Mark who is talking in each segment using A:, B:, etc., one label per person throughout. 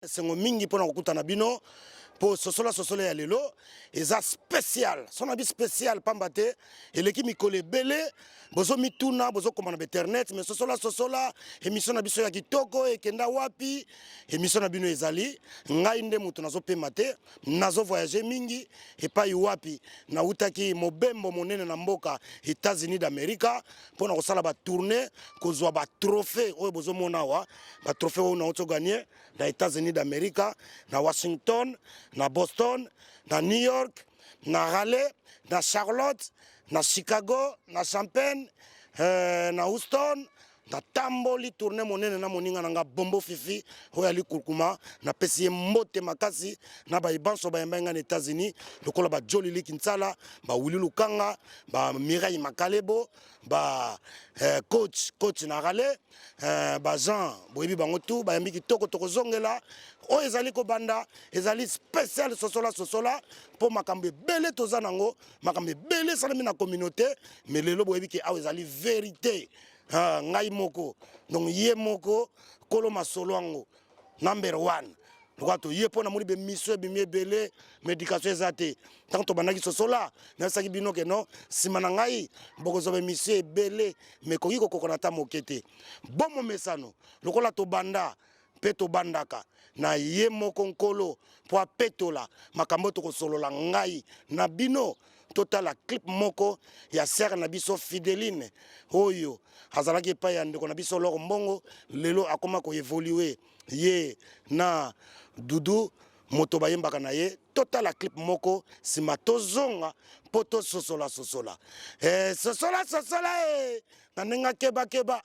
A: Esengo mingi pona kokutana bino po sosola sosola ya lelo eza special. Sona bi special pamba te eleki mikolo ebele bozo mituna bozo koma na internet mais sosola sosola emission na biso ya kitoko ekenda wapi? Emission na bino ezali ngai nde moto nazo pema te, nazo voyager mingi epai wapi nawutaki mobembo monene na mboka Etats-Unis d'America pona kosala ba tournée kozwa ba trophée oyo bozo mona awa. Ba trophée oyo nauti gagner na Etats-Unis d'Amerique, na Washington, na Boston, na New York, na Raleigh, na Charlotte, na Chicago, na Champaign, na Houston. Natamboli tournée monene na moninga na nga Bombo Fifi oyo ali kurkuma, napesi ye mbote makasi na baye banso bayambaki nga na Etats-Unis lokola ba Jolly Liki Nsala, ba Willy Lukanga, ba Mireille Makalebo, ba coach coach na Raleigh, ba Jean boyebi bango tout bayambi kitoko. Tokozongela oyo ezali kobanda ezali spécial sosola sosola mpo makambo ebele toza nango, makambo ebele esalemi na communauté, mais lelo boyebi ke awa ezali vérité. Ah, ngai moko donc ye moko kolo masolo yango number 1 lokola toye mpo namoni bemiso ebimi ebele médication eza te. Ntango tobandaki sosola nayebisaki bino ke non, nsima na ngai bokozwa bemisio ebele mais ekoki kokokana ata moke te. Bomomesano lokola tobanda mpe tobandaka na ye moko nkolo mpo apetola makambo oyo tokosolola ngai na bino. Totala clip moko ya sœur na biso Fideline oyo azalaki epai ya ndeko na biso Lor Mbongo, lelo akoma koevolue ye na Dudu moto bayembaka na ye. Totala clip moko nsima tozonga mpo tososola sosola. Sosola sosola na ndenge keba keba.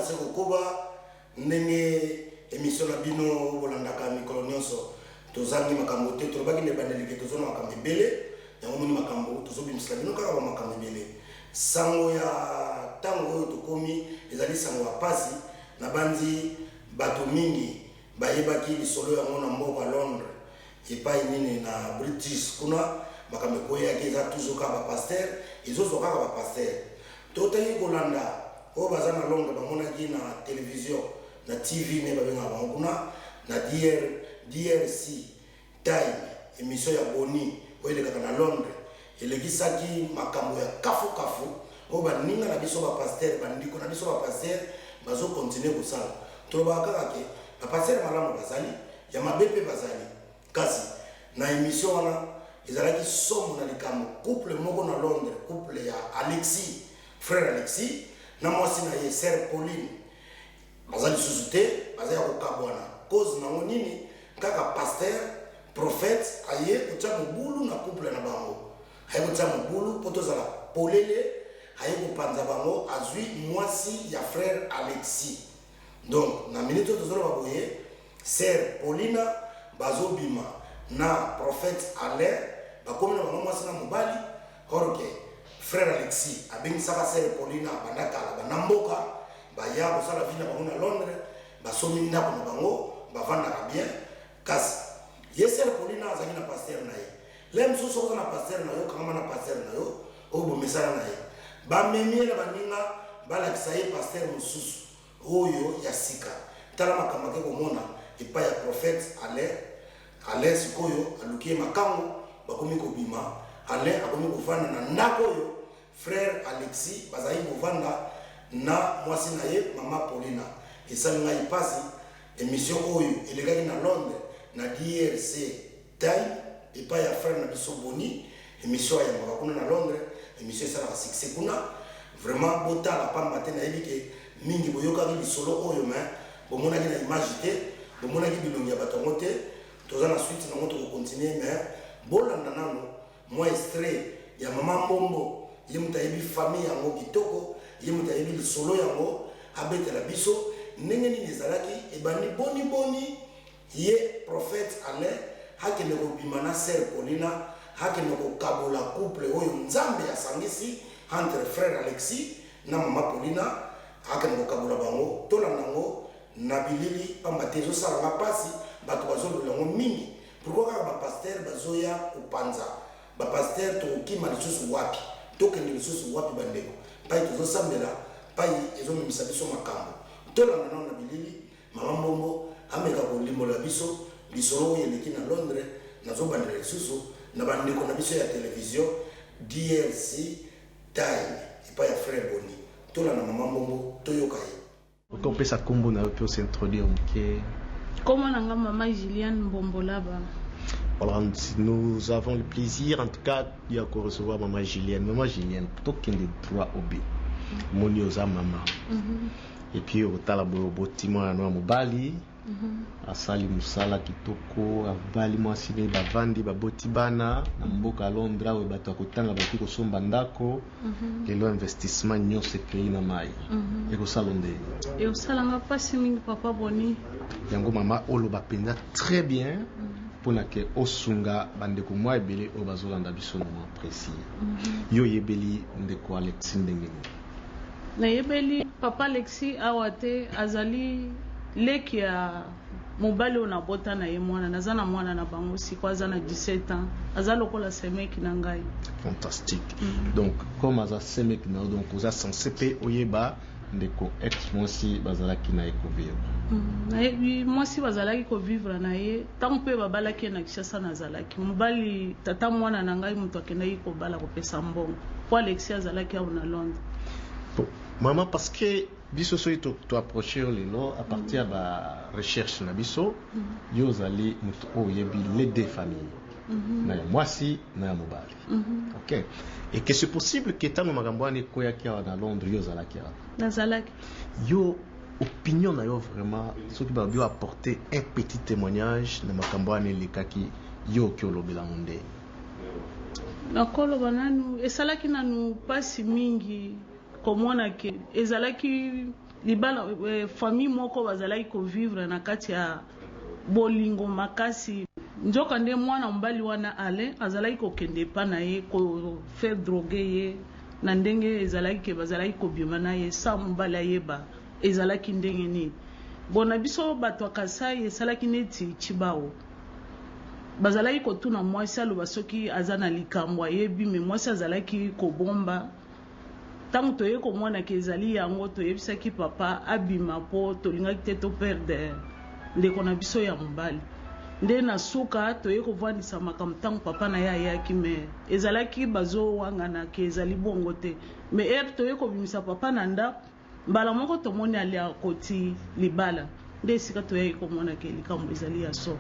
A: se kokoba ndenge emission na bino bolandaka mikolo nyonso. Tozangi makambo te, tolobaki na ebandeli ke toza na makambo ebele. Yango moni makambo tozobimisela bino kaka bamakambo ebele. Sango ya ntango oyo tokomi ezali sango ya pasi. Nabandi bato mingi bayebaki lisolo yango na mboka Londres, epai nini na British kuna makambo ekweyaki. Eza toujours kaka bapasteur, ezozwa kaka bapasteur. Totaki kolanda oyo baza na Londres, bamonaki na télévision, na TV nde babengaka bango kuna, na DRC Time, émission ya Boni oyo elekaka na Londres, elekisaki makambo ya kafukafu oyo baninga na biso bapasteur, bandeko na biso bapasteur bazocontinuer kosala. Tolobaka kaka ke bapasteur malamu bazali, ya mabe mpe bazali. Kasi na émission wana ezalaki somo na likambo couple moko na Londres, couple ya Alexis, frère Alexis na mwasi na ye sœur Pauline, baza lisusu te, baza ya kokabwana. Cause nango nini? Kaka pasteur prophète aye kotia mobulu na couple na bango, aye kotia mobulu mpo tozala polele, aye kopanza bango, azwi mwasi ya frère Alexis. Donc na minute oyo tozoloba boye, sœur Paulina bazobima na prophète Alain, bakomi na bango mwasi na mobali. Or ke frère Alexis abengisaka sœur Paulina banda kala, banda mboka baya kosala vie na bango na Londres, basomi ndako na bango, bavandaka bien. Kasi ye sœur Paulina azalaki na pasteur na ye. Le mosusu oza na pasteur na yo, kangama na pasteur na yo oyo bomesana na ye. Bamemi ye na baninga, balakisa ye pasteur mosusu oyo ya sika. Tala makambo ake komona epai ya prophète Alain. Alain sikoyo aluki ye makango, bakomi kobima. Alain akomi kovanda na ndako oyo frère Alexis bazalaki kovanda na mwasi na ye mama Paulina. Esali ngai mpasi. Émission oyo elekaki na Londres na DRC Time, epai ya frère na biso Boni. Émission ayambaka kuna na Londres, émission esalaka succès kuna vraiment. Botala pamba te, nayebi ke mingi boyokaki lisolo oyo, mais bomonaki na image te, bomonaki bilongi ya bato yango te. Toza na suite nango, tokocontinuer, mais bolanda nano mwa extrait ya mama Mbombo. Ye moto ayebi famille yango kitoko, ye moto ayebi lisolo yango, abetela biso ndenge nini ezalaki, ebandi boni boni ye prophète Alain akende kobima na sœur Paulina, akende kokabola couple oyo Nzambe asangisi entre frère Alexis na mama Paulina, akende kokabola bango. Tolanda yango na bilili, pamba te ezosalanga mpasi, bato bazolola yango mingi. Pourquoi kaka bapasteur bazoya kopanza bapasteur? Tokokima lisusu wapi? Tokende lisusu wapi, bandeko? Mpai tozosambela, mpai ezomemisa biso makambo. Tolanda nano na bilili, mama Mbombo ameka kolimbola biso lisolo oyo eleki na Londres. Nazobandela lisusu na bandeko na biso ya télévision DRC Time, epai ya frère Boni. Tolanda mama Mbombo, toyoka ye.
B: Okopesa nkombo na yo mpe os'introduire moke.
C: Kombo na nga mama Juliane Mbombolaba.
B: Voilà, nous avons le plaisir en tout cas ya recevoir maman Julienne. Maman Julienne, tokende droit au but. Moni oza mama. Et puis otala boye, oboti mwana no ya mobali, asali mosala kitoko, abali mwasi ne, bavandi, baboti bana na mboka Londres oyo bato ya kotanga bakoki kosomba ndako. Lelo investissement nyonso ekei na mai. Ekosala ndenge?
C: Ekosalanga mpasi mingi, papa Boni.
B: Yango mama, oloba mpenza très bien mpona ke osunga bandeko mwa ebele oyo bazolanda biso na mwa précis. Yo oyebeli ndeko Alexis ndenge nini?
C: Nayebeli papa Alexis awa te, azali leki ya mobali oyo nabota na ye mwana. Naza na mwana na bango, siko aza na 17 ans, aza lokola semeki na ngai.
B: Fantastique. Donc comme aza semeki na yo, donc oza censé mpe oyeba ndeko ex mwasi bazalaki na ye kovivre.
C: Nayebi mwasi bazalaki kovivre na ye. Ntango mpe babalaki ye na Kinshasa, nazalaki mobali, tata mwana na ngai moto akendaki kobala, kopesa mbongo mpo Alexis azalaki awa na Londres.
B: Bon, mama, parce que biso soki toapproche yo lelo à partir ya barecherche na biso, yo ozali moto oyo oyebi les deux familles, na ya mwasi na ya mobali. Ok, et que c'est possible ke ntango makambo wana ekweyaki awa na Londres, yo ozalaki awa?
C: Nazalaki.
B: Yo, opinion na yo vraiment, soki balobi apporter un petit témoignage na makambo wana elekaki, yo oki olobela ngo ndenge?
C: Nakoloba nanu, esalaki nanu mpasi mingi komona ke ezalaki Libala, famille moko bazalaki ko vivre na kati ya bolingo makasi. Nzoka nde mwana mobali wana Alain azalaki kokende epa na ye ko faire droguer ye na ndenge ezalaki ke bazalaki kobima na ye sans mobali ayeba ezalaki ndenge nini. Bon, na biso bato ya Kasai esalaki neti tshibawu. Bazalaki kotuna mwasi aloba soki aza na likambo ayebi, mais mwasi azalaki kobomba. Tango toye komona ke ezali yango, toyebisaki papa abima po tolingaki te to perdre ndeko na biso ya mobali. Nde na suka toye kovandisa makambo tango papa na ye ayaki, mais ezalaki bazo wangana ke ezali bongo te. Mais heure toye kobimisa papa na ndako, mbala moko tomoni alia akoti libala. Nde esika toyaki komona ke likambo ezali ya solo.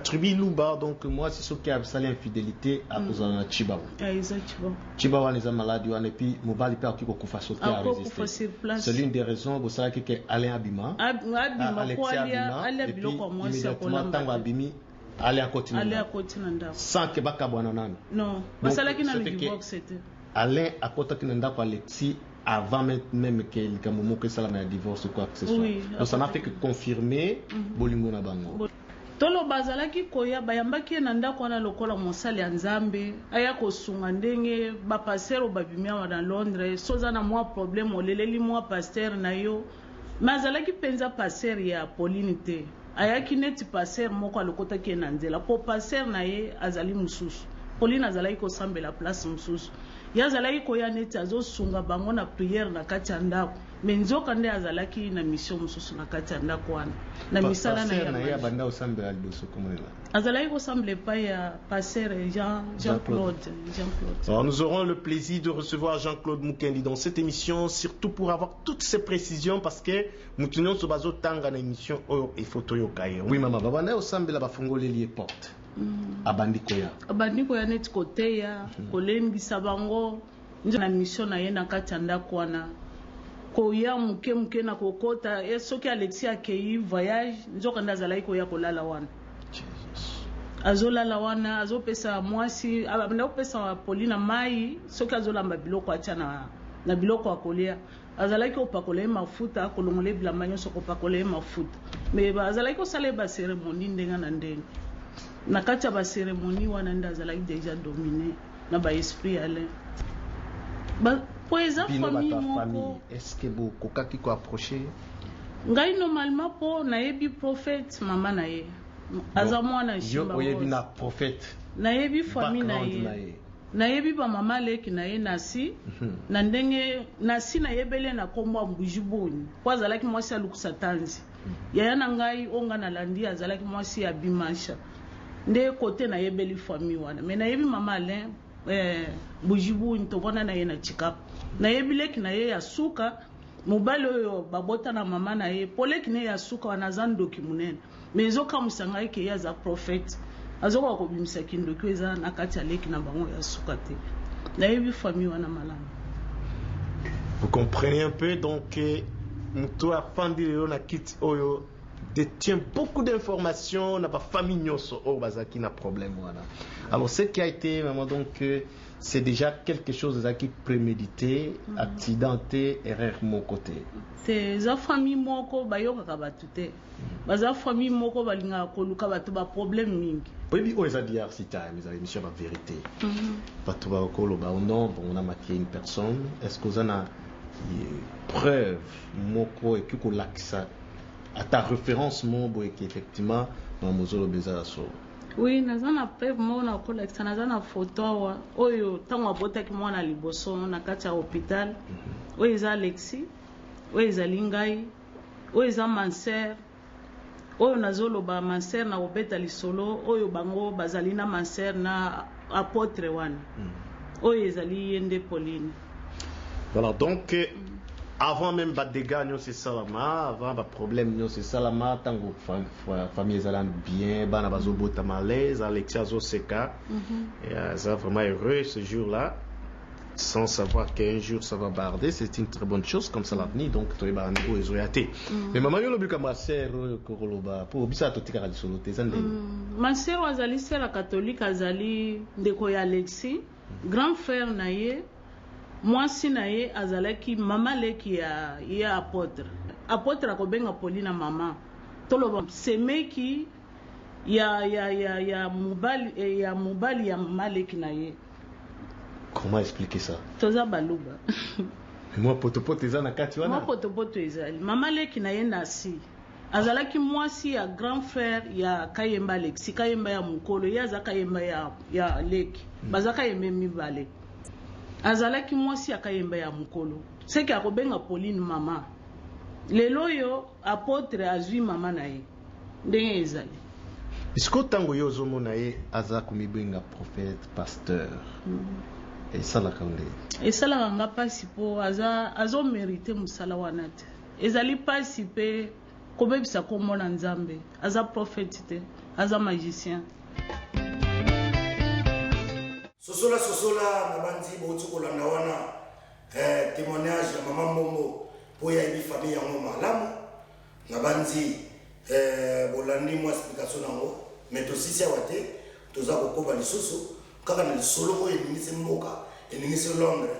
B: Tribu Luba, donc mwasi soki asali infidelite akozala na tshibawu.
C: Ah, eza tshibawu.
B: Tshibawu wana eza maladi wana, et puis mobali pe akoki kokufa soki a
C: Akokufa sur place.
B: C'est l'une des raisons bosalaki ke Alain abima.
C: Abima po
B: Alexis
C: alia,
B: abima,
C: alia
B: et puis
C: biloko ya mwasi ya
B: immédiatement
C: kolamba
B: tango
C: te.
B: abimi, Alain akoti na
C: Alain
B: ndako.
C: akoti na ndako.
B: Sans que bakabwana nanu.
C: Non,
B: Donc,
C: basalaki nanu
B: c'était que
C: divorce te.
B: Alain akotaki na ndako Alexis avant même que likambo moko esalama ya divorce ou quoi que ce soit.
C: Oui,
B: donc ça n'a fait que confirmer bolingo na bango.
C: Toloba azalaki koya, bayambaki ye na ndako wana lokola mosali ya Nzambe, aya kosunga ndenge ba pasteur oyo babimi awa na Londres, soki oza na mwa problème oleleli mwa pasteur na yo, mais azalaki penza pasteur ya Pauline te, ayaki neti pasteur moko alokotaki ye na nzela, po pasteur na ye azali mosusu, Pauline azalaki kosambela place mosusu, ye azalaki koya neti azosunga bango na prière na kati ya ndako. Mais nzoka nde azalaki na mission mosusu na kati ya ndako wana, na misala na ye
B: Pasteur
C: ya
B: na ye
C: magie.
B: abanda kosambela liboso komona nani?
C: Azalaki kosambela epai ya pasteur Jean-Claude. Jean-Claude.
B: Alors, nous aurons le plaisir de recevoir Jean-Claude Mukendi dans cette émission, surtout pour avoir toutes ces précisions, parce que mutu nyonso bazotanga na émission oyo, il faut toyoka ye. Oui, mama, babanda kosambela, bafungoleli ye porte. Abandi koya.
C: Abandi koya neti koteya, kolembisa bango. Nzo na mission na ye na kati ya ndako wana, koya moke moke na kokota, e soki Alexis akei voyage, nzoka nde azalaki koya kolala wana.
B: Jesus.
C: Azolala wana, azopesa mwasi, abanda kopesa Pauline mai, soki azolamba biloko atia na biloko ya kolia. Azalaki kopakola ye mafuta, kolongola ye bilamba nyonso, kopakola ye mafuta. Mais azalaki kosala ye ba cérémonie ndenge na ndenge. Na kati ya ba cérémonie wana nde azalaki déjà dominé na ba esprit ya Alain. Ba, po eza
B: Bino
C: famille
B: bato ya
C: moko.
B: famille, est-ce que bokokaki ko approcher?
C: Ngai normalement po nayebi prophète mama na ye. Aza
B: Bon,
C: mwana
B: yo
C: Shimba
B: oyebi
C: Rose.
B: na prophète.
C: Nayebi famille na
B: Background
C: ye.
B: na ye.
C: Nayebi ba mama leki na ye Nasi. Na ndenge Nasi nayebeli ye na kombo ya Mbuji Boni. Po azalaki mwasi ya Lukusa Tanzi. Yaya na ngai oyo nga nalandi azalaki mwasi ya Bimansha. Nde kote nayebeli famille wana. Mais nayebi mama Alain, Mbuji Boni, tovanda na ye na Tshikapa. Nayebi leki na ye ya suka, mobali oyo babota na mama na ye, po leki na ye ya suka wana aza ndoki monene. Mais ezokamwisa ngai ke ye aza prophète. Azokoka kobimisa kindoki oyo eza na kati ya leki na bango ya suka te. Nayebi famille wana malamu.
B: Vous comprenez un peu, donc moto afandi lelo na kiti oyo détient beaucoup d'informations na ba famille nyonso oyo bazalaki na problème wana. Alors ce qui a été vraiment donc, c'est déjà quelque chose ezalaki prémédité, accidenté, erreur moko te.
C: Te, eza famille moko bayokaka bato te. Baza famille moko balingaka koluka bato ba problème mingi.
B: Oyebi oyo eza DRC Time, eza émission ya ba vérité. Bato bakoloba oh non, bon, on a maquillé une personne. Est-ce que oza na preuve moko ekoki kolakisa ata référence moko boye ke effectivement makambo ozoloba eza ya solo?
C: Oui, naza na preuve moko na kolakisa, naza na photo awa oyo ntango abotaki mwana liboso na kati ya hôpital. Oyo eza Alexis, oyo ezali ngai, oyo eza ma sœur, oyo nazoloba ma sœur na kobeta lisolo oyo bango bazali na ma sœur na apôtre wana. Oyo ezali ye nde Pauline.
B: Voilà, donc avant même ba dégâts nyonso esalama, avant ba problème nyonso esalama, ntango famille ezala bien, bana bazobotama à l'aise, Alexis azoseka, et aza vraiment heureux ce jour-là, sans savoir qu'un jour ça va barder. C'est une très bonne chose comme ça l'avenir, donc toyeba yango ezoya te. Mais mama, yo olobi ka ma sœur oyo kokoloba po biso totikaka lisolo te, eza ndenge?
C: Ma sœur oyo azali sœur ya catholique, azali ndeko ya Alexis, grand frère na ye. Mwasi na ye azalaki mama leki ya ye apotre. Apotre akobenga Paulina mama. Toloba semeki ya ya ya ya mobali eh, ya mobali ya mama leki na ye.
B: Comment expliquer ça?
C: Toza baluba.
B: Mwa potopoto eza na kati wana.
C: Mwa potopoto ezali. Mama leki na ye Nasi azalaki mwasi ya grand frère ya Kayemba Alexis, Kayemba ya mokolo, ye aza Kayemba ya, ya leki. Baza Kayembe mibale. Azalaki mwasi ya Kayemba ya mokolo. Seke akobenga Pauline mama. Lelo oyo apotre azwi mama na ye. Ndenge ezali.
B: Sikoyo ntango yo ozomona ye aza komibenga prophète, pasteur, esalaka nde?
C: Esalaka nga mpasi mpo aza azomerite mosala wana te. Ezali mpasi mpe kobebisa kombo na Nzambe. Aza prophète te, aza magicien.
A: Sosola sosola nabanzi bowuti kolanda wana eh, temoignage ya mama Mbombo mpo ye ayebi famille yango malamu. Nabanzi eh, bolandi mwa explication na yango, mais tosisi awa te, toza kokoba lisusu kaka na lisolo oyo eningisi mboka, eningisi Londres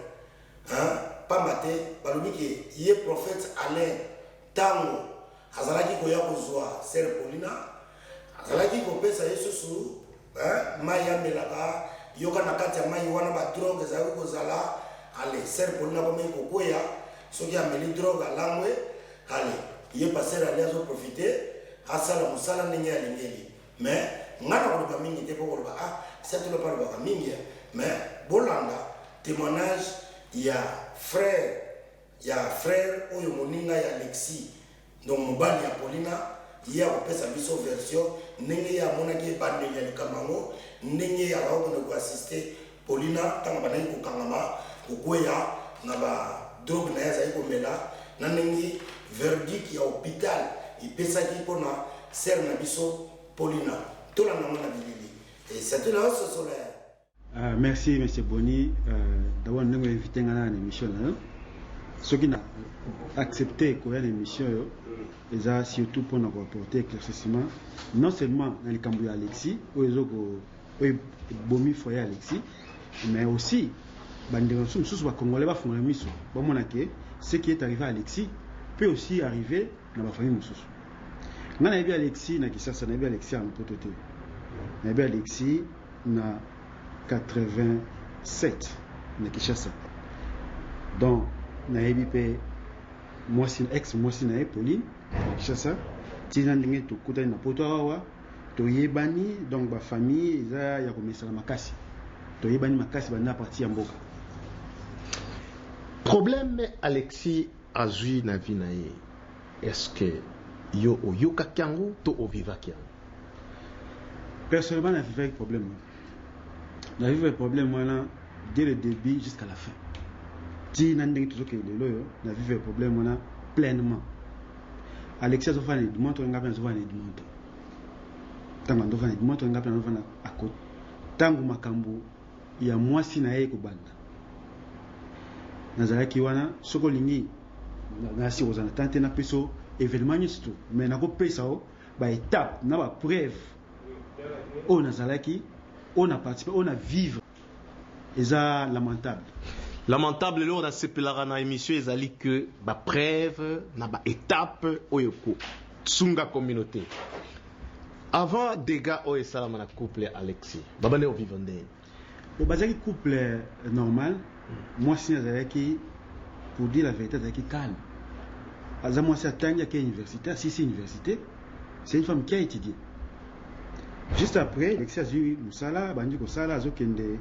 A: hein, pamba te balobi ke ye prophète Alain tango azalaki koya kozua sœur Paulina, azalaki kopesa ye susu hein, mayi amelaka, yoka na kati ya mayi wana ba drogue ezalaki kozala, allez sœur Paulina akomaki kokweya soki ameli drogue alangwe, allez ye pasteur Ali azo profiter asala mosala ndenge alingeli, mais nga nakoloba mingi te po koloba ah Siatula pe alobaka mingi hein, mais bolanda temoignage ya frère ya frère oyo moninga ya Alexis, donc mobali ya Paulina, ye akopesa biso version ndenge ye amonaki ebandeli ya likambo yango, ndenge azalaki kokende ko assister Paulina tango abandaki kokangama, kokweya na ba drogue na ye azalaki komela, na ndenge verdict ya hopital epesaki pona sœur na biso Paulina. Tolanda yango na bilili. Et surtout na ososola.
D: Ah, merci monsieur Boni euh, d'abord ndenge invité nga na émission na yo soki na accepter koya na émission yo eza surtout mpona koapporter éclaircissement non seulement na likambo ya Alexis oyo ezoko oyo ebomi foyer Alexis mais aussi bandeko na biso mosusu bacongolais bafungola miso bamona ke ce qui est arrivé à Alexis peut aussi arriver na bafamille mosusu. Nga nayebi Alexis na Kisasa, nayebi Alexis na poto te, nayebi Alexis na 87 na Kinshasa. Donc nayebi pe mwasi ex mwasi na ye Pauline na Kinshasa, tina ndenge tokutani na poto awa toyebani, donc ba famille eza ya komesana makasi, toyebani makasi banda parti ya mboka.
B: Problème Alexis azui na vie na ye, est-ce que yo oyokaki yango to ovivaki yango?
D: Personnellement na vivaki problème wana, na vivre problème wana dès le début jusqu'à la fin, ti na ndenge tozokende lelo oyo na vivre problème wana pleinement. Alexis azofanda na Edmonton, nga mpe nazofanda na Edmonton. Ntango azofanda na Edmonton, nga mpe nazofanda à côté. Ntango makambo ya mwasi na ye ekobanda, nazalaki wana. Soki olingi nasi kozala na temps te napesa yo événement nyonso tu, mais nakopesa yo ba étape na ba preuve oyo nazalaki, oyo na participe, oyo na vivre. Eza lamentable.
B: Lamentable. Eloko nasepelaka na émission ezali que ba preuve na ba étape oyo ekosunga communauté. Avant dégâts oyo esalama na couple ya Alexis, babandaki kovivre ndenge?
D: Bon, bazalaki couple normal. Mwasi azalaki, pour dire la vérité, azalaki calme. Aza mwasi atangi, ake université, asisi université. C'est une femme qui a étudié. Juste après, Alexis azwi mosala, abandi kosala, azokende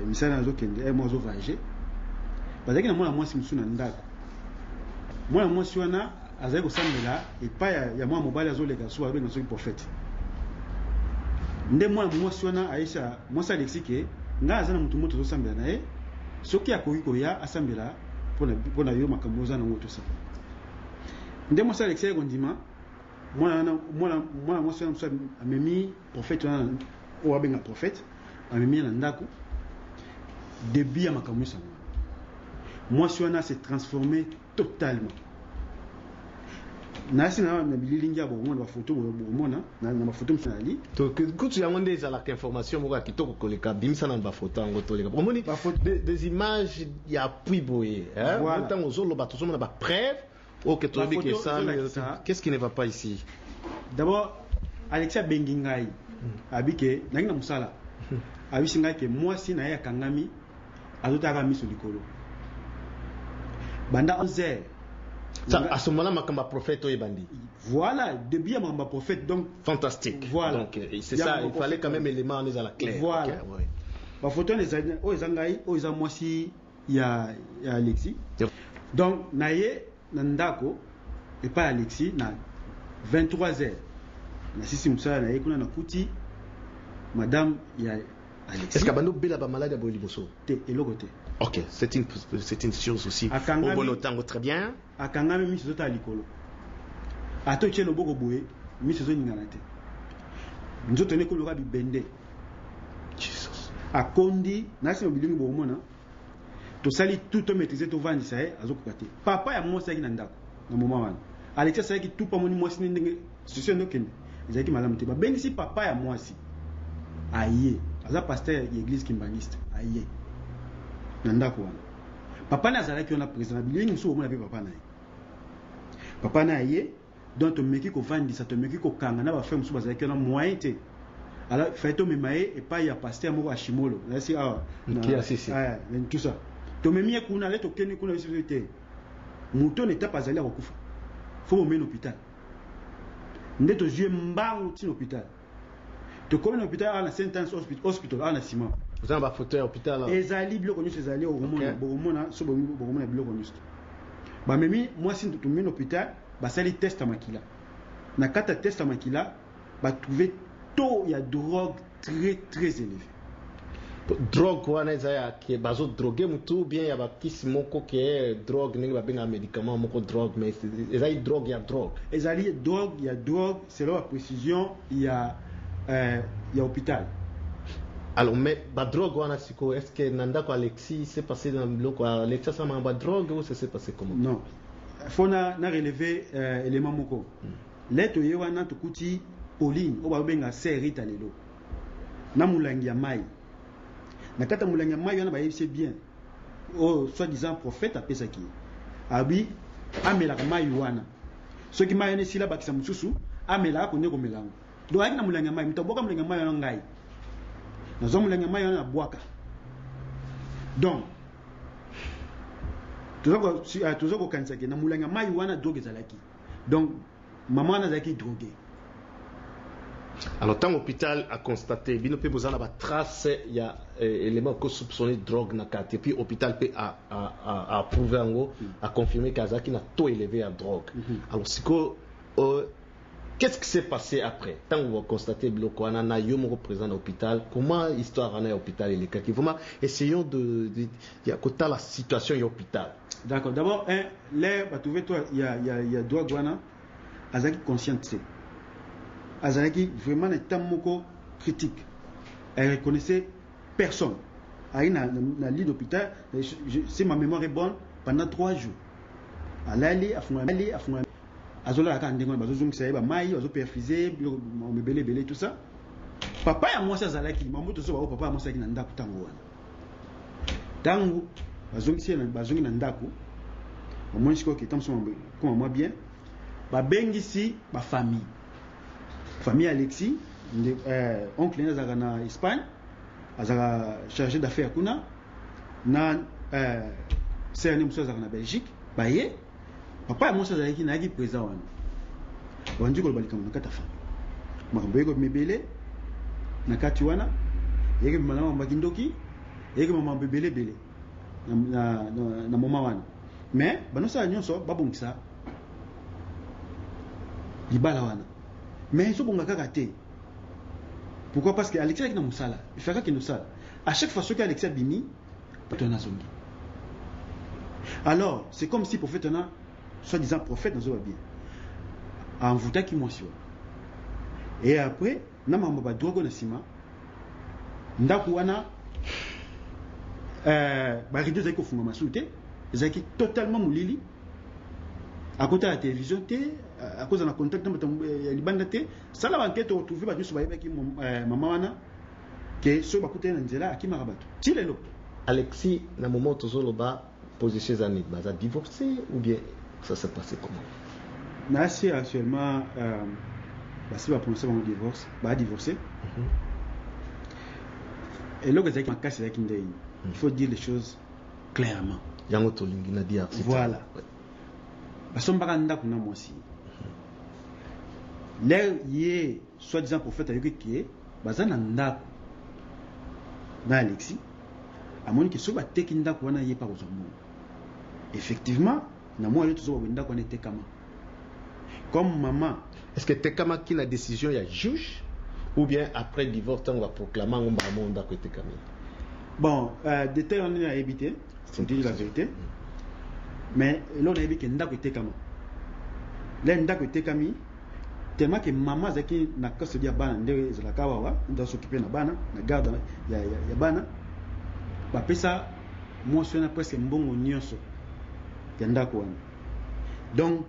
D: misala, azokende mo azovoyage. Bazalaki na mwana mwasi mosusu na ndako. Mwana mwasi wana azali kosambela epai ya mwana mobali azoleka, so abenga soki prophète. Nde mwana mwasi wana ayesa mwasi Alexis ke ngai aza na motu moto azosambela na ye, soki akoki koya asambela mpona yo makambo oza nango tosala. Nde mwasi Alexis aye kondima. Mwana mwana mwasi wana mosusu amemi prophète wana oyo abenga prophète, amemi ye na ndako. Début ya makambo nyonso yango wana, mwasi wana s'est transformé totalement. Nasi na bililingi ya bokomona bafoto, bokomona na bafoto mosusu nali.
B: Kutu yango nde ezalaka information moko ya kitoko koleka. Bimisa na bafoto yango, toleka omoni des images ya appui boye. Ntango ozoloba, tozomona bapreuve. Ok, toyebi ke ça, qu'est-ce qui ne va pas ici?
D: D'abord, Alexis abengi ngai, abi ke nangi na mosala, abisi ngai ke mwasi na ye akangami, azotalaka miso likolo banda 11 heures.
B: Ça, à ce moment-là, makambo prophète oyo ebandi.
D: Voilà, début ya makambo prophète, donc.
B: Fantastique.
D: Voilà.
B: Donc c'est ça, il fallait quand même élément ezala clair.
D: Voilà. Okay, ouais. Bafoto wana ezali, oyo eza ngai, oyo eza mwasi ya Alexis. Donc na ye na ndako epai ya Alexis na 23 heures, nasisi mosala na ye kuna, nakuti madame ya Alexis.
B: Est ce que abandi obela bamaladi ya boye liboso?
D: Te, eloko te.
B: Ok, c'est une chose aussi. Obona otango très bien.
D: Akangami, miso ezotala likolo, ata otie loboko boye, miso ezoningana te, nzoto nde ekoloka bibende.
B: Jesus.
D: Akondi nasi na bilingi, bokomona tosali tout tomaîtrise, tovandisa ye, azokoka te. Papa ya mwasi ayaki na ndako na moment wana. Alexis asalaki tout mpo amoni mwasi ne ndenge situation nde okende ezalaki malamu te. Babengisi papa ya mwasi, aye, aza pasteur ya église kimbangiste, aye na ndako wana. Papa ne azalaki wana présent na bilingi mosusu, bomona mpe papa na ye. Papa na ye, donc tomeki kovandisa, tomeki kokanga na bafrère mosusu bazalaki wana, moyen te. Alors fallait tomema ye epai ya pasteur moko Ashimolo nasi awa. Tout ça, tomemi ye kuna. Ale, tokende kuna, biso te, moto na etape azali akokufa, faut bomemi na hôpital. Nde tozwi ye mbangu ntina hôpital. Tokomi na hôpital awa na Saint Anne Hospital awa na nsima.
B: Oza na bafoto ya hôpital?
D: Ezali, biloko nyonso ezali, okomona, bokomona so bokomona biloko nyonso. Bamemi mwasi, tomemi na hôpital, basali test ya makila. Na kati ya test ya makila, batrouve taux ya drogue très très élevé.
B: Drogue wana eza ya ke bazodrogue mutu ou bien ya bakisi moko ke drogue, ndenge babengaka médicament moko drogue, mais ezali drogue ya drogue?
D: Ezali drogue ya drogue, selon la précision ya hôpital.
B: Alors, mais badrogue wana sikoyo, est ce que na ndako Alexis s'est passé na biloko, Alexis asalamaka badrogue ou ça s'est passé comment?
D: Non, faut na relever élément moko. Le toye wana, tokuti Pauline oyo babenga sœur Rita lelo na molangi ya mai. Na kati ya molangi ya mai wana, bayebisi bien oyo soi-disant prophète apesaki ye, abi amelaka mai wana. Soki mai wana esila, bakisa mosusu, amelaka, konde komela yango. Donc ayaki na molangi ya mai. Moto abwaka molangi ya mai wana, ngai nazwa molangi ya mai wana, nabwaka. Donc toza kokanisa ke na molangi ya mai wana drogue ezalaki. Donc mama wana azalaki drogué.
B: Alors, ntango hôpital a constaté, bino mpe boza na batrace ya élément kosoupçonner drogue na kati, et puis hôpital mpe approuvé yango, aconfirmé ke azalaki na taux élevé ya drogue. Alors sikoyo, qu'est-ce qui s'est passé après, ntango baconstaté biloko wana na yo moko présent na hôpital? Comment histoire wana ya hôpital elekaki? Vraiment, essayons de ya kotala situation ya hôpital.
D: D'accord. D'abord, un l'air batrouvé toi ya drogue wana, azalaki consciente te, azalaki vraiment na état moko critique, elle reconnaissait personne. Ayi na lit d'hôpital, si ma mémoire est bonne, pendant 3 jours alali, afungola ali, afungola, azolala kaka ndenge wana, bazozongisa ye bamai, bazoperfuse biloko ebele ebele, tout ça. Papa ya mwasi azalaki mambo tozo bao. Papa ya mwasi azalaki na ndako ntango wana. Ntango bazongisi ye, bazongi na ndako, bamoni sikoyo ke ntango mosusu koma mwa bien, babengisi bafamille, famille Alexis nde, oncle ne azalaka na Espagne, azalaka chargé d'affaires kuna, na sœur ne mosusu azalaka na Belgique. Baye, papa ya mwasi azalaki, nayaki présent wana. Bandi koloba likambo na kati ya famille, makambo eyeki kobima ebele na kati wana, eyeki kobima na makambo ya kindoki, eyeki kobima makambo ebele ebele na moment wana. Mais banosala nyonso babongisa libala wana, mais ezobonga kaka te. Pourquoi? Parce que Alexis azalaki na mosala, ifaka akende kosala. À chaque fois soki Alexis abimi, bato wana azongi. Alors c'est comme si prophète wana, soi-disant prophète, nazoba bien, envoûtaki mwasi wana. Et après, na makambo badrogue na nsima ndako wana, barideau ezalaki kofungama su te, ezalaki totalement molili. Akotala télévision te, akozala na contact na bato ya libanda te. Sala bankete, retrouve bato nyonso bayebaki mama wana ke soki bakutani na nzela, akimaka bato ti lelo.
B: Alexis, na moment tozoloba, position eza nini? Baza divorcé ou bien ça s'est passé comment?
D: Nasi actuellement basi baprononce bango divorce, badivorcé. Eloko ezalaki makasi ezalaki ndeni, il faut dire les choses clairement.
B: Yango tolingi na DRC.
D: Voilà. Basombaka ndako na mwasi. Lere ye soi-disant prophète ayoki ke baza na ndako na Alexis, amoni ke soki bateki ndako wana, ye mpe akozwa mbongo. Effectivement, na mwa yo tozoba boye, ndako wana etekama comme mama.
B: Est ce que etekamaki na décision ya juge ou bien après divorce, ntango baproclame yango, mbala moko ndako etekami?
D: Bon, détail wana nayebi te, faut dire la vérité, mais eloko nayebi ke ndako etekama. Le ndako etekami tellement ke mama azalaki na custody ya bana, nde ezalaka awawa nde azokipe na bana, na garde ya bana. Bapesa mwasi wana presque mbongo nyonso ya ndako wana. Donc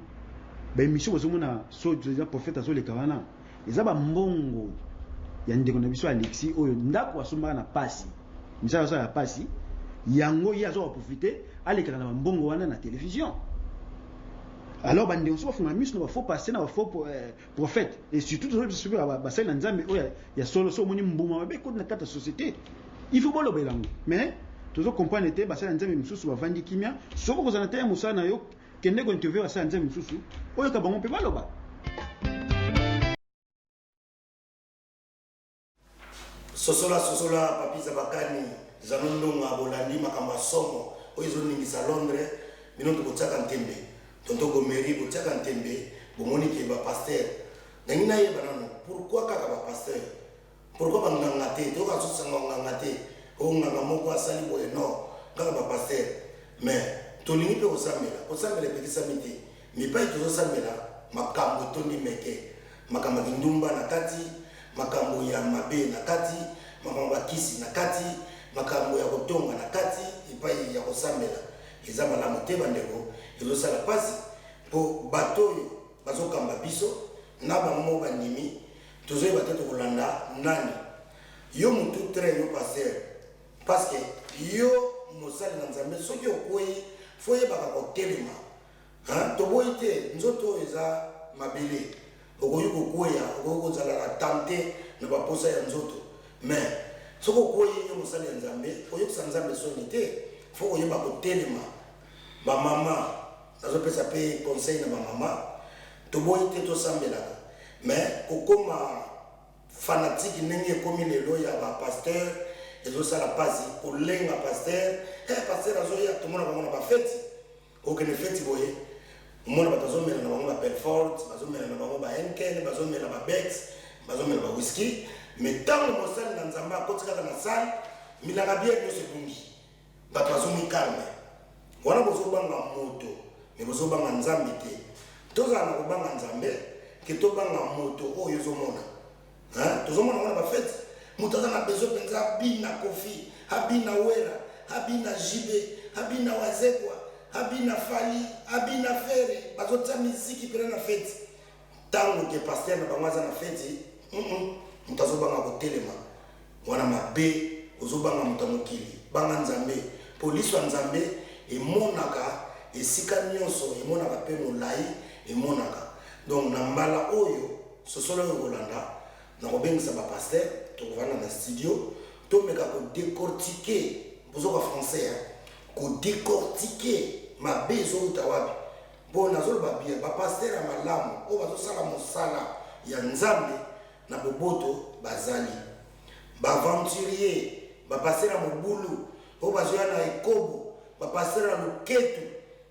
D: baémission bozomona, so eza prophète azoleka wana, eza bambongo ya ndeko na biso Alexis oyo ndako asombaka na pasi, misala azosala ya pasi. Yango ye aza koprofite, alekaka na bambongo wana na télévision. Alors bandeko, so bafunga miso na bafaux pasteur, na bafaux prophète, et surtout basali na Nzambe oyo ya solo. So omoni mbuma mabe ekoti na kati ya société, il faut bolobela yango. Mais tozo comprendre te, basali na Nzambe mosusu bavandi kimia. Soki okozala te ya mosala na yo, kende kointerview basali na Nzambe mosusu, oyoka bango mpe baloba.
A: Sosola sosola, Papi Zabakani, Zano Ndonga, bolandi makambo ya somo oyo ezoningisa Londres. Bino tokotiaka ntembe, tonton Gomeri, botiaka ntembe, bomoni ke bapasteur. Nangi nayeba nano pourquoi kaka bapasteur, pourquoi banganga te? Toyoka sosanga nganga te, oyo nganga moko asali boye. Non, kaka bapasteur. Mais tolingi mpe kosambela, kosambela epekisami te. Mipai tozosambela, makambo etondi meke, makambo ya kindumba na kati, makambo ya mabe na kati, makambo ya bakisi na kati, makambo ya kotonga na kati. Epai ya kosambela eza malamu te, bandeko, ezosala mpasi mpo bato oyo bazokamba biso na bango moko bandimi. Tozoyeba te tokolanda nani. Yo motu train, yo pasteur, parce que yo mosali na Nzambe, soki okwei, fo oyebaka kotelema. Toboyi te, nzoto oyo eza mabele, okoki kokweya, okoki kozala na tente na baposa ya nzoto. Mais soki okwei, yo mosali ya Nzambe, oyokisa Nzambe soni te, fo koyeba kotelema. Bamama, nazopesa mpe conseil na bamama: toboyi te tosambelaka, mais kokóma fanatique ndenge ekomi lelo ya bapasteur ezosala mpasi. Kolenga pasteur, pasteur azoya, tomona bango na bafeti. Okende feti boye, omona bato bazomela na bango baPelfort, bazomela na bango baHeineken, bazomela baBeck's, bazomela bawhisky. Mais ntango mosali na Nzambe akoti kaka na salle, milaka bière nyonso ebungi, bato bazomi calme. Wana bozobanga moto, me bozobanga Nzambe te. Tozala na kobanga Nzambe ke tobanga moto oyo ozomona. Tozomona wana bafeti, moto aza na besoin mpenza abina Kofi, abina Wera, abina JB, abina Wazekwa, abina Fally, abina Ferre. Bazotia miziki mpena na feti. Ntango ke pasteur na bango aza na feti, moto azobanga kotelema. Wana mabe, ozobanga moto ya mokili. Banga Nzambe, mpo liso ya Nzambe emonaka esika nyonso, emonaka mpe molai, emonaka. Donc na mbala oyo sosolo oyo kolanda, nakobengisa bapasteur, tokovanda na studio, tomeka kodécortiquer, bozoka français, kodécortiquer mabe ezowuta wapi. Mpo nazoloba bien, bapasteur ya malamu oyo bazosala mosala ya Nzambe na boboto bazali. Baaventurier, bapasteur ya mobulu oyo bazoya na ekobo, bapasteur ya loketu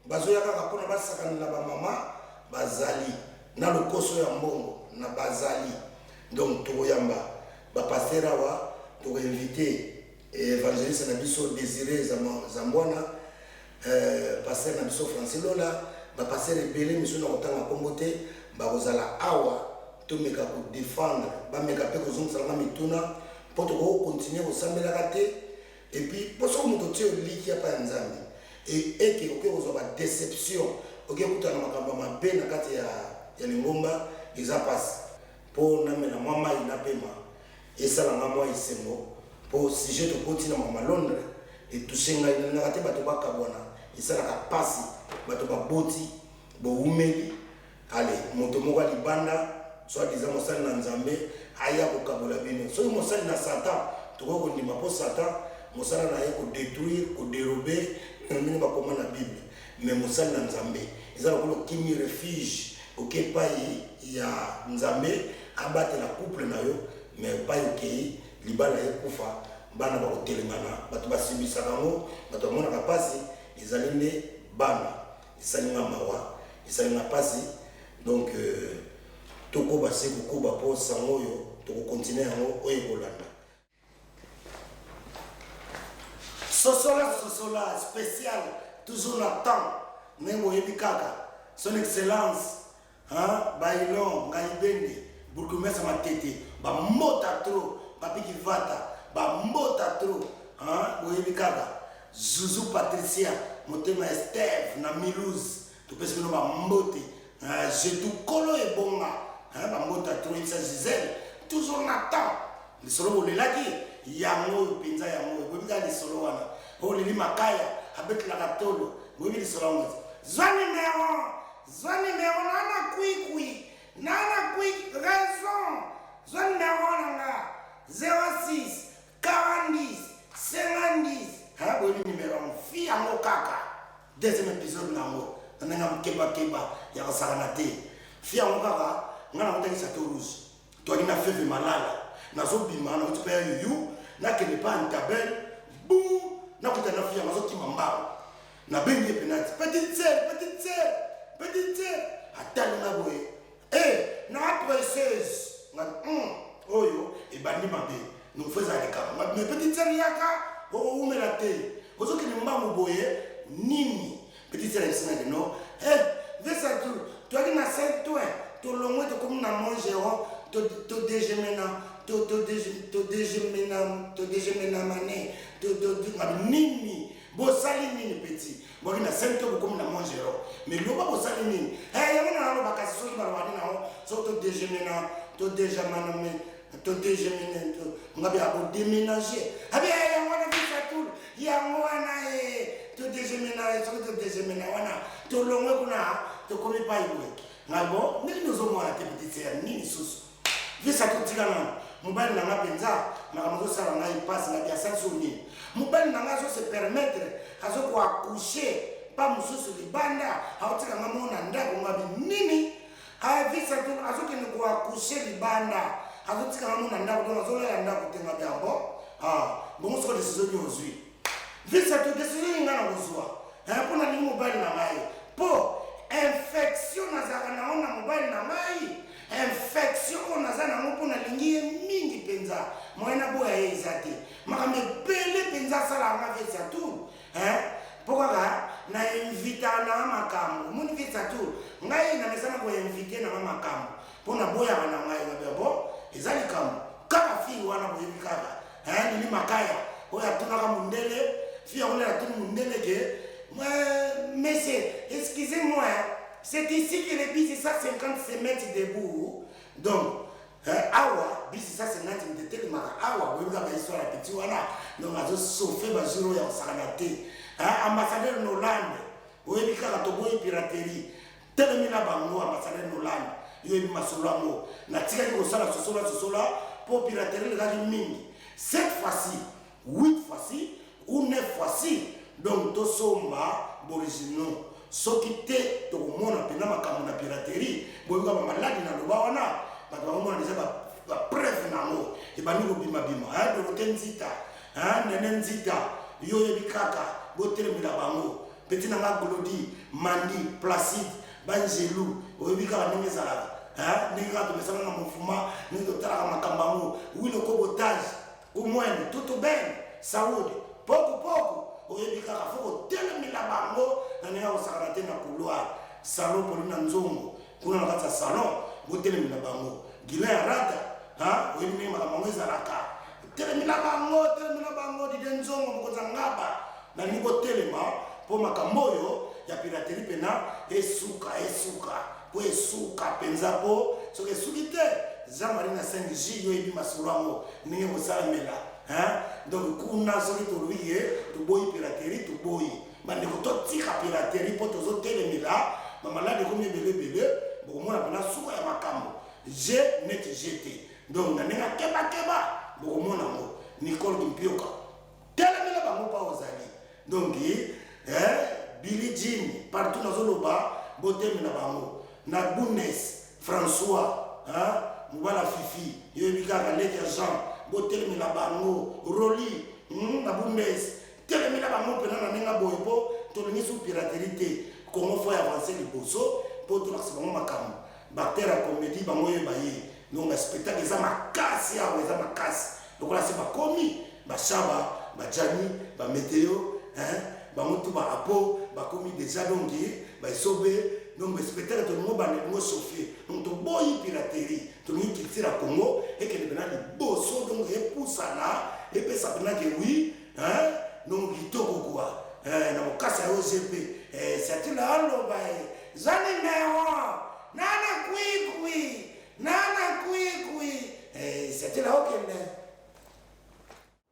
A: bazoya kaka mpona basakanela bamama, bazali na lokoso ya mbongo na bazali. Donc tokoyamba bapasteur awa, tokoinvite évangéliste na biso Désiré Zambwana, pasteur na biso Francis Lola, bapasteur ebele misu na kotanga nkombo te, bakozala awa. Tomeka kodéfendre, bameka mpe kozongiselanga mituna, mpo tokoki kocontinue kosambelaka te. Et puis mpo soki moto otie oliki apa ya Nzambe, eke okoki kozwa badéception. Oke kutana makambo ya mabe na kati ya, ya lingomba eza mpasi. Mpo namela mwa mai napema esala nga mwa esengo mpo sujet tokoti na makambo ya Londres etouche ngai. Nalingaka te bato bakabwana, esalaka mpasi bato baboti bowumeli. Ale moto moko ya libanda soit disant mosali na Nzambe aya kokabola bino. Soki mosali na Satan tokoki kondima mpo Satan mosala na ye ko detruire, ko derober na ndenge bakoma na Bible. Mais mosali na Nzambe eza lokola okimi refuge oke epai ya Nzambe abatela couple na yo, mais epai okei libala ekufa, bana bakotelengana, bato basibisaka yango, bato bamonaka mpasi ezali nde bana. Esali nga mawa, esali nga pasi. Donc euh, tokoba se kokoba mpo sango oyo tokokontinue yango oyo ekolanda. Sosola sosola spécial toujours na temps ndenge boyebi kaka son excellence Hein Bailon, Ngaibende, bourgmestre Matete, ba mbota trop, Papi Kivata, ba mbota trop. Hein boyebi kaka Zuzu Patricia, motema ya Steve na Milouse, topesi bino ba mbote. Hein Jetou kolo ebonga, hein ba mbota trop yebisa Gisèle, toujours na temps. Lisolo bolelaki yango oyo mpenza yango oyo boyebi kaka lisolo wana oyo Lili Makaya abetelaka tolo, boyebi lisolo yango zwa numero Zwa numero na na kwikwi na na kwi raison zwa numero na nga 06 40 50 ha boyebi numero yango fi yango kaka deuxième épisode na yango na ndenge ya mokebakeba ya kosakana te fi yango kaka nga nakutaki chateau rouge toyaki na feve malala nazobima nauti mpe ya yuyu nakende pa antabel bu nakuta na fi yango azokima mbango Nabengi ye penalty. Petite sœur, petite sœur, petite sœur. Atali nga boye. Eh, na presseuse. Nga oyo ebandi mabe. Donc faut ezala likambo. Nga mais petite sœur yaka, okowumela te. Ozokende mbangu boye nini? Petite sœur ayebisi nga ke non. Eh, vesa tu, toyaki na Saint-Ouen, tolongwe tokomi na Montgeron, to to degemena, to to to degemena, to degemena mane, to to nini? Bosali nini petit? Boki na saint to bokomi na mont Gero. Mais loba bosali nini? Eh yango na naloba kasi soki baloba nini nango soki to degemena to dejamana me to degemene to ngabi abo déménager. Abi eh yango wana visa tout yango wana eh to degemena soki to degemena wana to longwe kuna tokomi pai boye. Ngai bo ndenge nozomona te petit sœur nini susu? Visa to tika nanu mobali na nga penza makambo azosala ngai mpasi na biasali so nini mobali na ngai azo se permettre azo ko accoucher pa mosusu libanda aotika nga moko na ndako ngabi nini avisa to azokende ko accoucher libanda azotika nga moko na ndako donc azolala ndako te ngabi yango ah bongo soko decision nini ozwi visa to decision nini ngai nakozwa mpo nalingi mobali na ngai mpo infection nazalaka nango na mobali na ngai Infection oyo naza nango mpo nalingi ye mingi mpenza, moyen naboya ye eza te. Makambo ebele mpenza asalaka nga vie Satur, hein? Mpo kaka na invitaka na nga makambo. Omoni vie Satur, ngai namesana ko inviter na nga makambo mpo naboyaka na ngai. Ngabi bon, eza likambo kaka fille wana boyebi kaka, hein? Lili Makaya oyo atunaka mundele, fille yango nde atuni mundele ke monsieur, excusez-moi, C'est ici que les bus 150 se mettent debout. Donc, hein, awa bus 150 moto etelemaka awa boyebi kaka histoire ya petit wana donc azosauve bajour oyo ya kosakana te hein, ambassadeur Noland oyebi kaka toboyi piraterie telemi na bango ambassadeur Noland yo oyebi masolo yango natikaki kosala sosola sosola mpo piraterie elekaki mingi cette fois-ci 8 fois-ci ou 9 fois-ci donc tosomba boriginaux soki te tokomona mpena makambo na piraterie boyoka bamaladi na loba wana bato bakomona deja bapreuve na yango ebandi kobimabima dorote nzita nene nzita yo oyebi kaka botelemela bango peti na nga glodi mandi placide banjelu oyebi kaka ndenge ezalaka ndenge kaka tomesana na mofuma ndenge totalaka makambo yango wilokobotage Kumwene, Tutu Ben, Saudi, Poku Poku, oyebi kaka fo kotelemela bango na ndenge ya kosakana te na couloir, salon poli na nzongo kuna na kati ya salon botelemela bango. Guilain Arata, ha oyebi ndenge makambo yango ezalaka, telemela bango, telemela bango. Dide Nzongo, mokonzi ya ngaba, nalingi botelema mpo makambo oyo ya piraterie mpena Esuka, esuka mpo esuka mpenza, mpo soki esuki te, Jean Marie na 5G, yo oyebi masolo yango ndenge kosalamela, hein? Donc kuna soki tolobi ye toboyi piraterie, toboyi bandeko, totika piraterie mpo tozotelemela bamaladi ekomi ebele ebele. Bokomona mpena suka ya makambo G neti G te. Donc na ndenge akebakeba, bokomona yango. Nicole Kimpioka, telemela bango mpa ozali. Donc Billy Jean, partout nazoloba, botemela bango na Bundes François, hein, mobala Fifi, yoyebi kaka leki ya Jean, botelemela bango. Roli, na Bundes, telemela bango mpena na ndenge boye, mpo tolingi su piraterie te. Congo faut avancer liboso mpo tolakisa bango makambo. Baacteur ya comédie, bango oyeba ye. Donc baspectacle eza makasi awa, eza makasi lokola se bakomi bashaba, bajani, bameteo, bango tu baapo bakomi déjà. Donc baesobe, donc baspectacle tolingo banda, elingo chauffe. Donc toboyi piraterie, tolingi culture ya Congo ekende mpena liboso. Donc epusana, epesa mpena ke oui, donc kitoko kua na mokasa ya OGP satila aloba ye za nimero nana kwikwi nana kwikwi satila okende.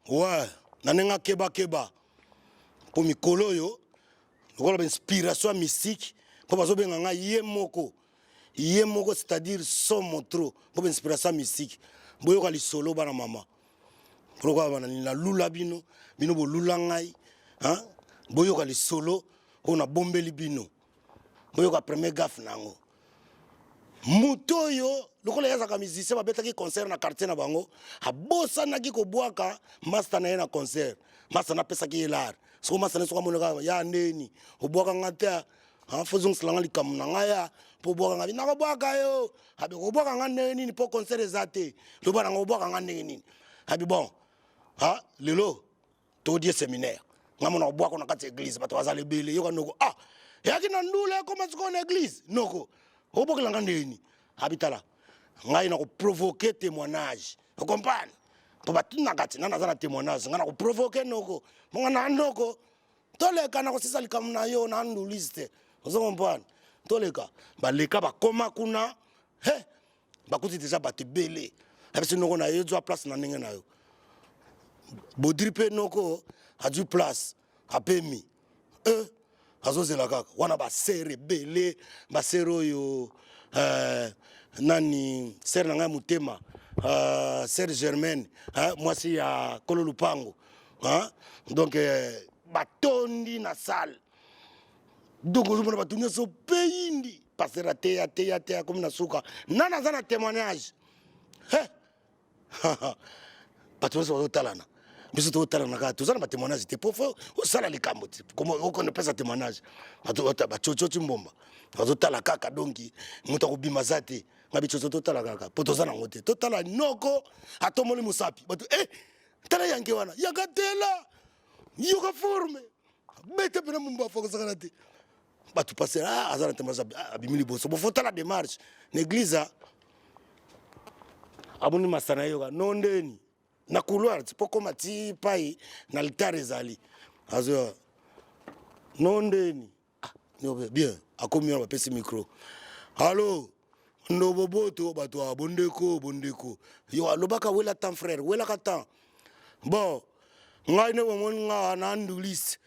A: Ouais, na ndenge akebakeba, mpo mikolo oyo lokola bainspiration ya mystique, mpo bazobenga ngai ye moko, ye moko, c'est-à-dire somo trop, mpo bainspiration ya mystique. Boyoka lisolo, bana mama, lokola nalula bino, bino bolula ngai. Boyoka lisolo oyo nabombeli bino. Boyoka premier gaffe na yango. Moto oyo lokola ye azalaka musicien, babetaki concert na quartier na bango, abosanaki kobwaka master na ye na concert. Master napesaki ye lare. Soko master na ye, soko amonaka ya ndeni obwaka nga te, fo zongisela nga likambo na ngai ya mpo obwaka nga. Nakobwaka yo, abi kobwaka nga ndenge nini? Mpo concert eza te, loba nanga obwaka nga ndenge nini? Abi bon, ha, lelo todie séminaire, nga mona kobwaka na kati ya église, bato bazala ebele. Yoka noko, ah, eyaki na ndula, ekoma sikoyo na église. Noko, obokela nga ndeni? Abi tala, ngai na koprovoke témoignage, ocomprendre? Mpo batunaka ti nga naza na témoignage, ngai na koprovoke noko monga na noko. Toleka na kosisa likambo na yo na ndulise te, ozo comprendre? Toleka. Baleka, bakoma kuna, he, bakuti deja bato ebele. Apesi noko na ye, zwa place na ndenge na yo. Bodri mpe noko azwi place, apemi e azozela kaka wana. Basere ebele, basere oyo, nani, sere na ngai ya motema, sere Germaine, mwasi ya kolo lupango, hein? Donc batondi na salle. Donc ozomona bato nyonso peyindi. Pasteur ateya, teya, teya, komi na suka, nani aza na témoignage? He, bato nyonso bazotalana, biso tozotalana kaka, toza na batémoignage te. Po fo osala likambo te, okende opesa témoignage. Bacococi mbomba bazotala kaka. Donc moto akobima aza te. Nga bicoco totala kaka mpo toza nango te. Totala noko atomoli mosapi, bato e tala yanke wana, yaka tela, yoka forme bete mpena mumbafu akosakana te. Bato pasteur, ah, aza na témoignage, abimi liboso. Bofo tala démarche na église, amoni masa na ye, yoka no ndeni na couloir ti mpo koma ti pai na altare ezali, azoya no ndeni. Ah, bien, akomi wana, bapesi micro. Allo, ndo boboto bato ya bondeko, bondeko, yo alobaka wela temps, frère, welaka temps. Bon, ngai nde bomoni nga na ndulisi,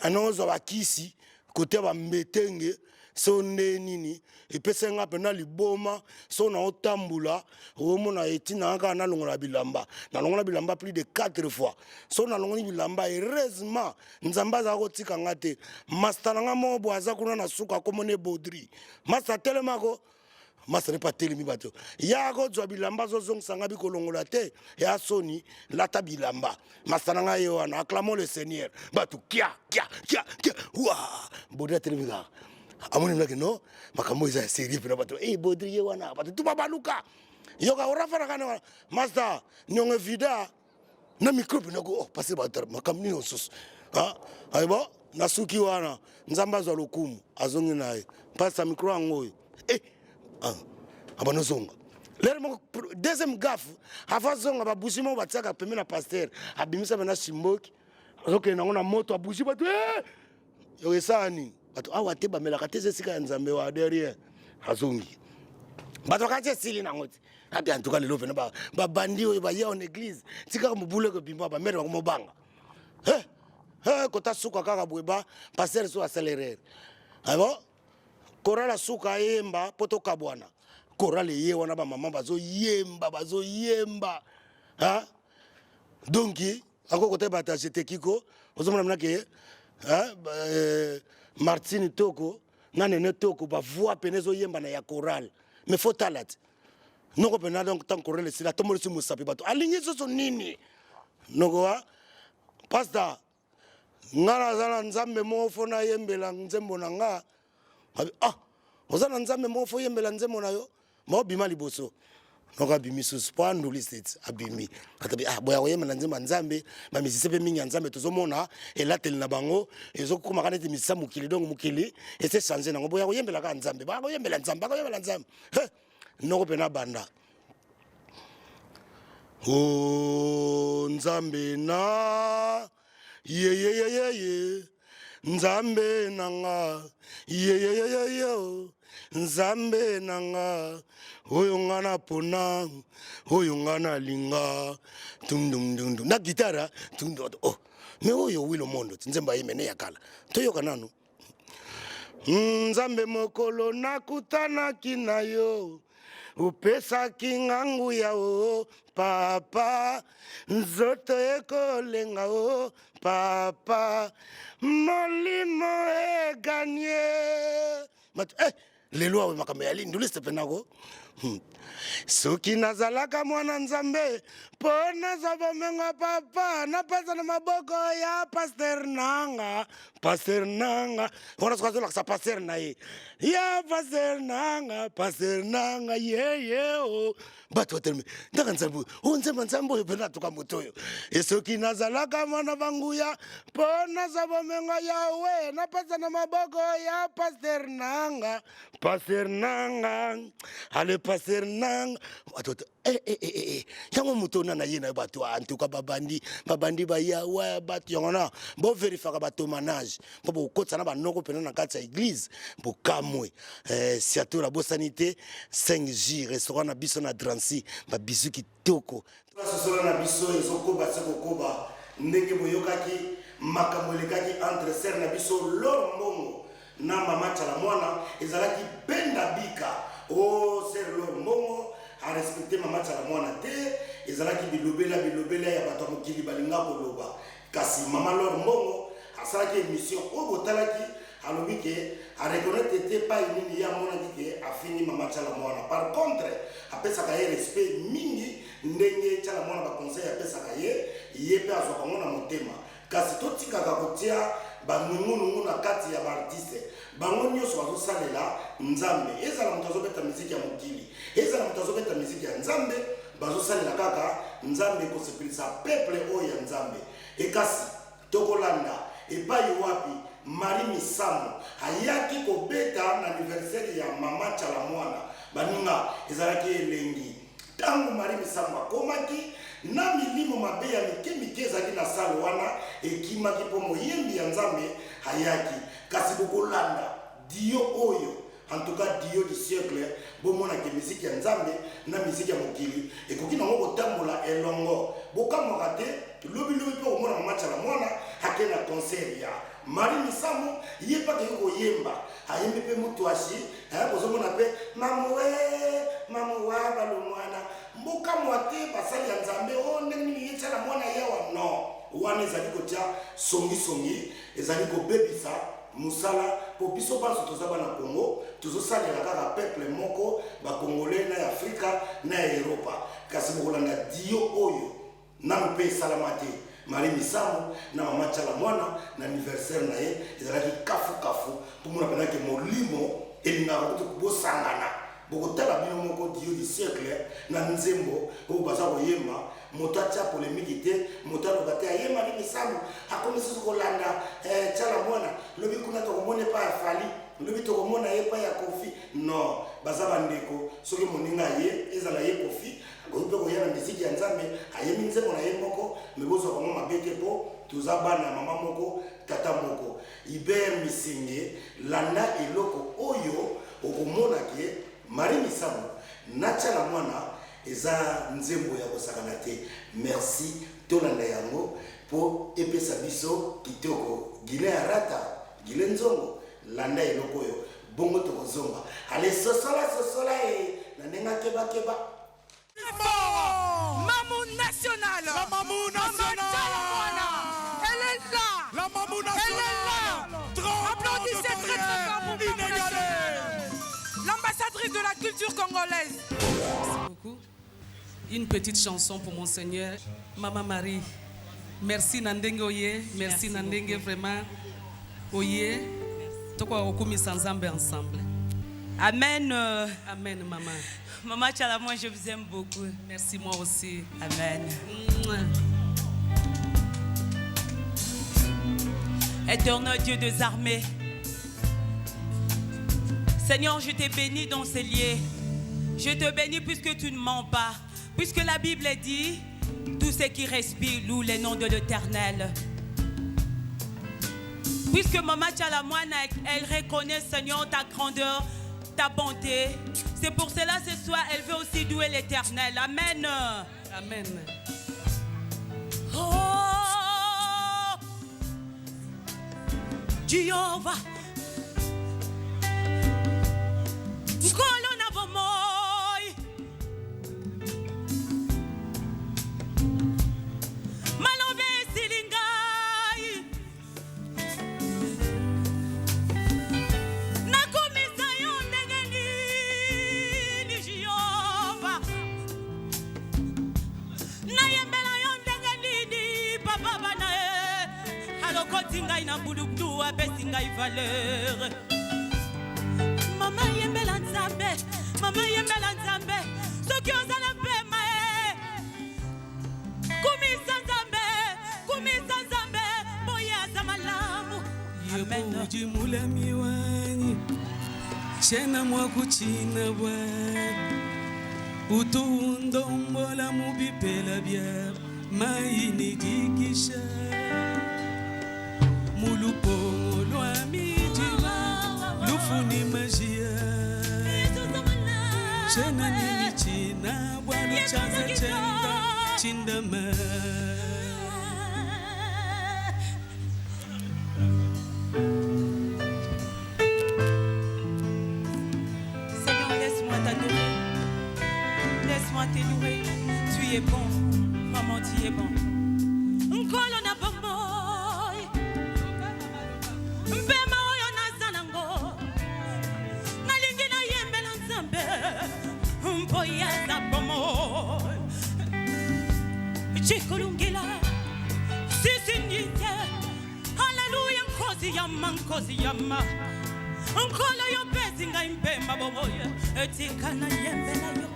A: nanozwa bakisi kote bambetenge so nde nini epesai nga mpena liboma. So naotambula, omona etinanga kaka nalongola bilamba. Nalongola bilamba plus de 4 fois. So nalongoli bilamba, heureusement Nzambe azala kotika nga te. Master na nga moko boye aza kuna na suka, akomona ebodri. Master atelemako, master ne mpe atelemi. Bato ya kozwa bilamba, azozongisa nga bikolongola te ya soni, lata bilamba. Master na ngai ye wana, acclamons le Seigneur. Bato kia kia kia kia, wa bodri atelemi kaka, amoni mnake no makambo eza ya série mpena. Bato e bodri ye wana, bato tuma baluka yoka orafana kana master niongo vida na micro mpena ko, oh, parce bato makambo nini mosusu ayebo. Nasuki wana, Nzambe azwa lokumu. Azongi na ye mpasa micro yango oyo, eh, ah, abanda ozonga lere moko. Deuxième gaffe, avant azonga, babougie moko batiaka pembe na pasteur, abimisa mpena simboki, azokende nango na moto abougie. Bato eh! Yo esala nini? Bato awa te bamelaka te, eza esika ya Nzambe wa de rien. Azongi, bato bakati esili nango te. Ate en tout cas lelo pena babandi oyo baya en église, tikaka mobulu ekobima, bamere bakomobanga. Eh, eh, kota suka kaka boye, ba pasteur so asala erreur. Ah bon, chorale asuka ayemba mpo tokabwana. Chorale eye wana, bamama bazoyemba, bazoyemba. Ha, donc akoko te bato ajetekiko ozomona mna ke Martine Toko na Nene Toko, bavoix pene ezoyemba na ya chorale, mais faut tala te noko mpena. Donc tant chorale esili, atombolisi mosapi, bato alingi susu nini? Noko wa pasteur, nga naza na Nzambe moko, fo nayembela nzembo na nga. Ah, oza na Nzambe moko, fo yembela nzembo na yo, ma obima liboso. Noko abimi susu mpo anduli seti abimi atabi. Ah, boya koyembela nzembo ya Nzambe, bamusicien mpe mingi ya Nzambe tozomona elateli na bango ezokomaka neti misisa mokili. Donc mokili ese change nango. Boya koyembela kaka Nzambe, bakoyembela Nzambe, bakoyembela Nzambe. Noko mpe na banda o Nzambe na yeyeyeyeye, Nzambe na nga yeyeyeye, Nzambe na nga oyo nga napona, oyo nga nalinga, tundundundu na gitara tundu. Oh, mais oyo Wilo Mondo ti nzembo ayemene ya kala, toyoka nanu. Nzambe, mokolo nakutanaki na yo, opesaki nga nguya. O papa, nzoto ekolenga. O papa, molimo eganye bato. Eh, lelo awa makambo ya linduliste mpenako. Soki nazalaka mwana Nzambe mpo nazwa bomengo, papa, napesa na maboko ya pasteur nanga, pasteur nanga wana. Soki azolakisa pasteur na ye, ya pasteur nanga, pasteur nanga yeye o bato batelemi ndaka Nzambe oyo, Nzambe, Nzambe oyo mpena atuka moto oyo. E soki nazalaka mwana banguya mpo nazwa bomengo, Yawe, napesa na maboko ya pasteur nanga, pasteur nanga, ale pasteur nanga. Bato eh, eh, eh, eh. Yango moto ona na ye na bato antuka babandi, babandi bayawa bato yango na boverifiaka batomanage mpo bokotisa na banoko mpena na kati ya église bokamwe. Siatur abosani te 5G restaurant na biso na Drancy, babisu kitoko. Sosola na biso ezokoba se kokoba. Ndenge boyokaki makambo elekaki entre sœur na biso Lor Mbongo na mama Tshala Mwana, ezalaki benda bika. O sœur Lor Mbongo arespecte mama Tshala Mwana te, ezalaki bilobela bilobela ya bato ya mokili balinga koloba. Kasi mama Lor Mbongo asalaki émission oyo botalaki, alobi ke areconnaître te epai nini ye amonaki ke afingi mama Tshala Mwana. Par contre apesaka ye respect mingi, ndenge Tshala Mwana baconseil apesaka ye, ye mpe azwaka yango na motema. Kasi totikaka kotia banungunungu na kati ya baartiste. Bango nyonso bazosalela Nzambe, ezala moto azobeta miziki ya mokili, ezala moto azobeta miziki ya Nzambe, bazosalela kaka Nzambe, kosepelisa peuple oyo ya Nzambe. Ekasi tokolanda epai wapi Marie Misamu ayaki kobeta na anniversaire ya mama Tshala Mwana. Baninga, ezalaki elengi ntango Marie Misamu akomaki na milimo mabe ya mike mike ezalaki na salle wana ekimaki mpo moyembi ya Nzambe ayaki. Kasi bokolanda duo oyo, en tout cas duo du siècle. Bomonake miziki ya Nzambe na miziki ya mokili ekoki nango kotambola elongo. Bokamwaka te, lobilobi mpe komona mama Tshala Mwana ake na concert ya Marie Misamu, ye mpe akeki koyemba, ayembi mpe mutuashi. Bozomona mpe mamuwe mamuwa balomwana. Mbokamwa te, basali ya Nzambe o ndenge nini ye Tshala Mwana yawa? Non, wana ezali kotia songisongi, ezali kobebisa mosala, mpo biso banso toza bana Congo, tozosalela kaka peuple moko, bacongolais na ya Afrika na ya Eropa. Kasi bokolanda duo oyo nanu mpe esalama te, Marie Misamu na mama Tshala Mwana na anniversaire na ye, ezalaki kafukafu mpo mona mpenake molimo elingaka kutu bosangana. Bokotala bino moko duo du siècle na nzembo oyo baza koyemba. Moto atia polémique te, moto aloba te aye Marie Misamu akomi susu kolanda Tshala Mwana. Lobi kuna tokomona epai ya Fally, lobi tokomona ye epai ya Kofi. Non, baza bandeko. Soki moninga ye ezala ye Kofi. Akoki mpe koya na miziki ya Nzambe, ayembi nzembo na ye moko, mais bozwa bango mabe te mpo toza bana ya mama moko, tata moko. Hubert Misenge, landa eloko oyo okomona ke Marie Misamu na Tshala Muana eza nzembo ya kosakana te. Merci, tolanda yango mpo epesa biso kitoko. Guylain Arata, Guylain Nzongo, landa eloko oyo bongo tokozonga. Allez, sosola sosola e na ndenge keba keba.
E: Mamou nationale.
F: La Mamou nationale.
E: Elle est là.
F: La Mamou
E: Elle est
F: nationale.
E: là.
F: 30 ans de
E: Applaudissez très très fort
F: carrière
E: pour Mamou
F: inégalée.
E: nationale. L'ambassadrice de la culture congolaise.
G: Merci beaucoup. Une petite chanson pour mon Seigneur, Maman Marie. Merci na ndenge oye, merci,
H: Merci
G: na ndenge
H: beaucoup.
G: vraiment oye. Tokoka kokumisa Nzambe ensemble.
H: Amen.
G: Amen, maman.
H: Maman Tshala, moi je vous aime beaucoup.
G: Merci, moi aussi.
H: Amen.
G: Mouah.
H: Éternel Dieu des armées, Seigneur, je te bénis dans ces lieux. Je te bénis puisque tu ne mens pas. Puisque la Bible dit, tous ceux qui respirent louent le nom de l'Éternel. Puisque Maman Tshala Muana, elle reconnaît, Seigneur, ta grandeur, ta bonté. C'est pour cela ce soir, elle veut aussi louer l'Éternel. Amen.
G: Amen.
H: Oh, Jéhovah. Nkolo na bomoi. Maloba esili ngai. Nakumisa yo ndenge nini, Jéhovah. Nayembela yo ndenge nini, papa bana ye alokoti ngai na mbulubulu, apesi ngai valeur. Mama, yembela Nzambe. Mama, yembela Nzambe. Soki oza na pema ye, kumisa Nzambe, kumisa Nzambe, boye aza malamu. Amen.
G: Yebo udi mulami wanyi, shena mwa kuchina bwana, utu undombola mu bipela bya mai nidikisha mulupongo lwa midima lufuni majia shena nimichina bwalu chanza chenda chindama.
H: Seigneur, laisse-moi t'adorer. Laisse-moi te louer. Tu es bon. Vraiment, tu es bon. Nkolo na bomoi. Mpema oyo naza nango. Nalingi nayembela Nzambe. Mpo ye aza bomoi. Chikulungila. Sisindite. Hallelujah, Nkosi yama, Nkosi yama. Nkolo yopesi ngai mpema bomoye, etika nayembela yo.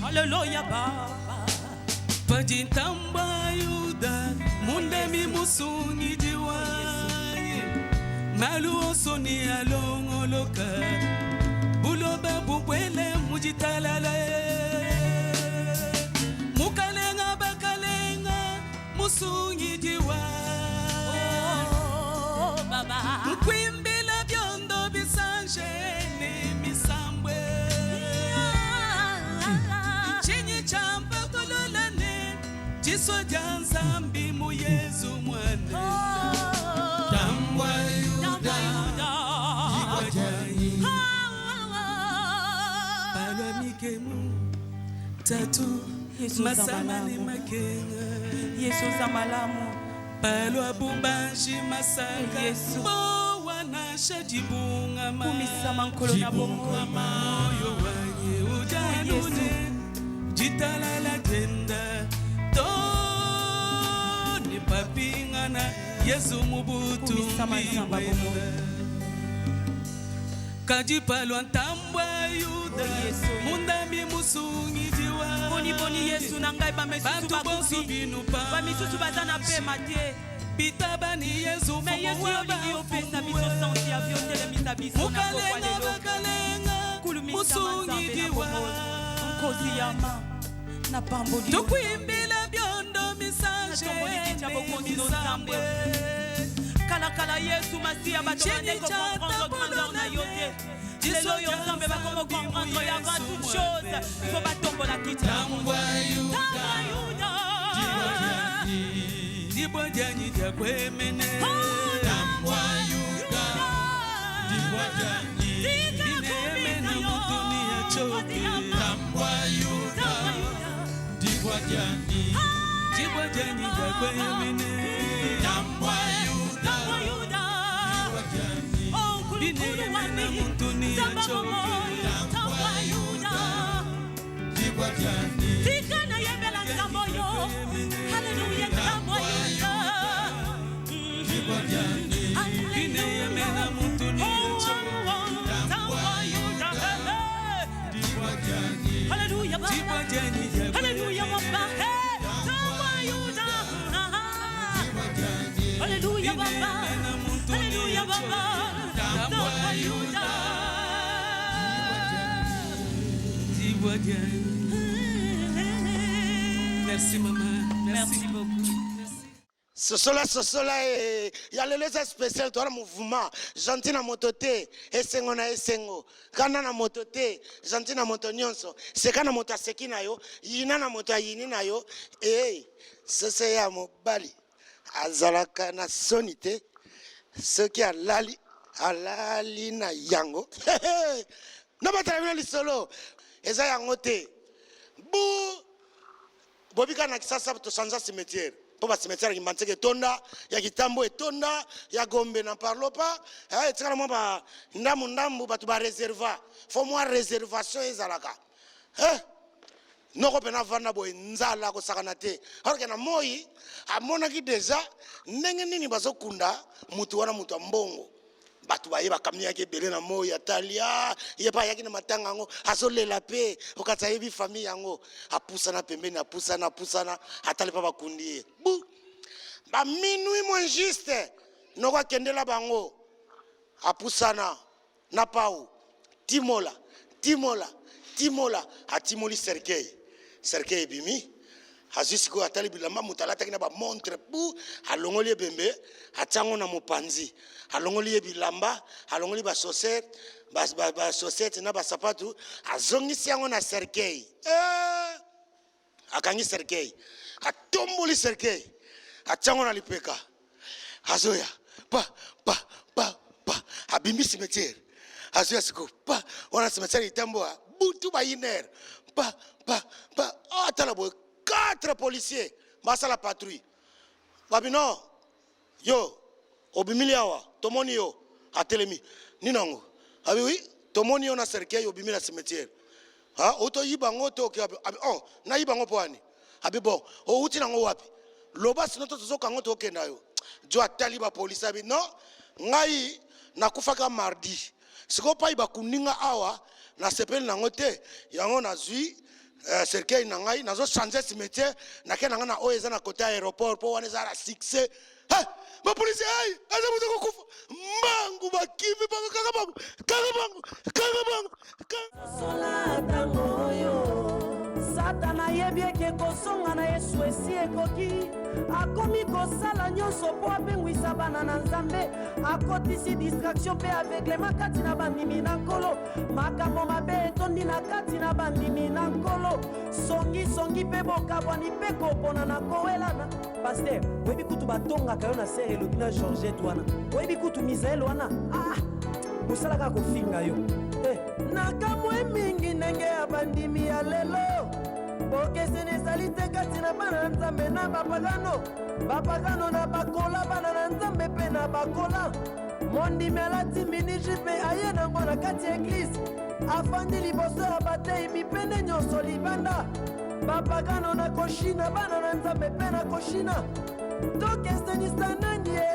H: Haleluya, Baba.
G: Padi ntamba Yuda mundemi musungidi wanyi malu osoni alongoloka buloba bubwele mujitalala mukalenga bakalenga musungidi wanyi.
H: Oh, Baba.
G: Nkwimbila byondo bisanje ni misambwe chinyi champakololane jiso lya Nzambi mu Yezu mwana tambwa Yuda jikwa janyi palwa mikemu tatu
H: Yesu
G: masama ni
H: malamu.
G: makenga
H: Yesu oza malamu.
G: Palwa bubanji masaka
H: Yesu.
G: bowanasha jibungama.
H: Kumisama Nkolo na bomoi.
G: Moyo wanyi ujanune jitalala tenda toni papingana Yesu mubutu.
H: Kumisama Nzambe bomoi.
G: Kajipalwa ntambwa Yuda.
H: Oh, Yesu.
G: Mundami musungidiwa.
H: Boni boni, Yesu na ngai, bamisusu
G: Bantu bonso
H: bakufi,
G: binu pa
H: bamisusu baza na pema te.
G: Bitabani Yesu.
H: Me Yesu, yo olingi opesa biso sansi ya vi, otelemisa biso na pokwa
G: Mukalenga
H: lelo.
G: bakalenga
H: Kulumisama Nzambe na
G: musungidiwa.
H: bomoi. Nkosi yama. Napamboli.
G: Tokuimbila biondo misanje
H: Natomboli kiti ya bokonzi no Nzambe. Kalakala Yesu Masiya, bato
G: Cheni
H: bande
G: cha
H: kocomprendre grandeur na yo te. Lelo oyo Nzambe bakoma comprendre ya avant toute chose, fo batombola kiti ya
G: Tambwa Yuda,
H: Tambwa Yuda.
G: Dibwa dyanyi dya kwemene.
H: Tambwa Yuda.
G: Dibwa dyanyi.
H: Tika
G: Bineemena
H: kumisa yo.
G: mutuni ya choki.
H: Tambwa Yuda.
G: Dibwa dyanyi. Dibwa dyanyi dya kwemene.
H: Tambwa Yuda. Oh, Nkulunkulu
G: Bineemena
H: wami.
G: mutuni ya
H: Nzambe
G: choki.
H: bomoi. Tambwa Yuda. Tika nayembela nzambe oyo. Haleluya, Tambwa Yuda.
G: Bineemena mutuni ya choki.
H: Tambwa Yuda. Haleluya, Baba.
G: Dibwa dyanyi dya
H: Haleluya, Baba. Hey, Tambwa Yuda. Haleluya, Baba. Haleluya, Baba. Tambwa Yuda.
G: Dibwa dyanyi. Merci maman.
H: Merci beaucoup.
A: Sosola sosola e ya lelo eza spécial. Towana mouvement gentil na moto te, esengo na esengo, kanda na moto te, gentil na moto nyonso, seka na moto aseki na yo, yina na moto ayini na yo. E soso ya mobali azalaka na soni te, soki alali, alali na yango. Nabatala bino lisolo eza yango te. Bu bobika na Kisasa, tosanza cimetière mpo bacimetière ya Kimbanseke etonda, ya Kitambo etonda, ya Gombe na parlopa etikala mwa ba ndambu ndambu. Bato bareserva, fo mwa réservation ezalaka. Noko mpe navanda boye, nzala kosakana te. Or na moi amonaki deja ndenge nini bazokunda mutu wana, mutu ya mbongo. Bato baye, bakamiaki ebele na moi. Atali, ye mpe ayaki na matanga yango, azolela mpe okati ayebi famille yango. Apusana pembeni, apusana, apusana, atali mpe bakundi ye. Bu baminuit moins juste, noko akendela bango, apusana na pau, timola, timola, timola, atimoli cercueil. Cercueil ebimi, azwi sikoyo, atali bilamba moto alataki na bamontre. Bu alongoli ebembe, atiango na mopanzi, alongoli ye bilamba, alongoli basosete na basapatu, azongisi yango na cercueil. Akangi cercueil, atomboli cercueil, atiango na lipeka, azoya pa pa pa pa, abimbi cimetière, azoya sikoyo pa wana cimetière itamboa butu ba 1 heure pa pa pa. Atala boye, quatre policiers basala patrouille. Babi: "Non, yo obimili awa, tomoni yo." Atelemi nini yango? Abi: "Oui, tomoni yo na cercueil, obimi na cimetière. Ha, otoyiba yango to oke wapi?" Abi: "Oh, nayiba yango mpo wani?" Abi: "Bon, outi nango wapi? Loba, sino to tozoka yango, tokenda yo." Jo atali bapolisi, abi: "Non, ngai nakufaka mardi, sikoyo pai bakundi nga awa, nasepeli nango te, yango nazwi cercueil na ngai, nazochange cimetière, nake na ngai na oyo eza na côté aéroport, mpo wana eza na succès." Hey, bapolisi, hey, aza moto kokufa. Mbangu bakimi bango, kaka bango, kaka bango, kaka bango.
F: Sola ntango oyo Satana ayebi eke kosonga na Yesu esi ekoki, akomi kosala nyonso mpo apengwisa bana na Nzambe. Akotisi distraction mpe aveuglement kati na bandimi na Nkolo. Makambo mabe etondi na kati na bandimi na Nkolo, songisongi mpe bokabwani mpe kopona na kowelana. Pasteur, oyebi kutu batongaka yo na sere elobi na Georgette wana, oyebi kutu Misael wana, ah, mosala kaka kofinga yo eh. Nakamwe mingi ndenge ya bandimi ya lelo, bokeseni ezali te kati na bana na Nzambe na bapagano, bapagano na bakola, bana na Nzambe mpe na bakola. Mondimi alati mini-jupe, aye nango na kati ya église, afandi liboso ya batei, mipende nyonso libanda. Bapagano na koshina, bana na Nzambe mpe na koshina. Tokesenisa nani ye,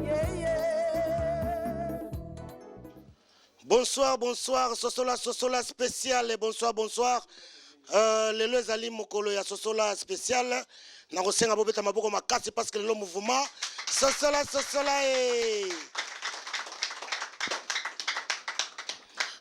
F: ye, ye.
A: Bonsoir, bonsoir, Sosola, Sosola spécial. Bonsoir, bonsoir. Lelo ezali mokolo ya Sosola spécial. Nakosenga bobeta maboko makasi parce que lelo mouvement Sosola, Sosola e.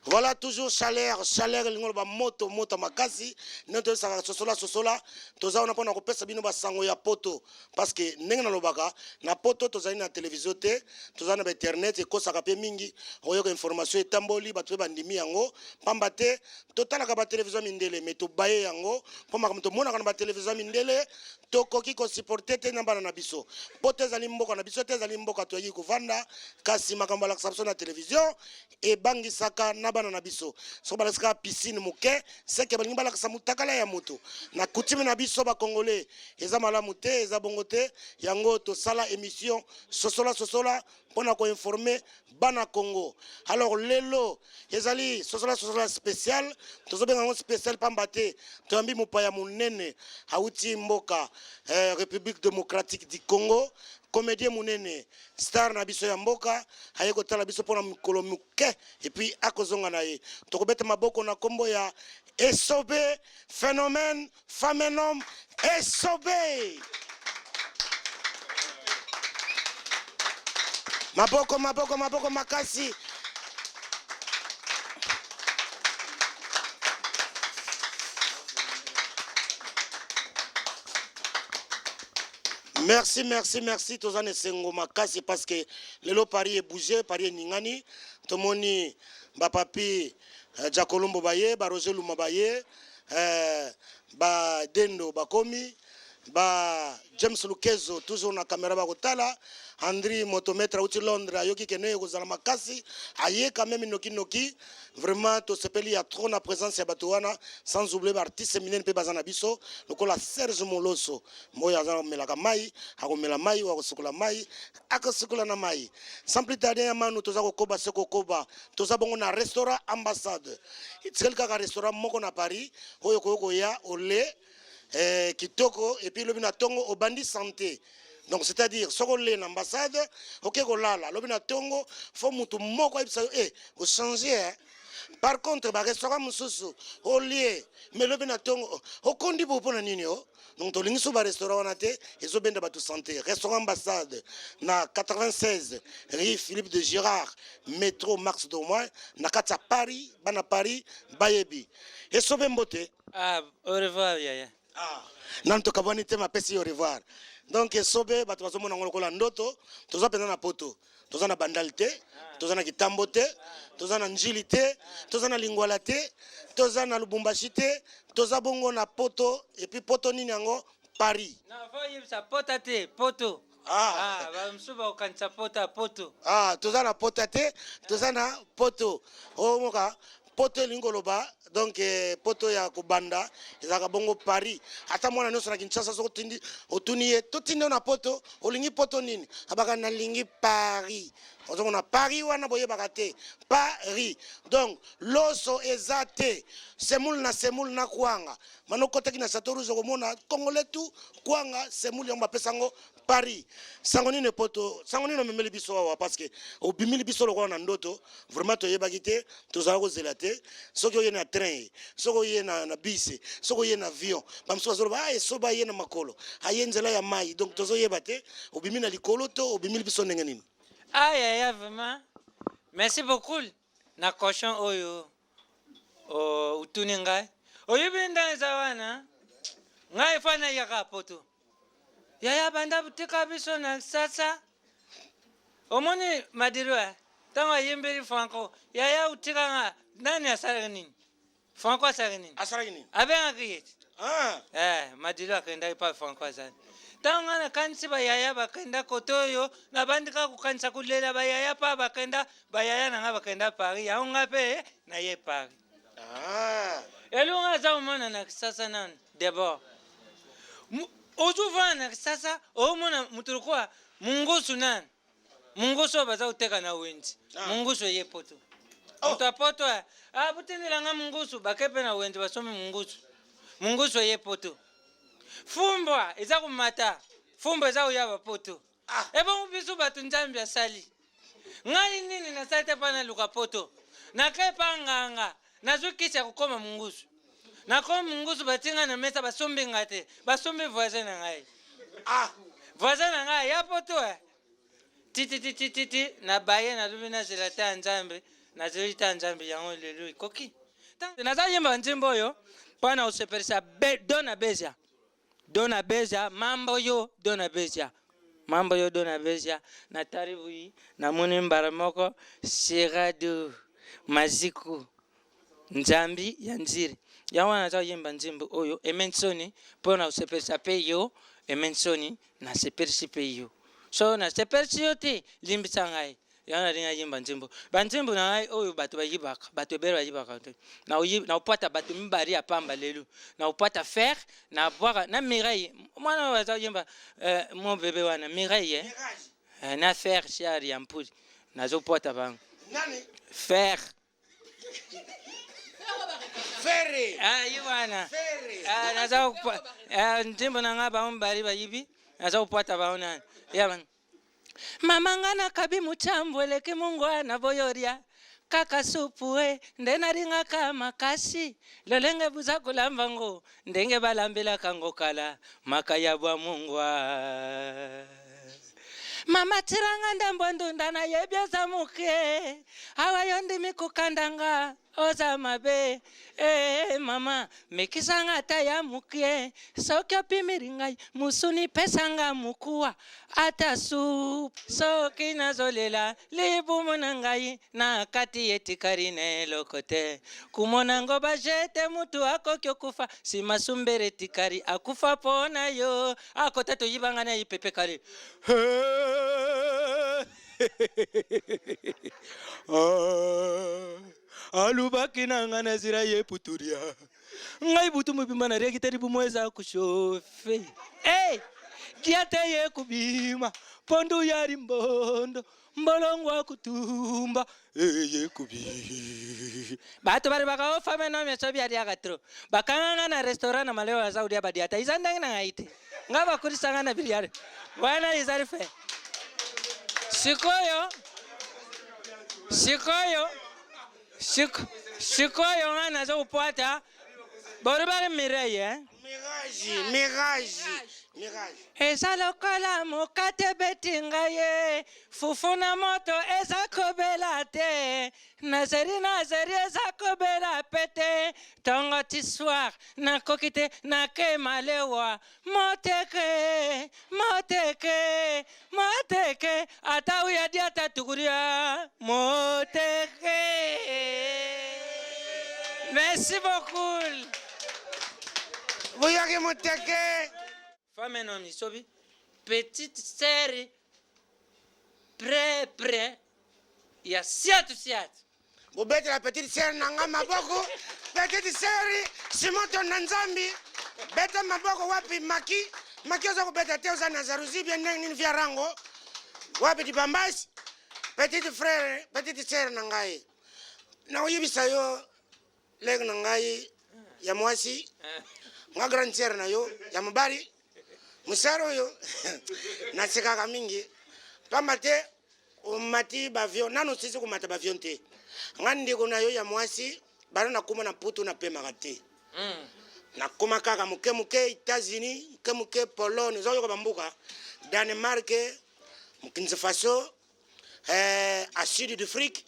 A: Voilà toujours chaleur, chaleur elingi oloba moto moto makasi ndenge toyebisaka sosola sosola toza wana mpona kopesa bino basango ya poto parce que ndenge nalobaka na poto tozali na televizio te toza na bainternet ekosaka mpe mingi oyoka information etamboli bato mpe bandimi yango pamba te totalaka batelevizio ya mindele me tobaye yango mpo makambo tomonaka na batelevizio ya mindele tokoki kosupporte te na bana na biso poto ezali mboka na biso te ezali mboka toyaki kovanda kasi makambo balakisa biso na televizio ebangisaka na bana na biso soki balakisaka piscine moke seke balingi balakisa motakala ya moto na coutume na biso bacongolais eza malamu te eza bongo te yango tosala émission sosola sosola mpo na koinforme bana congo alors lelo ezali sosola sosola spécial tozobenga yango spécial pamba te toyambi mopaya monene awuti mboka eh, république démocratique du congo comédien monene star na biso ya mboka aye kotala biso mpona mikolo moke epuis akozonga na ye tokobeta maboko na nkombo ya esobe phénomène famenom esobe maboko maboko maboko makasi Merci, merci, merci. Toza na esengo makasi parce que lelo Paris est bougé, Paris eningani. Tomoni ba papi euh, Jacolombo baye, ba Roger Luma baye, euh, ba Dendo bakomi, ba James Lukezo toujours na caméra bakotala. Andri motomètre auti Londres ayoki kene ekozala makasi, aye quand même noki noki. Vraiment tosepeli ya trop na présence ya bato wana sans oublier ba artistes minene pe baza na biso lokola Serge Moloso Moyo aza amelaka mai, akomela mai, oyo akosukola mai, akosukola na mai. Sans plus tarder ya manu toza kokoba se kokoba. Toza bongo na restaurant ambassade. Etikali kaka restaurant moko na Paris oyo okoki koya ole eh, kitoko et puis lobi na tongo obandi santé. Donc c'est-à-dire soki ole na ambassade oke kolala lobi na tongo fo mutu moko ayebisa yo eh ochange eh. Par contre ba restaurant mosusu olie mais lobi na tongo okondi bo mpo na nini o Donc tolingi so ba restaurant wana te ezobenda bato santé. Restaurant ambassade na 96 rue Philippe de Girard métro Max Dormoy na kati ya Paris bana Paris bayebi. Esobe mbote.
I: Ah, au revoir yaya.
A: Ah, nanu tokabwani te mapesi au revoir. Donc esobe bato bazomona yango lokola ndoto toza mpenza na poto. Toza na bandal te, toza na kitambo te, toza na njili te, toza na lingwala te, toza na lubumbashi te, toza bongo na poto et puis poto nini yango Paris.
I: Na faut yebisa pota te, poto.
A: Ah,
I: ah ba mosusu bakokanisa pota poto.
A: Ah, toza na pota te, toza na poto. Omoka poto elingi koloba donc eh, poto ya kobanda ezalaka bongo paris ata mwana nyonso na kinshasa soki otindi otuni ye totindi yo na poto olingi poto nini abaka nalingi paris ozomona paris wana boyebaka te paris donc loso eza te semoule na semoule na kwanga mana okotaki na chateau rouge okomona congolais tout kwanga semoule yango bapesa yango Paris sango nini poto sango nini omemeli biso awa parce que obimili biso lokola na ndoto vraiment toyebaki te tozala kozela te soki oye na train soki oye na, na bus soki oye na avion bamosusu bazoloba ah, esoba aye na makolo aye nzela ya mai donc tozoyeba te obimi na likolo to obimili biso ndenge nini
I: ah yaya vraiment merci beaucoup na cochon oyo otuni ngai oyebi ndenge eza wana ngai fa nayaka poto Yaya banda tika biso na sasa omoni madiro eh? ntango ayembeli franco yaya otika nga nani asalaki nini franco asalaki nini
A: asalaki nini
I: abengaki ye ti
A: ah.
I: eh, madiro akendaki pa franco azali ntango nga nakanisi bayaya bakenda kote oyo nabandi kaka kokanisa kolela bayaya pa bakenda bayaya na nga bakenda paris yango nga mpe naye paris
A: ah.
I: elonga aza komona na kisasa nanu D'abord ozovanda na kisasa omona moto lokola mungusu nani mungusu oyo baza koteka na wenze ah. mungusu eye poto oh. moto ya poto eh. ah, botindela nga mungusu bake mpe na wenze basombi mungusu mungusu eye poto fumbwa eza komata fumbwa eza koya bapoto ah. ebongo biso bato nzambe asali ngai nini nasali te mpo naluka poto nake epa nganga nazwi kisi ya kokoma mongusu nakomi mongusu batie ngai na mesa basombi ngai te basombi voisin na ngai
A: ah.
I: voisin na ngai ya poto eh. tititititi na baye nalobi nazela te ya nzambe. Nazeli ta Nzambe yango lelo ekoki. Naza yemba nzembo oyo mpo na kosepelisa Dona Bezia. Dona Bezia, mambo yo Dona Bezia. Mambo yo Dona Bezia, natali boyi namoni mbala moko Serado Maziku Nzambi ya Nziri. Yango wana naza koyemba nzembo oyo Aime Nsoni mpo na kosepelisa mpe yo Aime Nsoni, nasepelisi mpe yo. So nasepelisi yo te, limbisa ngai. Yango nalingi nayemba nzembo. Ba nzembo na ngai oyo bato bayibaka, bato ebele bayibaka te. Nakopwata bato mibale ya pamba lelo. Nakopwata Ferre, nabwaka na Mireille. Mwana oyo aza koyemba eh, mon bebe wana Mireille eh? Eh, na Ferre Chiari ya Mpudi. Nazopwata bango.
A: Nani?
I: Ferre.
A: Ferre.
I: Ah, ye wana. Ah, naza ah, nzembo na ngai bango mibale bayibi, naza kopwata bango nani. Ya bana. Mama nga nakabi muchambu eleki mungwa na boyoria kaka supu e nde nalingaka makasi lolenge buza kolamba ngo ndenge balambelaka ngo kala makaya bwa mungwa mama tiranga ndambo ndunda nayebi oza moke awa yo ndimi kokanda nga Oza mabe eh mama mekisa nga ata ya mukie soki opimeli ngai musuni pesa nga mukuwa ata soup soki nazolela libumu na ngai na kati etikali na eloko te kumona ngo bajete mutu akoki okufa sima sumbere etikali akufa po na yo akota toyiba nga na ye pepe kale Alubaki na nga na zira ye puturia ngai butu mobimba nariaki te libumu eza kushofe hey! dia te ye kubima pondu ya limbondo mbolongo kutumba eye kubi bato bali bakaofa meno meso bialiaka tro bakanga nga na restaurant na malewa aza kulia badiata iza ndenge na ngai te nga bakulisa nga na biliare wana ezali fe sikoyo sikoyo sikoyo nga naza kopwata bolobaki mireille eh?
A: Mirage, mirage, mirage.
I: Eza lokola mokate ebeti ngai ye fufu na moto eza kobela te Nazeli nazeli eza kobela pete tongo ti soir nakoki te nake malewa moteke moteke moteke ata uya diata tukuria moteke merci beaucoup
A: Boyaki moteke.
I: Femme non isobi petite sœur près près ya siatu siatu.
A: Bobetela petite sœur na nga maboko. Petite sœur Simon Tonda Nzambi beta maboko wapi maki maki oza kobeta te oza na jalousie bien ndenge nini via rango wapi dibambasi petite frère petite sœur na ngai nakoyebisa yo Leki na ngai ya mwasi, nga grande sœur na yo ya mobali, mosala oyo nasekaka mingi pamba te omati b'avion nanu osisi komata b'avion te. Nga ndeko na yo ya mwasi banda nakoma na poto napemaka te. Nakoma kaka moke moke Etats-Unis, moke moke Pologne, oza koyoka ba mboka Danemark, Mokinzi Faso, eh, a sud d'Afrique,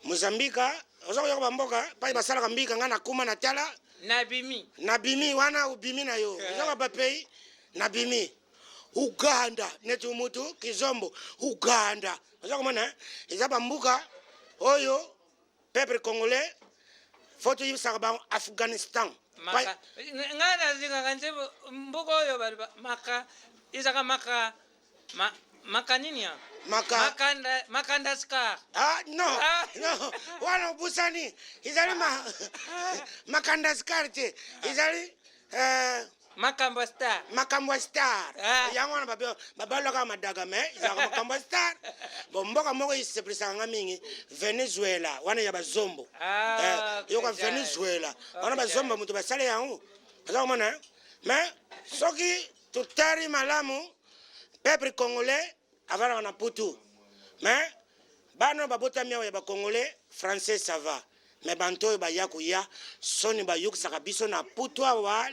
A: Mozambique, oza koyoka ba mboka pai basalaka mbika nga nakoma na tala
I: nabimi
A: nabimi wana obimi na yo oza ba pays nabimi Uganda neti mutu kizombo Uganda oza komona eh? Eza ba mboka oyo peuple congolais faut toyebisaka bango Afghanistan
I: maka ngai nalingaka nzembo mboka oyo baloba maka ezaka maka Ma, maka nini ya?
A: Maka.
I: Makanda, makanda scar.
A: Ah, non,
I: Ah.
A: non. Wana obusani. Ezali ma, makanda scar te. Ezali, eh,
I: Makambo ya star.
A: Makambo ya star.
I: Ah.
A: Yango wana babalaka madaga mais ezalaka makambo ya star. Bon, mboka moko esepelisaka nga mingi, Venezuela, wana ya bazombo.
I: Ah,
A: Eh, yoka
I: okay,
A: Venezuela. Wana
I: Okay,
A: bazombo moto basala yango. Oza komona, eh? Mais soki totali malamu peuple congolais avandaka na putu mais bana oyo babotami awa ya ba congolais français ça va mais banto oyo baya koya soni bayokisaka biso na putu awa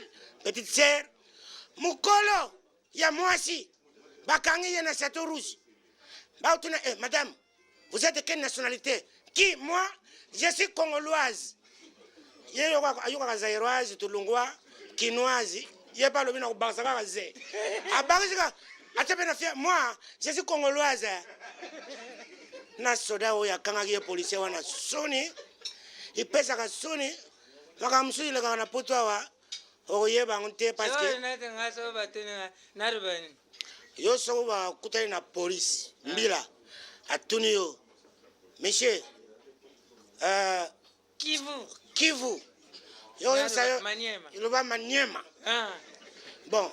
A: petite sœur mokolo ya mwasi bakangi ye na chateau rouge baotuna eh, madame vous êtes de quelle nationalité? Qui moi? Je suis congoloise. Ye ayokaka zairoise tolongwa kinoise ye mpe alobi na kobakisa kaka ze abakisi kaka atia mpe na fia moi je suis congoloise na soda oyo akangaki ye policier wana soni epesaka soni makambo mosusu elekaka na poto awa okoyeba yango te parce que yo soko bakutani na polise mbila atuni yo monsieur euh,
I: kivu
A: kivu yo oyebisa yo eloba maniema
I: ah.
A: bon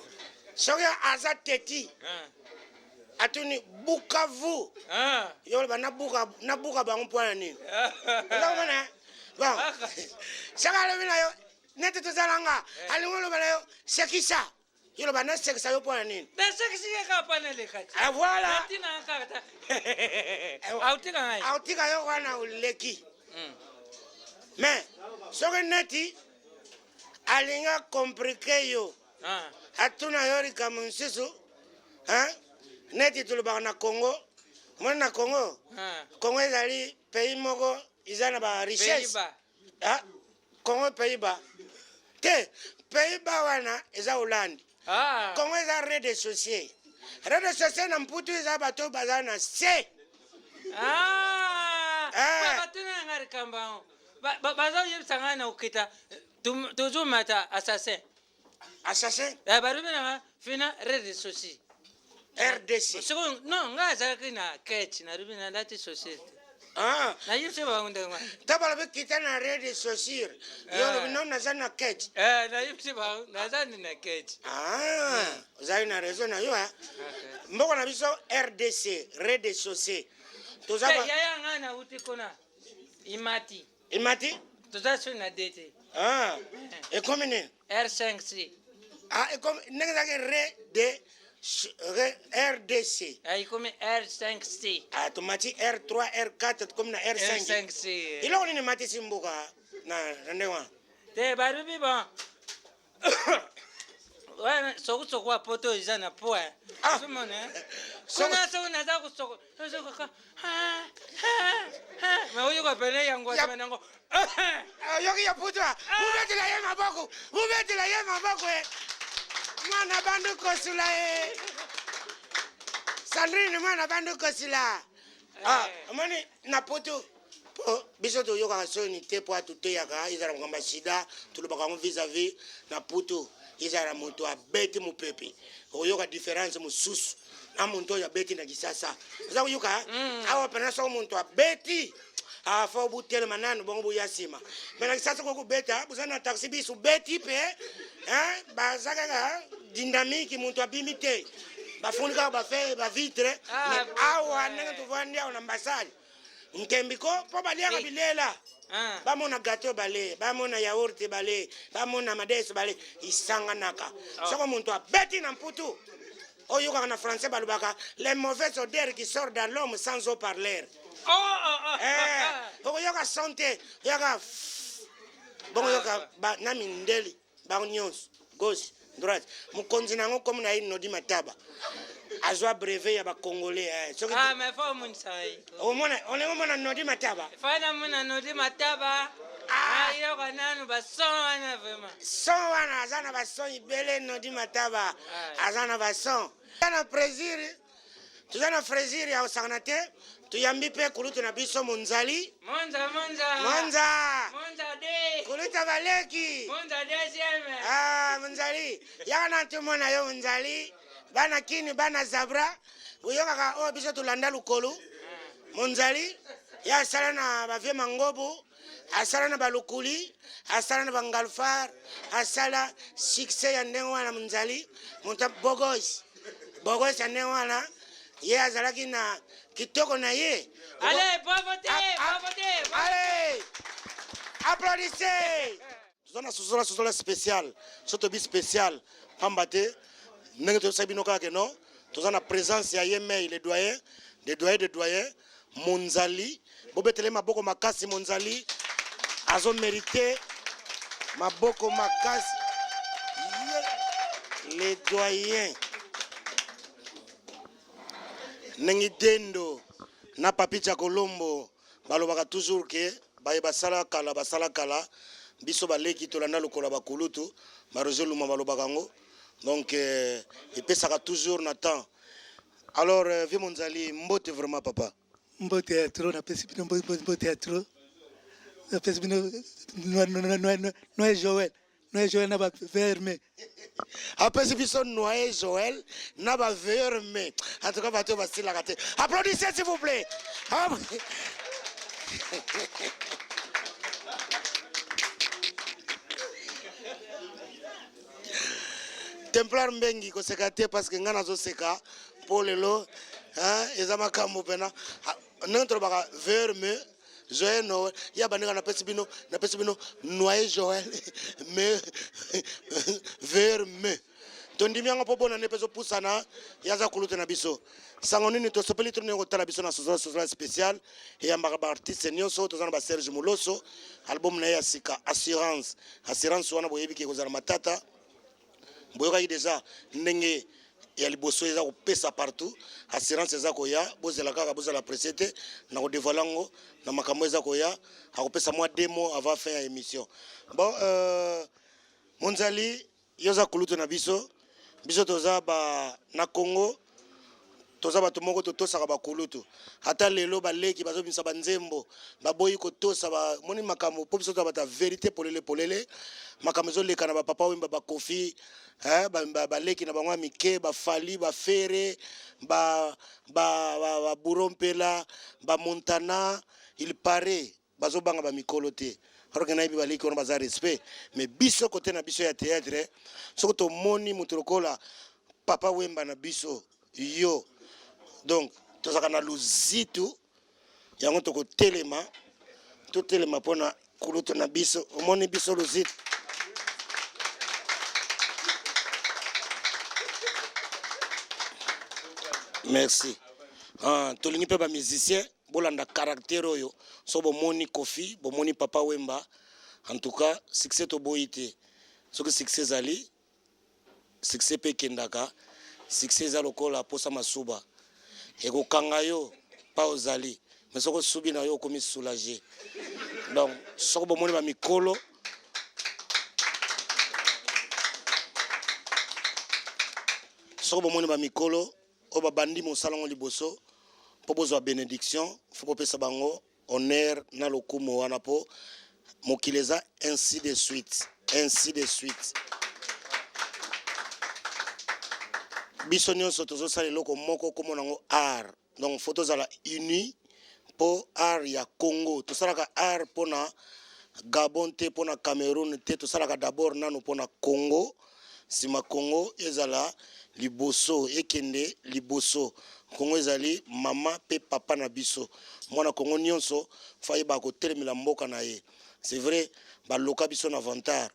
A: soki aza teti
I: ah.
A: atuni bukavu
I: ah.
A: yo oloba nabuka bango mpo na nini ozakomona bon soki alobi na yo neti tozalanga
I: Eh.
A: alingi oloba na yo sekisa yo loba nasekisa yo mpo na nini
I: nasekisi ye kaka mpo naleka ti
A: Ah, voilà.
I: natina kaka ta autika ngai
A: autika yo wana oleki mais soki neti alingi akomplike yo
I: Ah.
A: atuna yo likambo mosusu hein? neti tolobaka na congo omoni na congo
I: Ah.
A: congo ezali pays moko eza na ba richesse
I: Pays-Bas.
A: ah, congo pays-bas te pays-bas wana eza hollande
I: ah.
A: congo eza rez de chaussée rez de chaussée na mputu eza bato oyo baza na se
I: Ah.
A: Eh.
I: Batuna na ngai likambo yango bazoyebisa ngai na kokita tozomata assassin
A: assassin
I: eh, balobi na nga fina rez de chaussée
A: rdc
I: sikoyo non ngai azalaki na ketch nalobi nalati chaussure te
A: Ah.
I: nayebisi bango ndenge wana
A: ta balobi kita na rez de chaussure yo
I: Eh.
A: olobi no naza na ketch
I: Eh, nayebisi bango naza nde na ketch
A: Ah, ozali na raison na yo eh. mboka na biso rdc rez de chaussée toza
I: Eh, yaya ngai nauti kuna imati
A: imati
I: toza soki na d te
A: Ah, ekomi nini
I: r5c
A: Ah, ekomi ndenge ezalaki re de rdc
I: ekomi r5c
A: ah, tomati r3 r4 tokomi na r5
I: R5C.
A: eloko nini ematisi mboka na na ndenge wana
I: te balobi bon wana sokusoku ya poto eza na po ozomona kuna soki naza kosoko sokoka me oyoka pene yango asema nango
A: oyoki ya putwa bobetela ye maboko bobetela ye maboko e mwana bandu kosula e sandrine mwana bandu kosula Ah, omoni na poto po biso toyokaka soni te po atoteyaka ezala makambo ya sida tolobaka yango vis-à-vis na poto ezala moto abeti mopepe okoyoka différence mosusu na moto oyo abeti na kisasa oza koyoka awa mpena soko moto abeti afa obutelema nanu bongo boya nsima me na kisasa okoki kobeta boza na taxi biso obeti mpe hein, baza kaka dynamique moto abimi te bafundi kaka bafe bavitre
I: Ah,
A: mais awa ndenge tovandi awa na ambasade nkembi ko mpo baliaka bilela
I: Ah.
A: bamona gateau bale bamona yaourt bale bamona madeso bale isanganaka
I: Oh.
A: soko moto abeti na mputu oyokaka na français balobaka les mauvaises odeurs qui sort dans l'homme sans eau parler
I: Oh, oh, oh.
A: Eh, okoyoka son te oyoka bongo oyoka ba- na mindeli bango nyonso gauche droite mokonzi na yango komi na ye nodi mataba azwa brevet ya bacongolais eh. soki
I: Ah, mais faut omonisa ye
A: omona olingi omona nodi mataba
I: fa namona nodi mataba ayoka nanu bason wana vraiment
A: son wana aza na bason ebele nodi mataba aza na bason toza na plaisir toza na plaisir ya kosangana te toyambi mpe kulutu na biso monzali
I: monza monza
A: monza
I: monza de
A: kulutu baleki
I: monza deuxième
A: Ah, monzali yaka na tomona yo monzali bana kini bana zabra boyokaka oyo biso tolanda lokolo monzali ye asala na bavie mangobo asala na balukuli asala na bangalfar asala succès ya ndenge wana monzali moto bogos bogos ya ndenge wana ye azalaki na kitoko na ye
I: Allez, bravo te, bravo te.
A: Allez, applaudissez. toza na sosola sosola spécial so tobi spécial pamba te ndenge toyebisaki bino kaka ke non toza na présence ya ye mei le doyen le doyen de doyen monzali bobetele maboko makasi monzali azomérite maboko makasi Ye- le doyen ndenge dendo na papi chakolombo Balobaka toujours ke baye basala kala basala kala, biso baleki tolanda lokola bakulutu ba Roger Luma balobaka yango. Donc euh, epesaka toujours na temps. Alors euh, vieux Monzali, mbote vraiment papa.
J: Mbote ya trop napesi bino mbote ya trop napesi bino noye Joël noye Joël na ba verme
A: apesi biso noye Joël na ba verme en tout cas bato basilaka te applaudissez s'il vous plaît. Templar Mbengi koseka te parce que ngai nazoseka mpo lelo eza makambo mpena ndenge tolobaka verme joyeux noël ya bandenge napesi bino napesi bino noye joël me verme tondimi yango mpo bonane mpe ezopusana ye aza kulutu na biso sango nini tosepeli to ndenge kotala biso na sosola sosola spécial eyambaka baartiste nyonso toza na baserge moloso album na ye ya sika assurance assurance wana boyebi ke ekozala matata Boyokaki deja ndenge ya liboso eza kopesa partout assurance eza koya bozela kaka bozala presse te na kodevoile yango na makambo eza koya akopesa mwa demo avant fin ya émission bon euh, monzali yo oza kulutu na biso biso toza ba na congo Toza bato moko totosaka ba kulutu ata lelo baleki bazobimisa ba nzembo baboyi kotosa ba moni makambo po biso toza bato ya verite polele polele makambo ezoleka na ba papa wemba ba kofi eh, baleki na bango ya mike ba fally ba ferre ba ba ba, ba bouro mpela ba montana il parait bazobanga ba mikolo te alors que nayebi baleki wana baza respect mais biso kote na biso ya théâtre soki tomoni moto lokola papa wemba na biso yo donc tozalaka na luzitu yango tokotelema totelema mpona kulutu na biso omoni biso luzitu merci ah, tolingi mpe bamusicien Bolanda caractère oyo soki bomoni Koffi bomoni papa Wemba en tout cas succès toboyi te soki succès ezali succès pe ekendaka succès eza lokola posa masuba ekokanga yo pa ozali mais soki osubi na yo okomi soulager donc soki bomoni ba mikolo soki bomoni ba mikolo oyo babandi mosala yango liboso mpo bozwa benediction fo bopesa bango honneur na lokumu wana mpo mokili eza ainsi de suite ainsi de suite biso nyonso tozosala eloko moko komona yango art donc fo tozala uni mpo art ya congo tosalaka art mpona gabon te mpona cameroun te tosalaka d'abord nano mpona congo Sima Congo ezala liboso, ekende liboso. Congo ezali mama pe papa na biso. Mwana Congo nionso faut ayebaka kotelemela mboka na ye. C'est vrai baloka biso na vantard.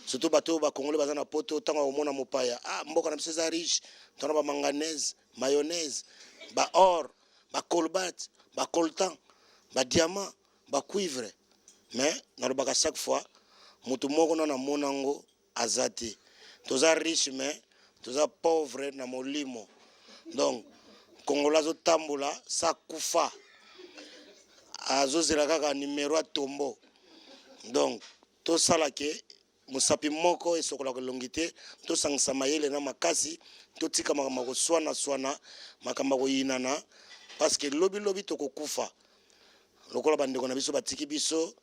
A: Surtout bato oyo ba congolais baza na poto tango akomona mopaya, ah mboka na biso eza riche, toza na ba manganèse, mayonnaise, ba or, ba colbate, ba coltan, ba diamant, ba cuivre. Mais nalobaka chaque fois mutu moko nanu amona ngo aza te toza riche mais toza pauvre na molimo donc congolais azotambola sa kufa azozela kaka numero ya tombo donc tosala ke mosapi moko esokolaka elongi te tosangisa mayele na makasi totika makambo ya koswana-swana makambo ya koyinana parce que lobilobi tokokufa Lokola ba ndeko na biso batiki biso,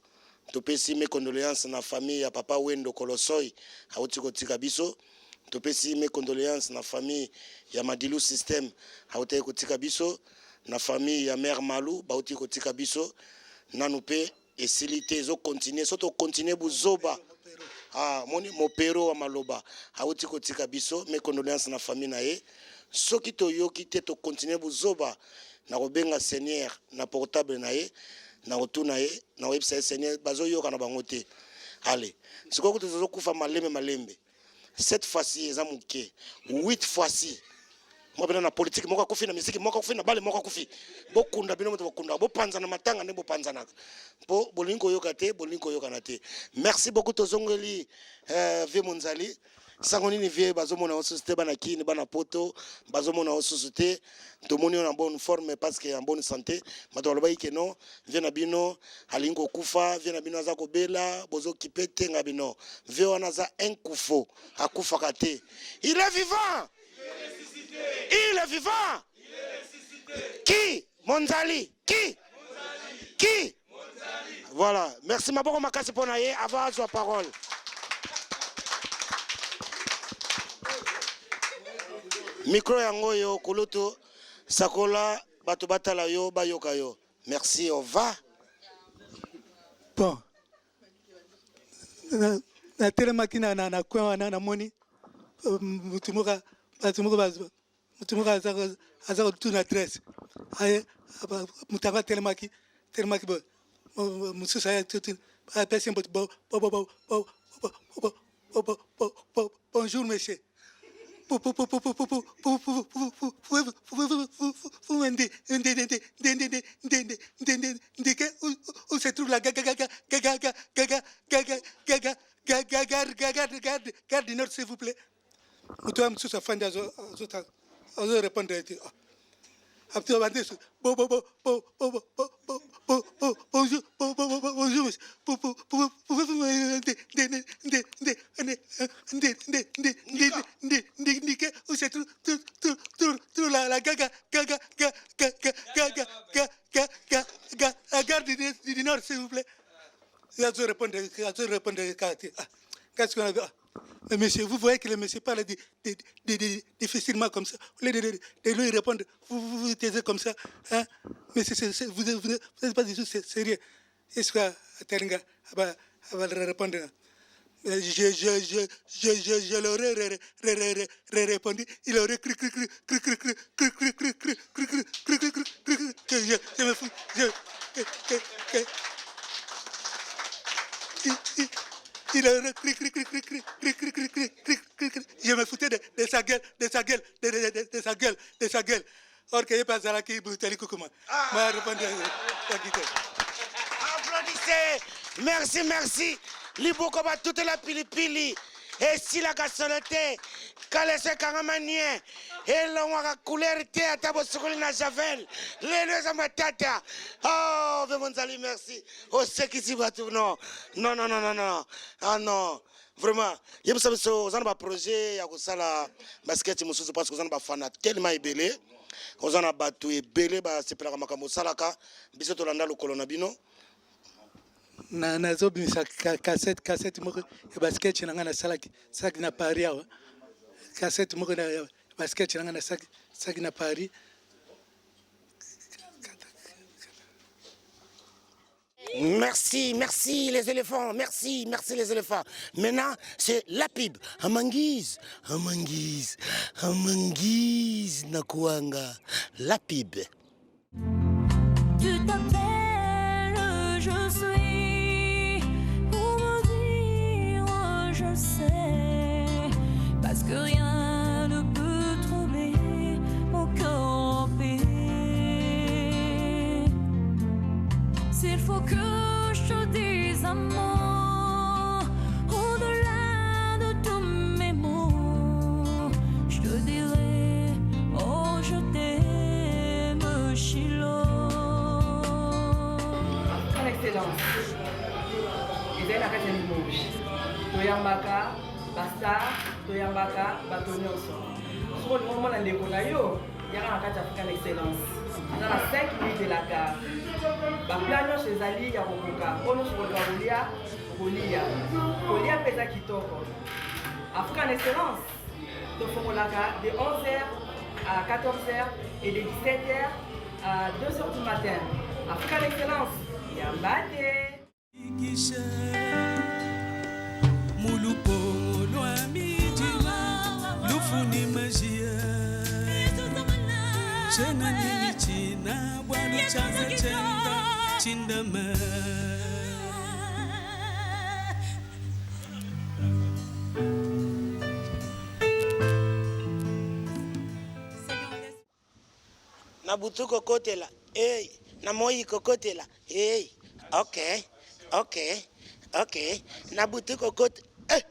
A: topesi mes condoleances na famille ya papa Wendo Kolosoy awuti kotika biso. Topesi mes condoleances na famille ya Madilu System awutaki kotika biso, na famille ya mère Malu bawuti kotika biso. Nanu pe esili te, ezo continuer. Soki to continuer buzoba ah, moni mopero wa maloba awuti kotika biso, mes condoleances na famille na ye. Soki toyoki te to continuer buzoba Nakobenga seigneur na portable na ye, nakotuna ye, nakoyebisa ye seigneur bazoyoka na bango te. Allez, sikoyo kutu tozokufa malembe malembe. Cette fois-ci eza moke, huit fois-ci mwa bino na politique moko akufi na miziki moko akufi na bale moko akufi bokunda bino moto bokundaka bopanzana matanga nde bopanzanaka mpo bolingi koyoka te bolingi koyokana te merci beaucoup tozongeli euh, vie monzali. Sango nini vie bazomona yo susu te bana Kin, bana poto bazomona yo susu te. Tomoni yo na bonne forme parce que en bonne santé. Bato balobaki que non, vie na bino alingi kokufa, vie na bino aza kobela, bozokipe te nga bino. Vie wana aza un kufo, akufaka te. Il est vivant. Il est vivant. Qui? Monzali. Qui? Qui? Voilà. Merci maboko makasi pona ye avant azwa parole. Micro yango yo kulutu sakola bato batala yo bayoka yo. Merci, au revoir.
J: Bon. Natelemaki na na na coin wana namoni euh, mutu moko bato moko moto moko aza kotuna adresse aye moto yango atelemaki telemaki boye mosusu aye apesi mbote bonjour monsieur indiquer où se trouve la gare du Nord, s'il vous plaît. Moto ya mosusu afandi azo azo répondre ye te. Apti abandi su bo bo bo bo bo bo bo bo bo bonjour bo bo bo bonjour monsieur pouvez-vous indiquer où se trouve tout la la gaga gaga gaga gaga gaga gaga la gare du Nord s'il vous plaît. Azo répondre azo répondre kaka te. Ah kasi Mais monsieur, vous voyez que le monsieur parle difficilement comme ça. Au lieu de lui répondre, vous vous, vous taisez comme ça. Hein? Mais c'est, c'est, vous n'êtes pas du tout sérieux. Est-ce que Atalinga va répondre? Je l'aurais répondu, il aurait cru, cru, cru, cru, cru, cru, cru, cru, cru, cru, cru, cru, cru, cru, cru, cru, cru, que je me fous, je, que, que, que, il aurait cru, cru, cru, cru, cru, cru, cru, cru, cru, cru, cru, cru. Je me foutais de, de sa gueule, de sa gueule, de, de, de, de sa gueule, de sa gueule. Or que pas Zalaki Boutali Koukouma. M'a répondu
A: Applaudissez. Merci, merci. Liboko ba toute la pilipili. esilaka solo te kaleso ekangama nie elongwaka couleur te ata bosukoli na javel lelo eza matata oh ve monzali merci osekisi bato non non non non non ah non vraiment yebisa biso oza na baprojet ya kosala basketch mosusu parce que oza na bafana tellement ebele oza na bato ebele basepelaka makambo osalaka biso tolanda lokolo na bino
J: na nazobimisa cassette cassette moko ya basketch na ngai nasalaki salaki na Paris awa cassette moko ya basketch na ngai nasalaki salaki na Paris
A: Merci, merci les éléphants, merci, merci les éléphants. Maintenant, c'est la pub. Amanguise, Amanguise, Amanguise Nakuanga, la pub.
K: Tu t'appelles, je suis, pour me dire je sais, parce que rien ne peut troubler mon cœur en paix. S'il faut que je te dise un mot, au-delà de tous mes mots, je te dirai, oh je t'aime, Chilo.
L: Son excellence ezali na kati ya limoges toyambaka bastar toyambaka bato nyonso soki olingi omona ndeko na yo yaka na kati ya african excellence eza na 5 minutes de la gare bapla nyonso ezali ya kokoka oyo nyonso okolinga kolia okolia kolia mpe eza kitoko african excellence tofongolaka de 11h à 14h et de 17h à 2h du matin african excellence yamba te
G: Mulupongo lwa midima lufuni majia chena nini china bwalu chanza chenda chindama
A: Na butu kokotela hey, na moyi kokotela hey. Ok, ok, ok. Na butu kokotela eh.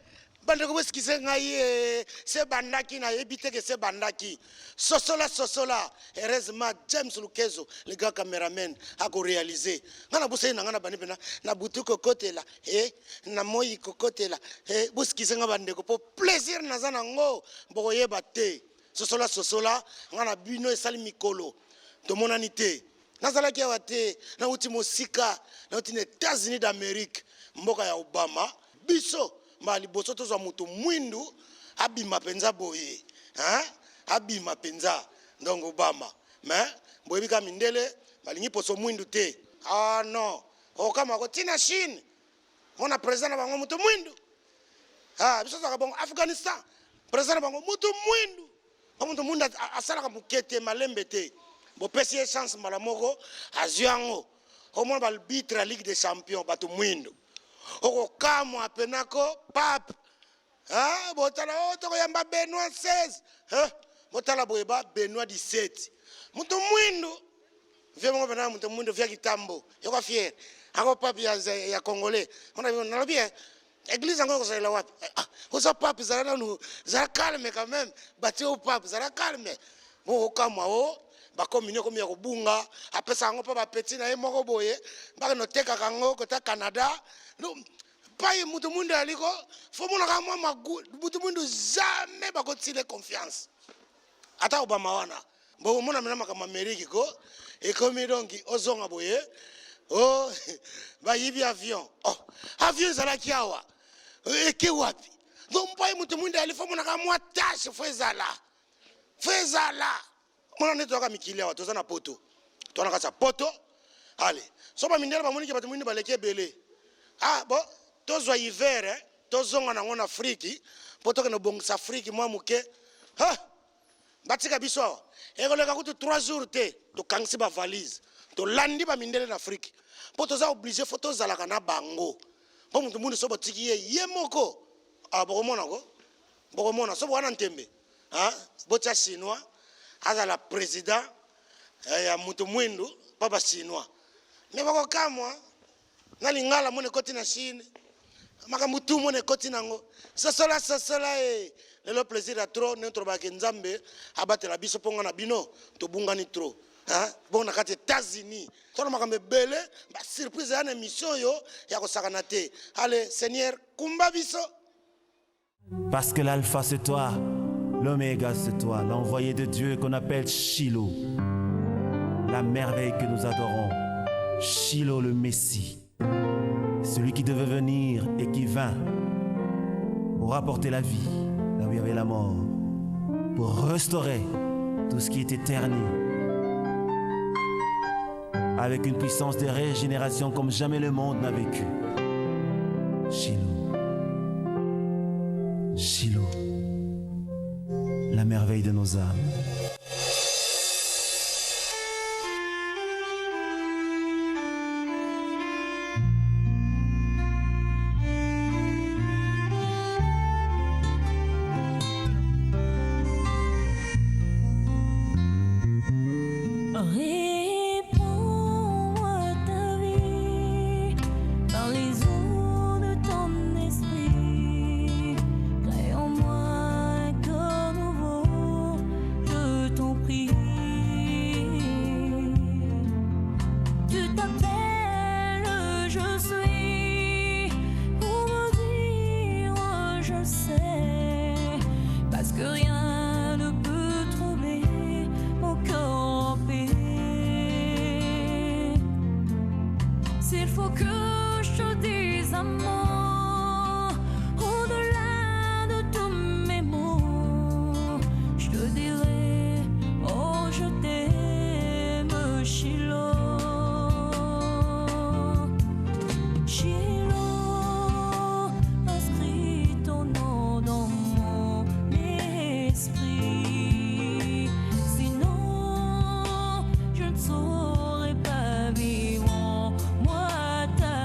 A: Bandeko bosikise ngai ye se bandaki nayebi te ke se bandaki. Sosola sosola heureusement James Lukezo le grand cameraman ako réaliser. Nga na bosali na nga na bandi pena na butu kokotela eh na moyi kokotela eh bosikise nga bandeko po plaisir naza nango bokoyeba te. Sosola sosola nga na bino esali mikolo tomonani te. Nazalaki awa te, nauti mosika, nauti na Etats-Unis d'Amerique, mboka ya Obama. Biso mbala liboso tozwa moto mwindu abima mpenza boye, hein? Abima mpenza donc Obama. Mais boyebi kaka mindele balingi poso mwindu te. Ah non, okamwa ko tina Chine mona president na bango moto mwindu. Ah, biso tozalaka bongo Afghanistan, president na bango moto mwindu. Po moto mwindu asalaka moke te, malembe te. Bopesi ye chance mbala moko, azwi yango. Omona ba arbitre ya Ligue des Champions, bato mwindu. Okokamwa pena ko pape. Ah, botala oh, tokoyamba Benoit 16. Eh, botala boye ba Benoit 17. Moto mwindu. Vie moko pena moto mwindu via kitambo. Yoka fier. Ako pape ya, ya Congolais. Ona nalobi eh, Eglise yango ekozalela wapi? Eh, ah, oza pape, zala nanu, zala calme quand même. Batie yo pape, zala calme. Bo okamwa o bakomini ekomi ya kobunga, apesa yango mpo bapeti na ye moko boye, bakende otekaka yango kota Canada. Pai mutu mwindu aliko, fo monaka mwa magu, mutu mwindu jamais bakotile confiance. Ata Obama wana bokomona mena makambo Ameriki ko ekomi donc ozonga boye oh, bayibi avion oh, avion ezalaki awa eke wapi? Donc mpai moto mwinda ali fo monaka mwa tashe fo ezala fo ezala mona nde toyaka mikili awa toza na poto toza na kati ya poto ale so bamindele bamoniki bato mwindu baleki ebele ah bo tozwa hiver eh, tozonga nango na Afriki mpo tokende kobongisa Afriki mwa moke ha batika biso awa ekoleka kutu 3 jours te tokangisi ba valise tolandi ba mindele na Afrique mpo toza oblige fo tozalaka na bango mpo moto mwindu so botiki ye ye moko ah, bokomona ko bokomona so bowana ntembe ah, botia chinois azala président eh, ya moto mwindu mpo ba chinois me bakokamwa na lingala mona ekoti na chine makambo tu mona ekoti nango sosola sosola e lelo plaisir ya trop ndenge tolobaka ke nzambe abatela biso mpo nga na bino tobungani trop bongo na kati États-Unis tona makambo ebele ba surprise ya na émission oyo ya kosakana te ale seigneur kumba biso.
M: Parce que l'alpha c'est toi, l'oméga c'est toi, l'envoyé de Dieu qu'on appelle Shiloh, la merveille que nous adorons, Shiloh le Messie, celui qui devait venir et qui vint pour apporter la vie là où il y avait la mort, pour restaurer tout ce qui était terni, avec une puissance de régénération comme jamais le monde n'a vécu. Shiloh. Shiloh, la merveille de nos âmes.
K: Réponds-moi ta vie par les eaux de ton esprit. Crée en moi un cœur nouveau, je t'en prie. Tu t'appelles, je suis, pour me dire je sais, parce que rien ne peut troubler mon cœur en paix. S'il faut que je te dise un mot, au-delà de tous mes mots, je te dirai, oh je t'aime, Shiloh. Shiloh, inscris ton nom dans mon esprit. Sinon, je ne saurais pas vivre en moi ta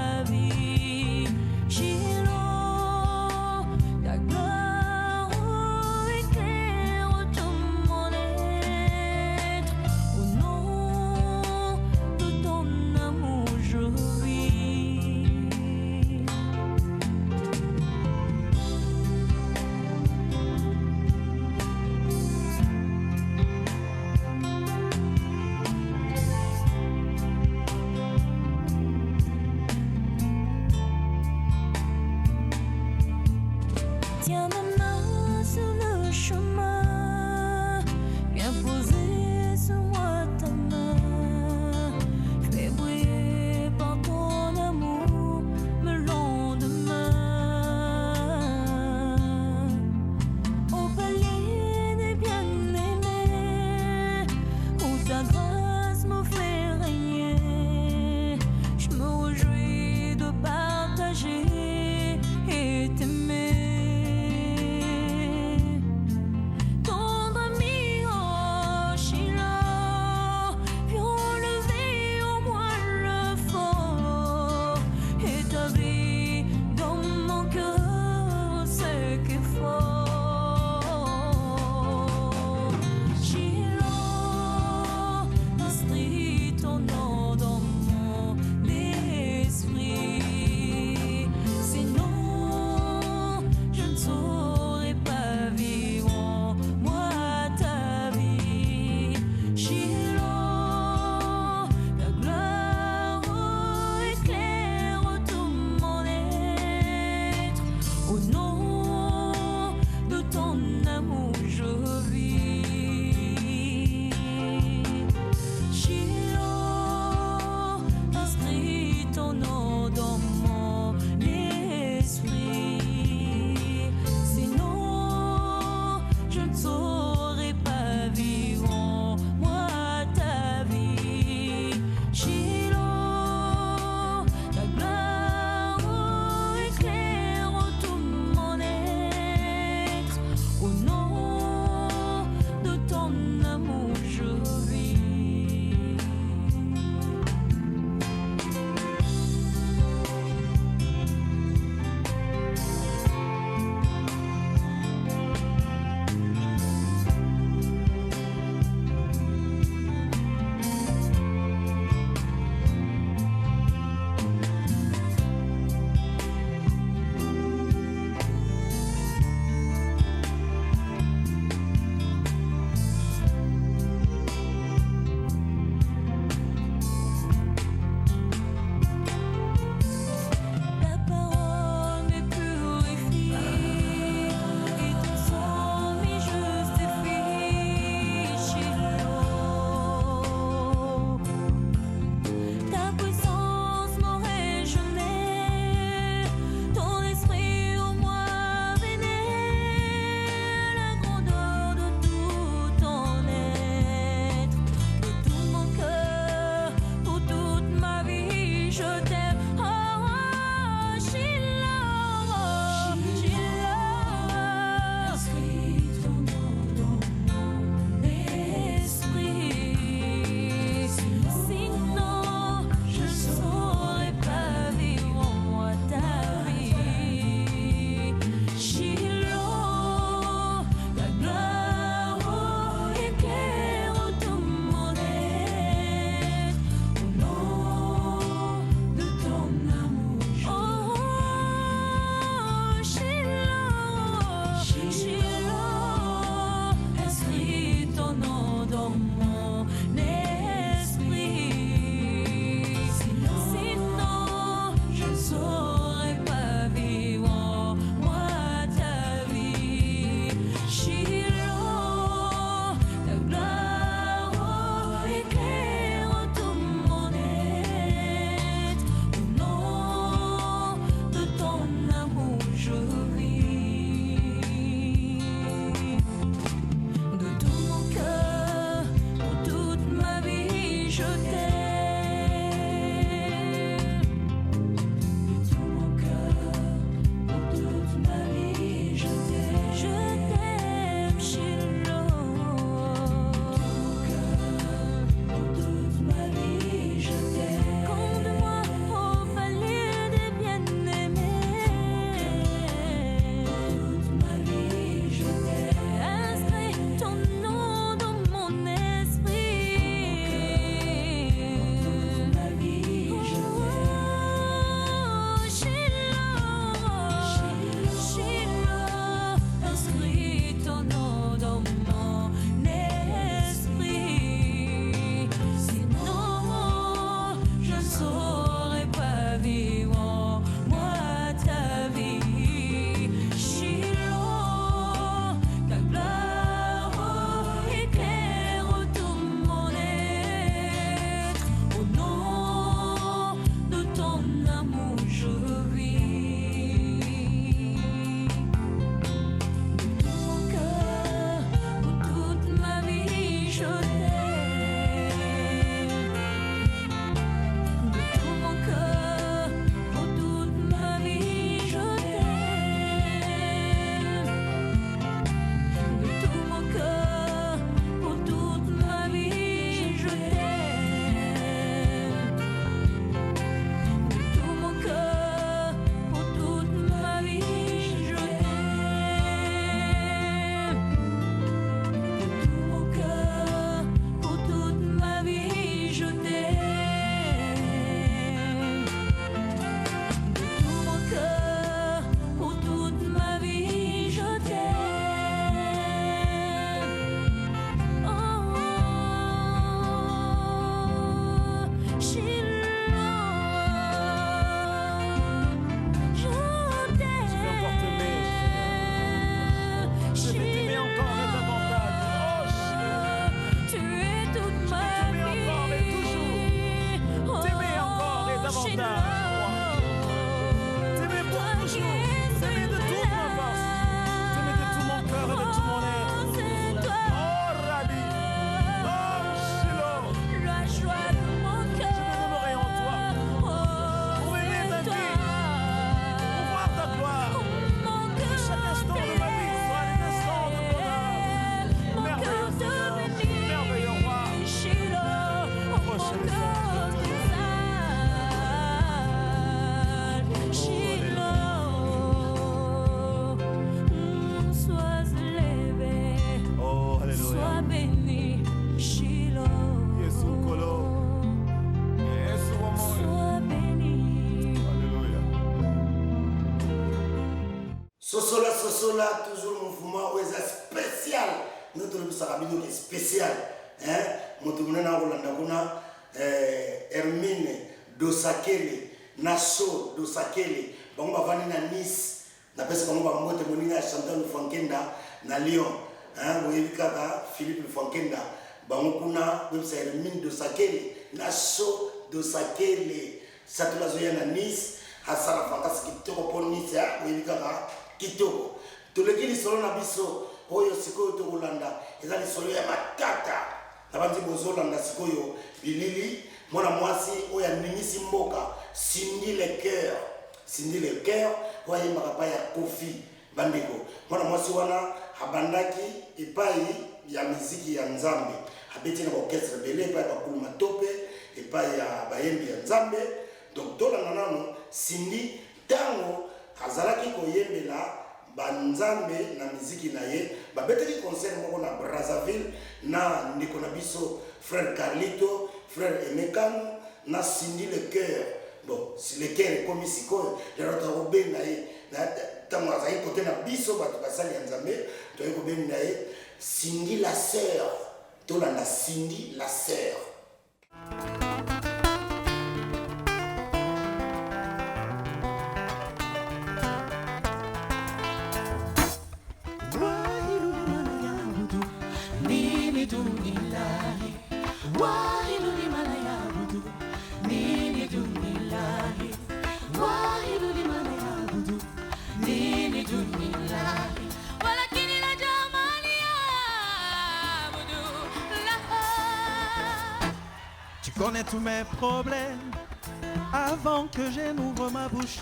A: Sosola toujours mouvement oyo eza spécial nde tolobisaka bino ke spécial hein? Moto monene akolanda kuna eh, Hermine Dosakele na So Dosakele bango bavandi na Nice. Napesi bango bambote moninga ya Chantal Lufankenda na Lyon hein? Boyebi kaka Philippe Lufankenda bango kuna boyebisa Hermine Dosakele na So Dosakele Satula azoya na Nice asala vacances kitoko mpo Nice ah, boyebi kaka kitoko. Toleki lisolo na biso oyo sikoyo tokolanda eza lisolo ya matata. Nabanzi bozolanda sikoyo bilili mwana mwasi oyo aningisi mboka Cindy Le Coeur, Cindy Le Coeur oyo ayembaka epai ya Koffi. Bandeko, mwana mwasi wana abandaki epai ya miziki ya Nzambe, abeti na ba orchestre ebele epai ya bakulu matope, epai ya bayembi ya Nzambe. Donc tolanda nano Cindy tango azalaki koyembela ba Nzambe na miziki na ye. Babetaki concert moko na Brazzaville na ndeko na biso frère Carlito, frère Aime Kanu na Cindy Le Coeur. Bon, Le Coeur ekomi sikoyo, lelo tokobenga ye ntango azali kote na biso bato basali ya Nzambe, toyei kobenga ye Cindy la sœur. Tolanda Cindy la sœur.
N: Tu connais tous mes problèmes avant que je n'ouvre ma bouche.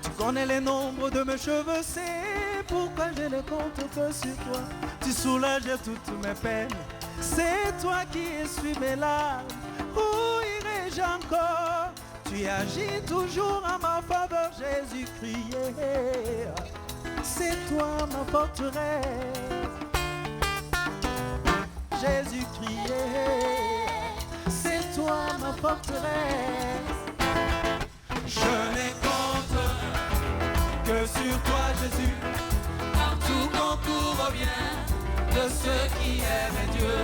N: Tu connais les nombres de mes cheveux, c'est pourquoi je ne compte que sur toi. Tu soulages toutes mes peines, c'est toi qui essuies mes larmes. Où irai-je encore? Tu agis toujours en ma faveur, Jésus-Christ. C'est toi ma forteresse, Jésus-Christ. C'est toi ma forteresse. Je ne compte que sur toi, Jésus. Car tout concourt au bien de ceux qui aiment Dieu.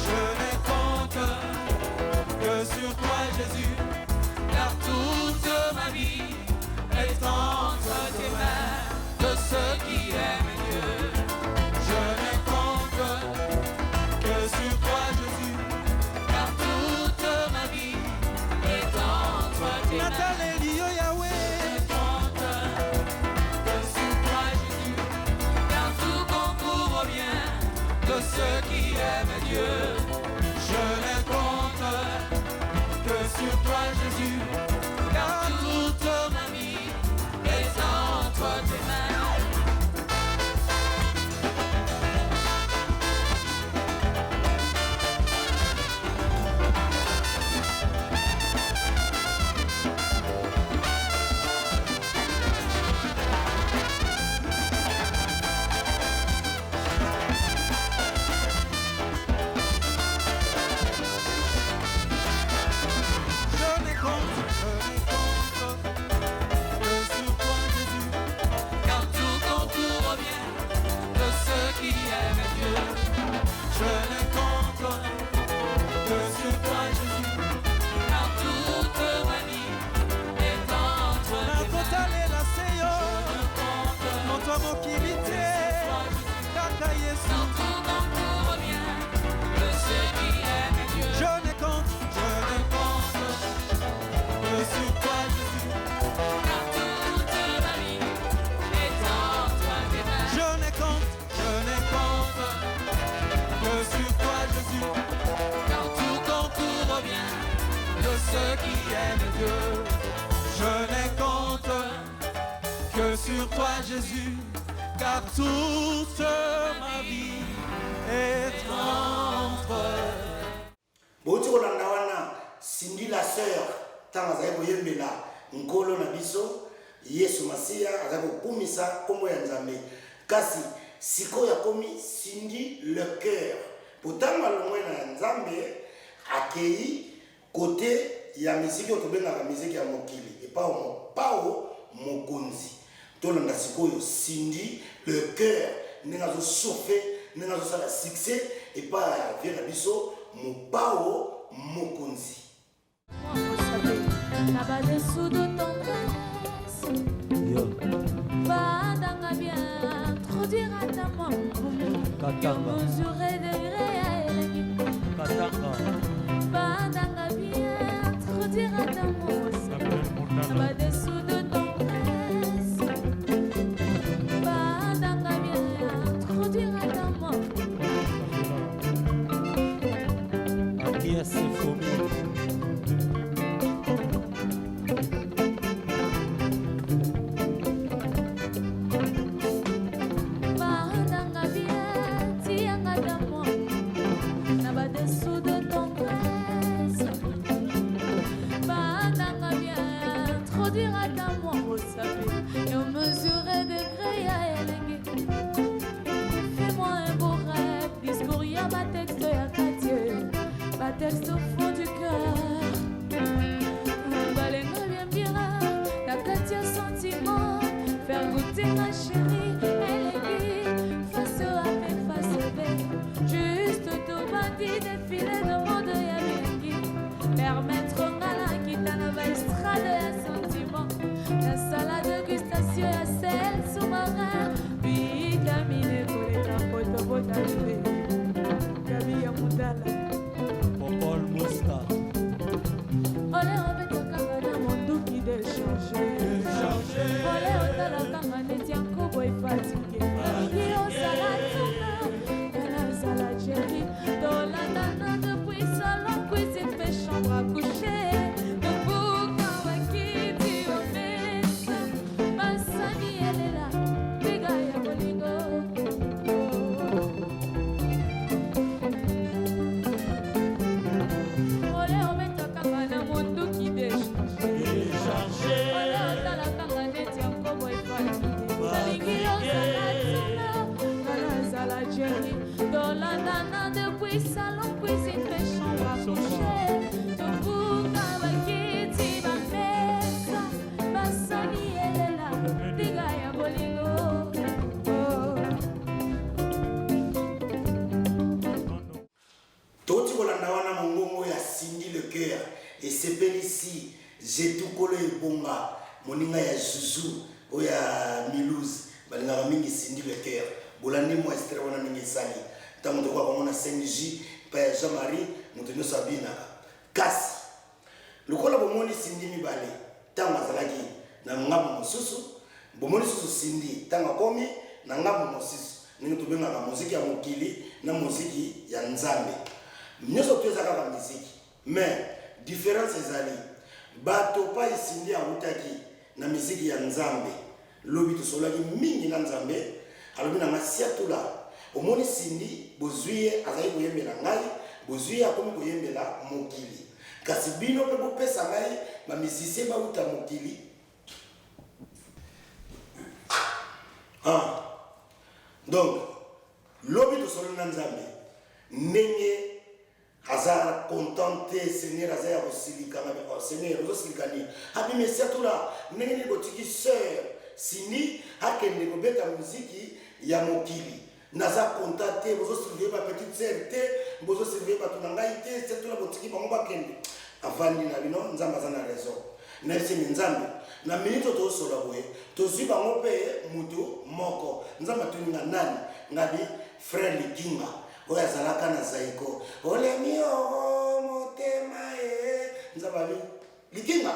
N: Je ne compte que sur toi, Jésus. Car toute ma vie est entre tes mains, de ceux qui aiment Dieu. Je ne compte que sur toi, Jésus. Car toute ma vie est entre tes mains. Nataleli yo Yahweh. Je compte que sur toi, Jésus. Car tout concourt au bien de ceux qui aiment Dieu. Je ne compte que sur toi, Jésus. Car toute ma vie est entre tes mains. Je ne compte, je ne compte que sur toi, Jésus. Car tout concourt au bien de ceux qui aiment Dieu. Je ne compte que sur toi, Jésus. Car toute ma vie est entre tes mains. Nakotalela se yo, moto ya mokili te, kaka Yesu. Car tout concourt au bien de ceux qui aiment Dieu. Je ne compte, je ne compte que sur toi, Jésus. Car toute ma vie est entre tes mains. Je ne compte, je ne compte que sur toi, Jésus. Car tout concourt au bien de ceux qui aiment Dieu. Je ne compte que sur toi, Jésus. Car toute ma vie est entre.
A: Bouti kolanda wana Cindy la sœur ntango azali koyembela Nkolo na biso Yesu Masiya, azali kokumisa nkombo ya Nzambe. Kasi sikoyo akomi Cindy le cœur, po ntango alongwe na Nzambe akei kote ya miziki oyo tobengaka miziki ya mokili, epai mopao mokonzi. Tolanda sikoyo Cindy le coeur ndenge azo chauffer, ndenge azo sala succès epa ya vieux na biso Mopao Mokonzi.
K: Na ba dessous de tendresse Badanga bien trop dire ata mwa
N: Katanga.
K: Mesurer degré ya elengi
N: Katanga.
K: Badanga bien trop dire ata mwa Na ba dessous de tendresse Badanga bien trop dire ata mwa
N: Akia Sefomi.
K: Badanga bien tianga ata mwa Na ba dessous de tendresse Badanga bien trop dire ata mwa mosapi Yo mesure degré ya elengi Fais-moi un beau rêve, discours ya ba texte ya quartier, ba texte au fond du cœur. Balenga bien bien na kati ya sentiment, faire goûter ma chérie, elengi, face A pe face B. Juste tobandi défilé de mode ya bilengi, permettre nga nakita na ba estrade ya sentiment, na sala dégustation ya sel sous-marin, vitamine koleka potopota bebe, Gabi ya mundala.
N: Popol Mosca.
K: Ole obetaka nga na monduki décharge. Ole otalaka nga neti ya nkobo efatike. Nalingi ozala tuna, nga nazala Jerry. Tolandana depuis salon, cuisine pe chambre à coucher. Tobuka bakiti omesa, basani elela, biga ya bolingo. Ole obetaka nga na monduki décharge. Ole otalaka nga neti ya nkobo efatike. Nalingi ozala tuna, nga nazala Jerry. Tolandana depuis salon, cuisine pe chambre à coucher. Tobuka bakiti bamesa, basani elela, liga ya bolingo. Oh.
A: Touti kolanda wana mongongo ya Cindy Le Coeur esepelisi Jetou kolo ebonga moninga ya Zouzou oyo ya Mulhouse balingaka mingi Cindy Le Coeur. Bolandi mwa extrait wana ndenge esali ntango tokoka komona 5J epai ya Jean Marie moto nyonso abinaka. Kasi lokola bomoni Cindy mibale ntango azalaki na ngambo mosusu, bomoni susu Cindy ntango akomi na ngambo mosusu, ndenge tobengaka moziki ya mokili na moziki ya Nzambe. Nyonso tout eza kaka miziki, mais difference ezali bato pai Cindy awutaki na miziki ya Nzambe. Lobi tosololaki mingi na Nzambe, alobi na nga Siatula, omoni Cindy bozui ye azali koyembela ngai, bozui ye akomi koyembela mokili, kasi bino pe bopesa ngai ba musiciens bawuta mokili. Ah donc lobi tosololi na Nzambe ndenge aza content te, Seigneur aza ya kosilika nga oh, Seigneur ozosilika nini? Abi mais Siatula ndenge nini botiki sœur Cindy akende kobeta muziki ya mokili? Naza content te, bozo surveiller ba petite sœur te, bozo surveiller bato na ngai te, Siatula botiki bango bakende. Avandi na bino, Nzambe aza na raison. Nayebisi ye, Nzambe, na minute oyo tozosola boye, tozwi bango mpe moto moko. Nzambe atuni nga nani? Ngabi frère Likinga oyo azalaka na Zaiko. Olemi oo motema e. Nzambe abi Likinga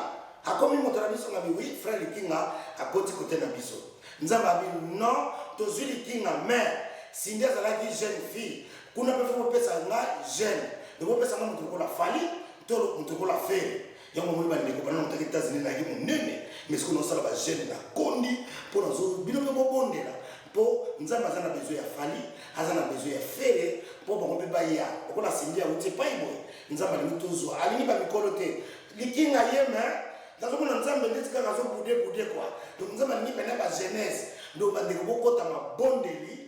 A: akomi moto na biso? Ngabi oui, frère Likinga akoti kote na biso. Nzambe abi non, tozwi Likinga mais Cindy azalaki jeune fille, kuna mpe fo bopesa nga jeune, donc bopesa nga moto lokola Fally to moto lokola Ferre. Yango omoni bandeko bana nautaki Etats-Unis nayaki monene, mais sikoyo naosala ba jeune na kondi mpo nazo bino mpe bobondela mpo Nzambe aza na besoin ya Fally, aza na besoin ya Ferre mpo bango mpe baya lokola Cindy awuti epai boye. Nzambe alingi tozwa, alingi ba mikolo te. Likinga ye mais nazomona Nzambe ndeti kaka azo bude bude quoi. Donc Nzambe alingi pena ba jeunesse. Donc bandeko bokota mabondeli,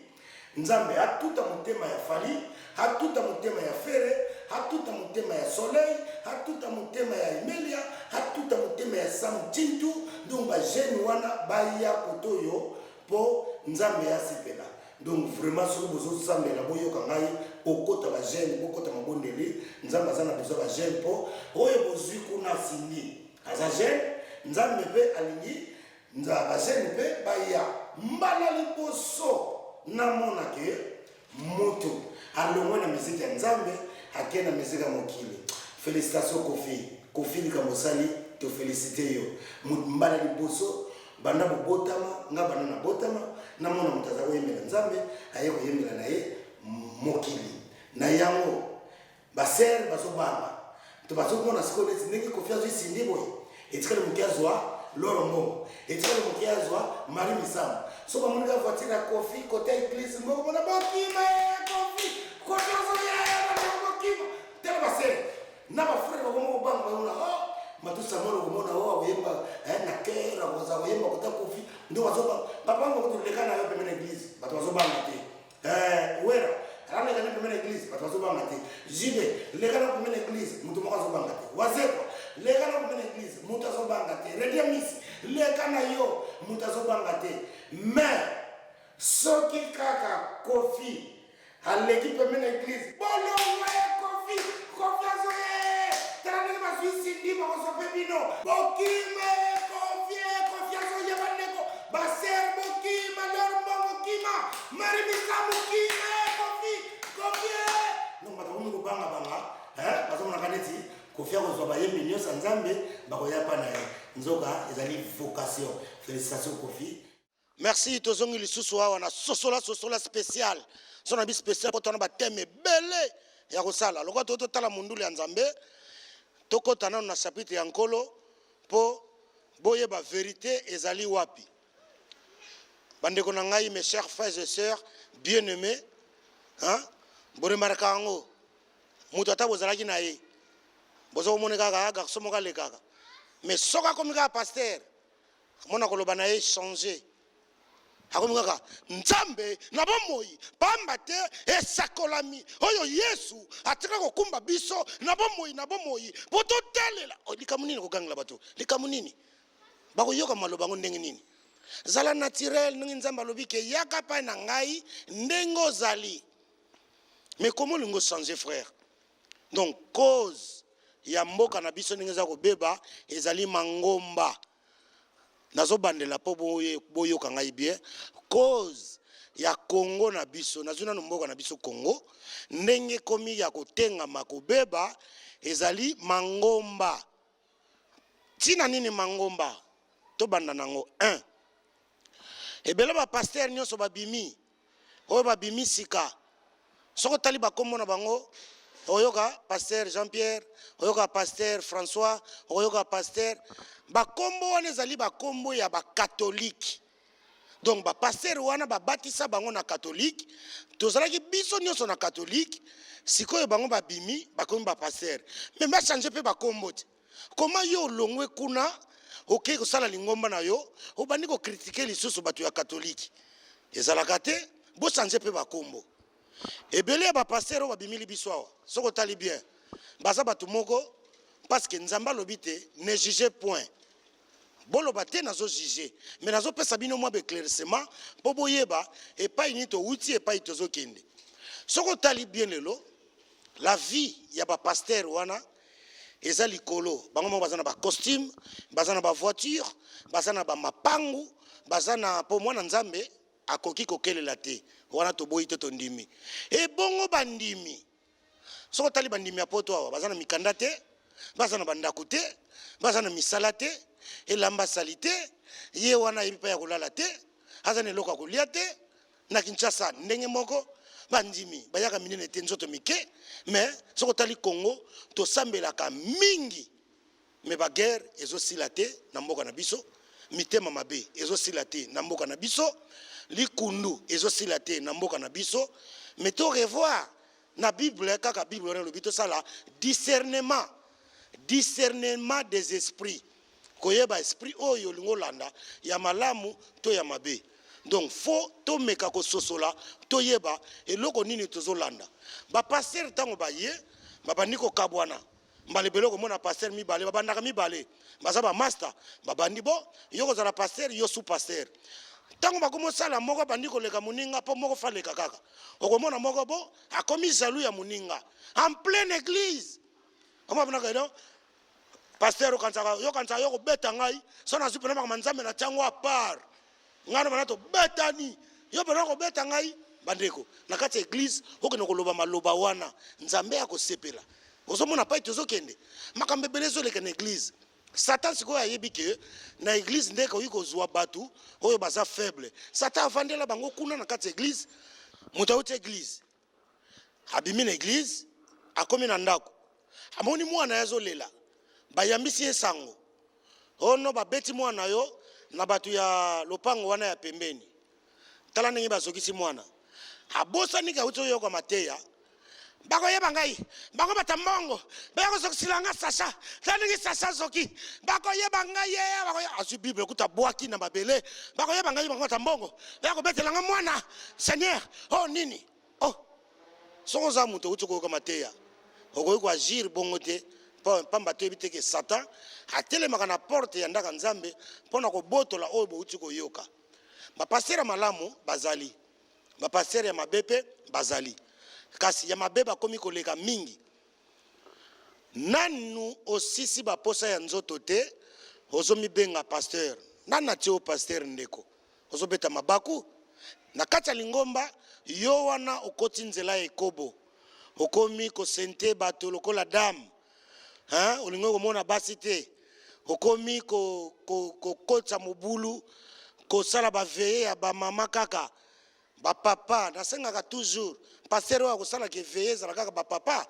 A: Nzambe atuta motema ya Fally, atuta motema ya Ferre, atuta motema ya Soleil, atuta motema ya Emelia, atuta motema ya Sam Tshintu. Donc ba jeune wana baya kote oyo mpo Nzambe asepela. Donc vraiment soki bozosambela boyoka ngai, okota ba jeune, bokota mabondeli. Nzambe aza na besoin ba jeune mpo oyo bozwi kuna Cindy aza jeune, Nzambe mpe alingi ba jeune mpe baya. Mbala liboso namona ke Mutu alongwe na musique ya nzambe ake na musique ya mokili. Felicitations Koffi. Koffi likambo osali to felicite yo. Mbala liboso banda bobotama nga banda na botama namona moto aza koyembela nzambe aye koyembela na ye mokili. Na yango Ba sœurs bazo banga to bazo mona sikoyo neti ndenge Koffi azui Cindy boye etikali moke azua Loro Mbongo etikali moke azua Marie Misamu so bamoni kaka voiture ya Koffi kote ya eglise moko mona bokima eh Koffi Koffi azoya eh bandeko bokima tala ba sœurs na ba frères bakoma kobanga bazomona oh Matou Samuel okomona oh akoyemba eh, na cœur akoza koyemba kota Koffi nde bazobanga papa ngo kutu leka na yo pembeni na eglise bato bazobanga te Eh, wera aleka na pembeni na eglise bato bazobanga te. JB leka na pembeni na eglise moto moko azobanga te. Wazekwa leka na pembeni na eglise moto azobanga te. Reddy Amisi leka na yo moto azobanga te. Mais soki kaka Koffi aleki pembeni na eglise bolongwa ye Koffi, Koffi azoye tala ndenge bazwi Cindy bakozwa mpe bino bokima ye Koffi, Koffi azoya bandeko baser bokima lor mbongo kima Marie Misamu kima ye Koffi, Koffi ye donc bato bakomi kobanga banga eh, bazomonaka neti Koffi akozwa bayembi nyonso ya Nzambe bakoya mpa na ye nzoka ezali vocation. Felicitation Koffi. Merci tozongi lisusu awa na sosola sosola special so na bi special po tona ba thème ebele ya kosala lokola toki totala mondule ya Nzambe tokota nano na chapitre ya Nkolo po boyeba verite ezali wapi bandeko na ngai mes chers frères et sœurs bien aimés hein boremarka yango moto ata bozalaki na ye boza komona kaka garçon moko alekaka mais soki akomi kaka pasteur Mona koloba na ye changer. Akomi kaka Nzambe na bomoi, pamba te esakolami oyo Yesu atika kokumba biso na bomoi na bomoi mpo totalela. Oh, likambo nini kogangela bato? Likambo nini? Bakoyoka maloba yango ndenge nini? Zala naturel ndenge Nzambe alobi ke yaka pai na ngai ndenge ozali. Mais comment olingi ochanger frère? Donc cause ya mboka na biso ndenge eza kobeba ezali mangomba. Nazobandela mpo boyoka ngai bien. Cause ya Congo na biso, nazwi nanu mboka na biso Congo, ndenge ekomi ya kotengama kobeba ezali mangomba. Ntina nini mangomba? Tobanda nango 1. Ebele ba pasteurs nyonso babimi oyo babimi sika soki otali bakombo na bango oyoka pasteur Jean Pierre, oyoka pasteur François, oyoka pasteur bakombo wana ezali bakombo ya ba catholique. Donc ba pasteur wana babatisa bango na catholique, tozalaki biso nyonso na catholique, sikoyo bango babimi bakomi ba pasteur mais ba changer pe bakombo te. Comment yo olongwe kuna okei kosala lingomba na yo obandi ko critiquer lisusu bato ya catholique? Ezalaka te, bo changer pe ba kombo. Ebele ya ba pasteurs oyo babimili biso awa soki otali bien baza bato moko parce que Nzambe alobi te ne jugez point. Boloba te nazo juger mais nazo pesa bino mwa ba eclaircissement po boyeba epai nini towuti epai tozo kende. Soki otali bien lelo la vie ya ba pasteurs wana eza likolo, bango moko baza na ba costume, baza na ba voiture, baza na ba mapangu, baza na po mwana Nzambe akoki kokelela te, wana toboyi te tondimi. Ebongo bandimi Soki otali bandimi ya poto awa baza na mikanda te, baza na bandako te, baza na misala te, elamba salite, ye wana ayebi pa ya kolala te, aza na eloko ya kolia te. Na Kinshasa ndenge moko bandimi bayaka minene te, nzoto mike, mais soki otali Congo tosambelaka mingi mais ba guerre ezo sila te na mboka na biso, mitema mabe ezo sila te na mboka na biso, likundu ezo sila te na mboka na biso, mais to revoir na bible kaka bible wana elobi tosala discernement, discernement des esprits, koyeba esprit oyo olingi olanda ya malamu to ya mabe. Donc faut tomeka kososola toyeba eloko nini tozolanda. Ba pasteurs tango baye babandi kokabwana. Mbala ebele okomona pasteur mibale babandaka mibale, baza ba master, babandi bo yo kozala pasteur, yo sous pasteur. Ntango bakomi osala moko abandi koleka moninga mpo moko fa aleka kaka, okomona moko bo akomi jaloux ya moninga en pleine église. Omona eno pasteur okanisaka yo kanisaka yo kobeta ngai so nazwi mpena makambo ya Nzambe na tiango à part ngai na bana tobetani yo mpena kobeta ngai. Bandeko, na kati ya eglise okende koloba maloba wana, Nzambe akosepela? Ozomona pai tozokende, makambo ebele ezoleka na eglise. Satan sikoyo ayebi ke na eglise nde ekoki kozwa bato oyo baza faible. Satan avandela bango kuna na kati ya eglise. Moto auti eglise, abimi na eglise, akomi na ndako, amoni mwana ye azolela, bayambisi ye sango ono babeti mwana yo na bato ya lopango wana ya pembeni. Tala ndenge bazokisi mwana. Abosani ke auti oyoka mateya. Bakoyeba ngai, bango bata mbongo, baya kozokisila nga Sacha. Tala ndenge Sacha azoki. Bakoyeba ngai ye, bakoyeba. Azwi Bible kuta abwaki na mabele. Bakoyeba ngai, bango bata mbongo, baya kobetela nga mwana. Seigneur, oh nini? Oh, soki oza moto outi koyoka mateya, okoki koagir bongo te, pamba te oyebi te ke Satan atelemaka na porte ya ndako ya Nzambe mpo na kobotola oyo bouti koyoka. Ba pasteur ya malamu bazali, ba pasteur ya mabe pe bazali, kasi ya mabe bakomi koleka mingi. Nanu osisi ba posa ya nzoto te, ozomibenga pasteur. Nani atie yo pasteur ndeko? Ozobeta mabaku na kati ya lingomba, yo wana okoti nzela ya ekobo, okomi kosente bato lokola dame. Hein, olingi komona basi te, okomi kokotisa mobulu, kosala ba veille ya ba mama kaka ba papa. Nasengaka toujours pasteur oyo akosala ke veille ezala kaka ba papa.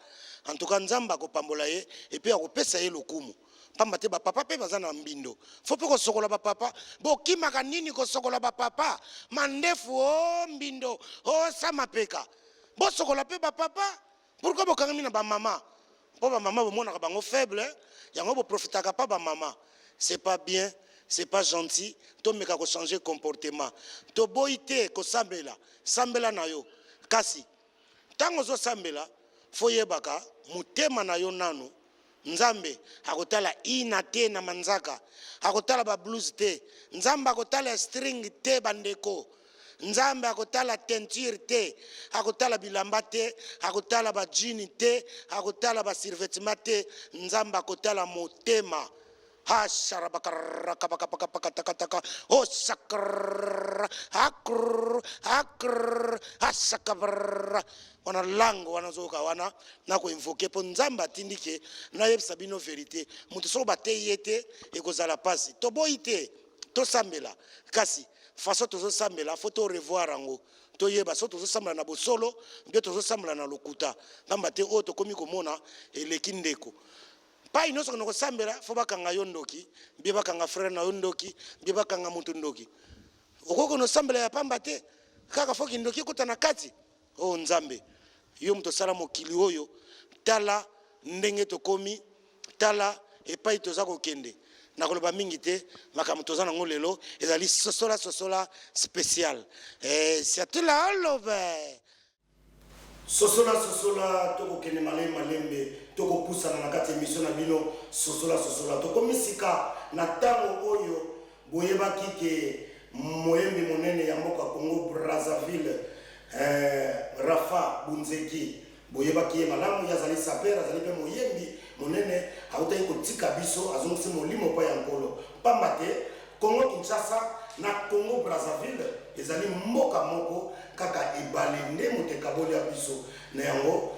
A: En tout cas Nzambe akopambola ye et puis akopesa ye lokumu, pamba te ba papa pe baza na mbindo. Faut pe kosokola ba papa. Bokimaka nini kosokola ba papa? Mandefu o mbindo o sa mapeka, bosokola pe ba papa. Pourquoi bokangami na ba mama? Po ba mama bomonaka bango faible, yango bo profitaka pa ba mama. C'est pas bien, c'est pas gentil. Tomeka ko changer comportement. Toboyi te kosambela, sambela na yo. Kasi tango ozosambela, faut yebaka motema na yo nanu. Nzambe akotala ina te na manzaka, akotala ba blouse te, Nzambe akotala string te bandeko, Nzambe akotala teinture te, akotala bilamba te, akotala ba jean te, akotala ba survetement te, Nzambe akotala motema. Ha sharabakarakabakapakatakataka o sakrrr akrrr akrrr asakabrrr wana langue wana ozoyoka wana na ko invoquer po Nzambe atindi ke nayebisa bino verite. Moto soko bateyi ye te ekozala pasi. Toboyi te tosambela, kasi façon tozosambela faut to revoir yango, toyeba soki tozosambela na bosolo mpe tozosambela na lokuta, pamba te oyo tokomi komona eleki ndeko. Pai nionso okende kosambela faut bakanga yo ndoki, bie bakanga frère na yo ndoki, bie bakanga mutu ndoki. Okoki kono sambela ya pamba te, kaka faut kindoki ekota na kati. Oh Nzambe, yo moto osala mokili oyo, tala ndenge tokomi, tala epai toza kokende. Nakoloba mingi te, makambo toza nango lelo ezali sosola sosola special. Eh, siatula olobe. Sosola sosola, tokokende malembe malembe, tokopusana na kati ya emission na bino Sosola sosola. Tokomi sika na tango oyo boyebaki ke moyembi monene ya mboka Congo Brazzaville eh, Rafa Bunzeki, boyebaki ye malamu, ye azali sapeur, azali pe moyembi monene, awutaki kotika biso, azongisi molimo epai ya Nkolo. Pamba te Congo Kinshasa na Congo Brazzaville ezali mboka moko, kaka ebale nde moto ekabolia biso. Na yango,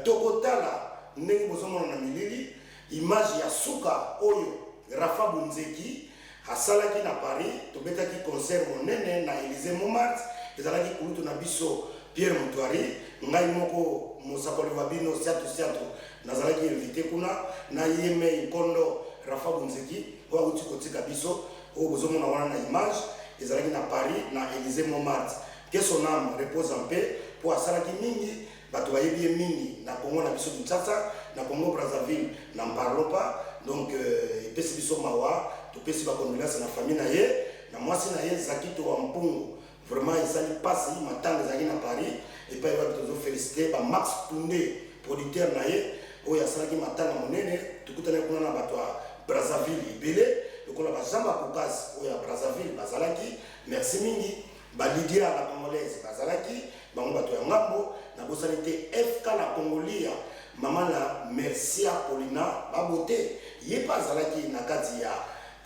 A: tokotala ndenge bozomona na milili, image ya suka oyo Rafa Bunzeki asalaki na Paris. Tobetaki concert monene na Elysee Montmartre, ezalaki kulutu na biso Pierre Mutuari, ngai moko mosakoli wa bino Siatu Siatu nazalaki invite kuna na ye mei nkondo Rafa Bunzeki oyo awuti kotika biso, oyo bozomona wana na image, ezalaki na Paris na Elysee Montmartre. Que son ame repose en paix, po asalaki mingi, bato bayebi ye mingi na Congo na biso Kinshasa, na Congo Brazzaville n'en parlons pas. Donc epesi biso mawa, topesi ba condoleances na famille na ye, na mwasi na ye Zakito wa Mpungu. Vraiment esali pasi, matanga ezalaki na Paris, epai wapi tozo feliciter ba Max Tunde producteur na ye. oyo asalaki matanga monene. Tokutanaki kuna na bato ya Brazzaville ebele lokola ba Jean Bakokas oyo ya Brazzaville bazalaki. Merci mingi ba Lydia la Congolaise bazalaki bango bato ya ngambo. Nabosani te FK la Congolia, mama na Mercia Paulina Babote, ye mpe azalaki na kati ya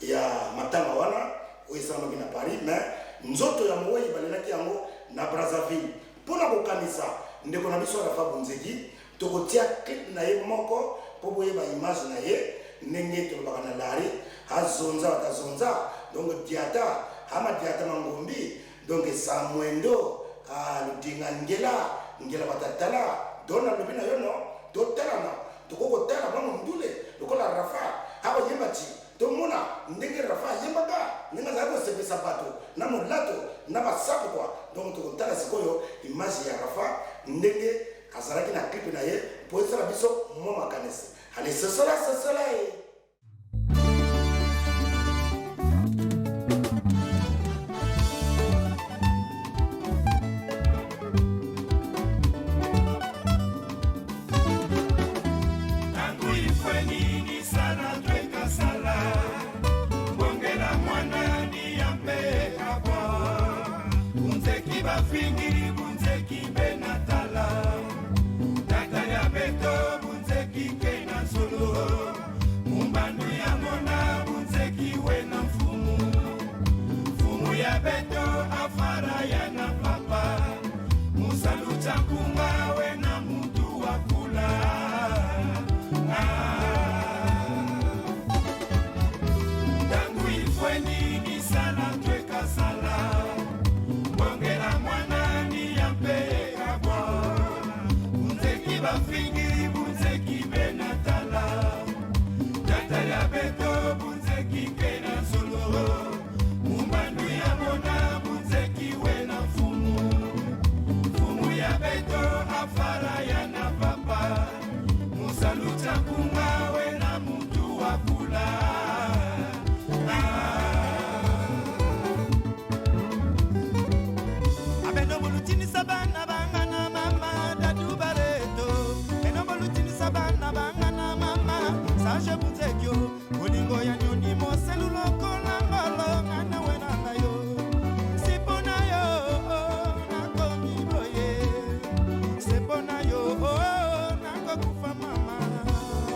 A: ya matanga wana oyo esalamaki na Paris, mais nzoto ya mowei balelaki yango na Brazzaville. Mpo na kokanisa ndeko na biso Rafa Bunzeki, tokotia clip na ye moko mpo boyeba image na ye ndenge tolobaka na Larry azonza batazonza donc diata ama diata mangombi donc samwendo aludinga ngela ngela batatala donc nalobi na yo no totalana tokoki kotala mwa mondule lokola Rafa akoyemba ti tomona ndenge Rafa ayembaka ndenge azalaki kosepesa bato na molato na basapo kwa donc tokotala sikoyo image ya Rafa ndenge azalaki na clip na ye mpo esala biso mwa makanisi. Ale sosola sosola ye.
N: Tangu ifweni ni sala tweka sala bongela mwana ni ya mpe kabwa bunzeki bafingi bunzeki benatala tata ya beto bunzeki ke na solo mumbandu ya mona bunzeki we na mfumu mfumu ya beto afara ya na papa musalu chakunga we na mutu wa kula. Tangu ifweni nisala tweka sala bongela mwana ni ya mpe kabwa bunzeki bafingi bunzeki benatala tata ya beto bunzeki ke na solo mumbandu ya mona bunzeki we na mfumu mfumu ya beto afara ya na papa musalu chakunga we na mutu wa kula.
O: Abeno bolutinisa bana banga na mama dadu bareto beno bolutinisa bana banga na mama sage bunzekio bolingo ya nyoni moselu lokola ngolo ngana we na ngai yo sipo na yo nakomi boye sepo na yo nakokufa mama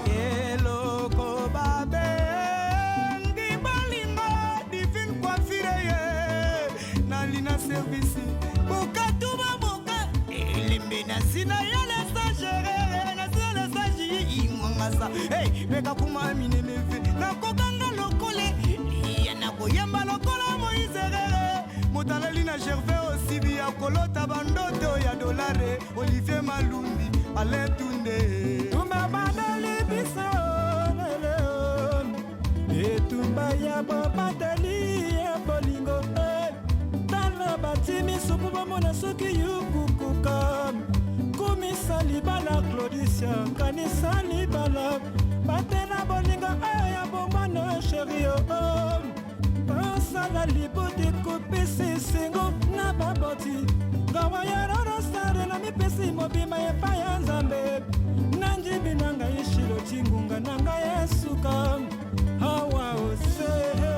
O: eloko babengi bolingo divine coiffure ye nalina service bokatuba boka elembe na nsina ya lesagerere na nsina lesagi ingwangasa meka kuma mineneve nakokanga lokole liya nakoyemba lokola moiserere motalali na gervais osibi ya kolota bandoto ya dolare olivier malumbi alain tunde
P: tumba bandeli biso lelo etumba ya bobateli ya bolingo tala bati misupu bomona soki yukukuka kumisa libala Claudisia kanisa libala batela bolingo oyo ya bomwana sheri o tosala libuti kopesi singo na baboti ngawa ya rorosare na mipesi mobima epai ya nzambe na njibi na ngai shilo tingunga na ngai esuka awa ose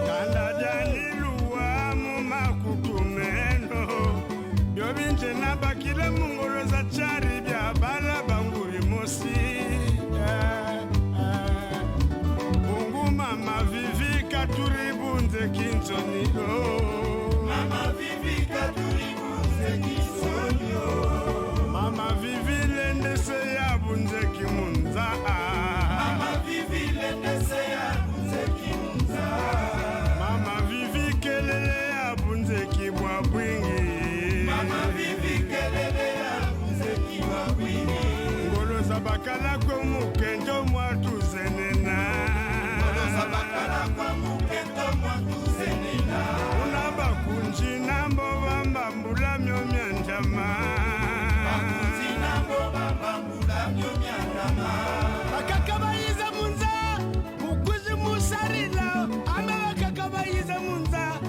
Q: kanda dyaniluwa mumakutumeno byobinje na bakile mungolo za chari bya bala banguri mosi bungu mama vivi katuri bunze kinzoni
N: Mama vivi katuri bunze kinzoni
Q: mama vivi lendese ya bunze kimunza
N: Mama vivi lendese ya bunze kimunza
Q: mama vivi kelele ya bunze kibwa bwingi
N: Mama vivi kelele ya bunze kibwa bwingi
Q: ngolo za bakala ko mukendo mwatuzenena
N: Ngolo za bakala kwa mukendo mwatuzenena
Q: una bakunji nambo bambambula myomya njama
N: Bakunji nambo bambambula myomya njama
Q: bakaka bayiza munza mukuzi musarila ame bakaka bayiza munza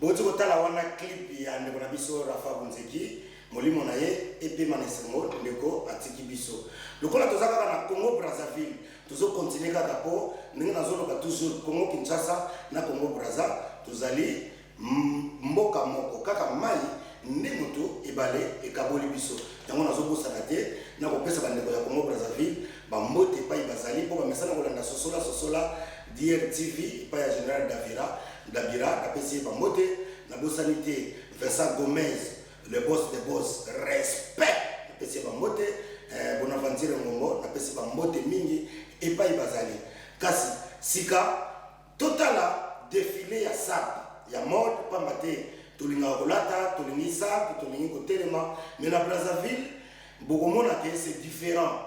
A: boti kotala wana clip ya ndeko na biso Rafa Bunzeki. Molimo na ye epema na esengo ndeko atiki biso. Lokola toza kaka na Congo Brazzaville, tozo continuer kaka po ndenge nazoloba toujours Congo Kinshasa na Congo Brazza tozali mboka moko kaka mayi nde moto ebale ekaboli biso. Yango nazobosana te na kopesa bandeko ya Congo Brazzaville ba mbote epai bazali po bamesana kolanda Sosola Sosola DRTV epai ya General Davira Dabira, napesi ye ba mbote. Nabosani te Vincent Gomez Le boss de boss respect napesi ye ba mbote eh, Bonaventure Ngongo napesi ba mbote mingi epai bazali. Kasi sika totala defile ya sap ya mode, pamba te tolingaka kolata, tolingi sap, tolingi kotelema, mais na Brazzaville bokomona ke c'est différent.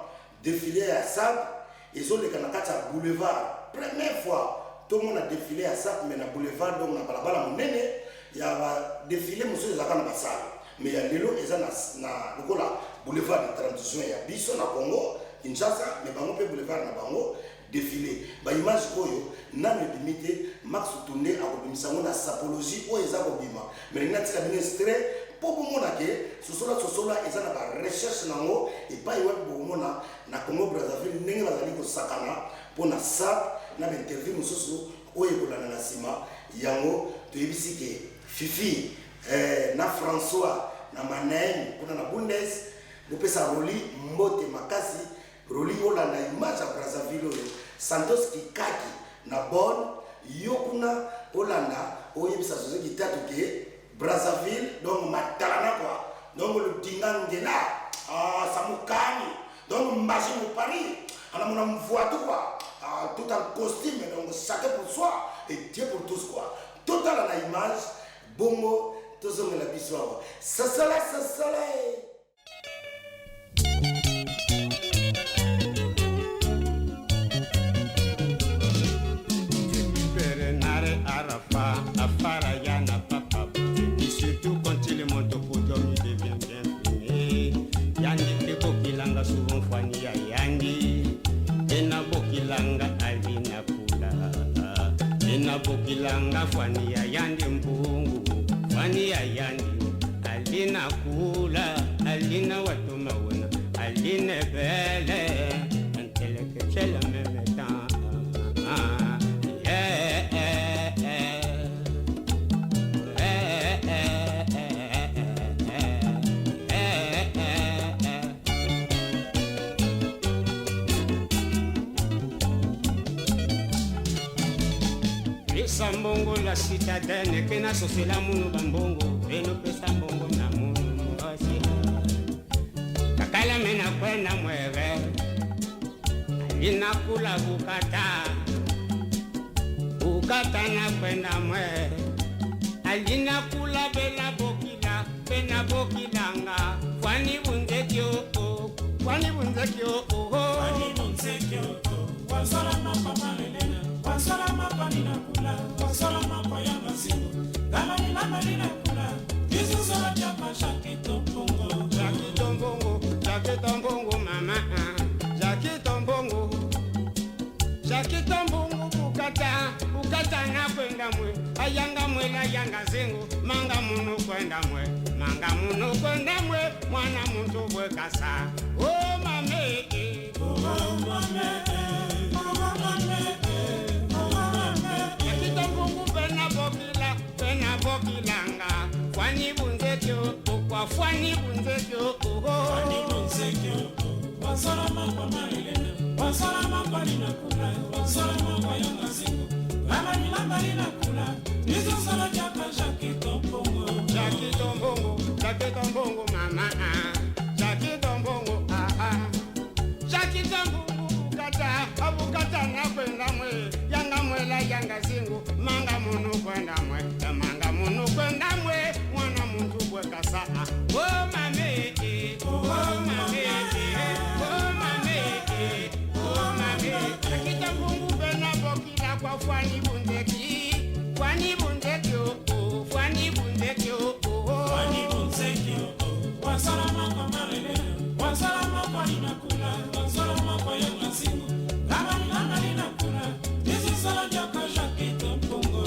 A: Defile ya sap ezoleka na kati ya boulevard, première fois tomona defile ya sap mais na boulevard, donc na balabala monene. Ya ba defile mosusu ezalaka na basale, mais ya lelo eza na, na lokola boulevard de 30 juin ya biso na Congo Kinshasa, mais bango mpe boulevard na bango defile. Ba image oyo nanu ebimi te, Max Tunde akobimisa yango na sapologie oyo eza kobima, mais nalingi natika bino extrait mpo bomona ke Sosola Sosola eza na ba recherche na yango epai wapi bokomona na Congo Brazzaville ndenge bazali kosakana mpo na sap na ba interview mosusu oyo ekolanda na nsima. Yango toyebisi ke Fifi eh, na François na Manaim kuna na Bundes, bopesa Roli mbote makasi. Roli, olanda image ya Brazzaville oyo Santos Kikaki na Bonn, yo kuna olanda oyebisa Jose Kitatu ke Brazzaville donc matalana quoi, donc ludinga ngela ah, samukani donc mbaji mu Paris anamona mvuatu quoi, ah, tout en costume, donc chacun pour soi et Dieu pour tous quoi. Totala na image bongo tozongela biso awa. Sasala sasala eh.
Q: Et surtout quand il monte au podium, il devient bien fumé. Yandi pe bokilanga souvent fani ya yandi. Ena bokilanga alina kula. Ena bokilanga fani ya yandi mbungu. Fani ya yandi alina kula. Alina watuma wena. Alina bele. Intellectuel en même temps. Ah, yeah, eh, eh. Eh, eh, eh, eh, eh, eh, eh. Pesa mbongo la citadine ke nasosela munu bambongo enopesa mbongo na munu mwasi kakala mena kwena mweve alinakula bukata bukata na kwenda mwe alinakula bena bokila bena bokilanga fwani bunzeki o fwani bunzeki o
R: Fwani bunzeki o wazola mapa malelena wazola mapa ninakula wazola mapa ya mazingo lamani lamani nakula izuzola diapa jacques tombongo
Q: Jacques Tombongo, Jacques Tombongo, mama, Jacques Tombongo, Jacques Tombongo, bukata, bukata na kwenda mwe, ayanga mwe la yanga zengo, manga munu kwenda mwe, manga munu kwenda mwe, mwana muntu bwe kasa. Oh mame, eh,
R: oh mame, eh, oh mame, eh, oh mame.
Q: Jacques Tombongo bena bokila, bena bokilanga, fwani bunzeki o, kwa fwani bunzeki o,
R: Fwani bunzeki o, wazola mapa malelena wazola mapa ninakula wazola mapa ya mazingo lamani lamani nakula izuzola diapa jacques tombongo
Q: Jacques Tombongo, Jacques Tombongo, mama, Jacques Tombongo, ah ah. Jacques Tombongo, bukata, abukata na kwenda mwe, yanga mwe la yanga zingu, manga munu kwenda mwe, manga munu kwenda mwe, mwana muntu bwe kasa. Oh mame, eh, oh mame, eh, oh mame, eh, oh mame. Jacques Tombongo bena bokila kwa fwani bunzeki, fwani bunzeki, oh, oh, fwani bunzeki, oh, oh.
R: Fwani bunzeki o, wazola mapa malelena wazola mapa ninakula wazola mapa ya mazingo lamani lamani nakula izuzola diaka jacques tombongo.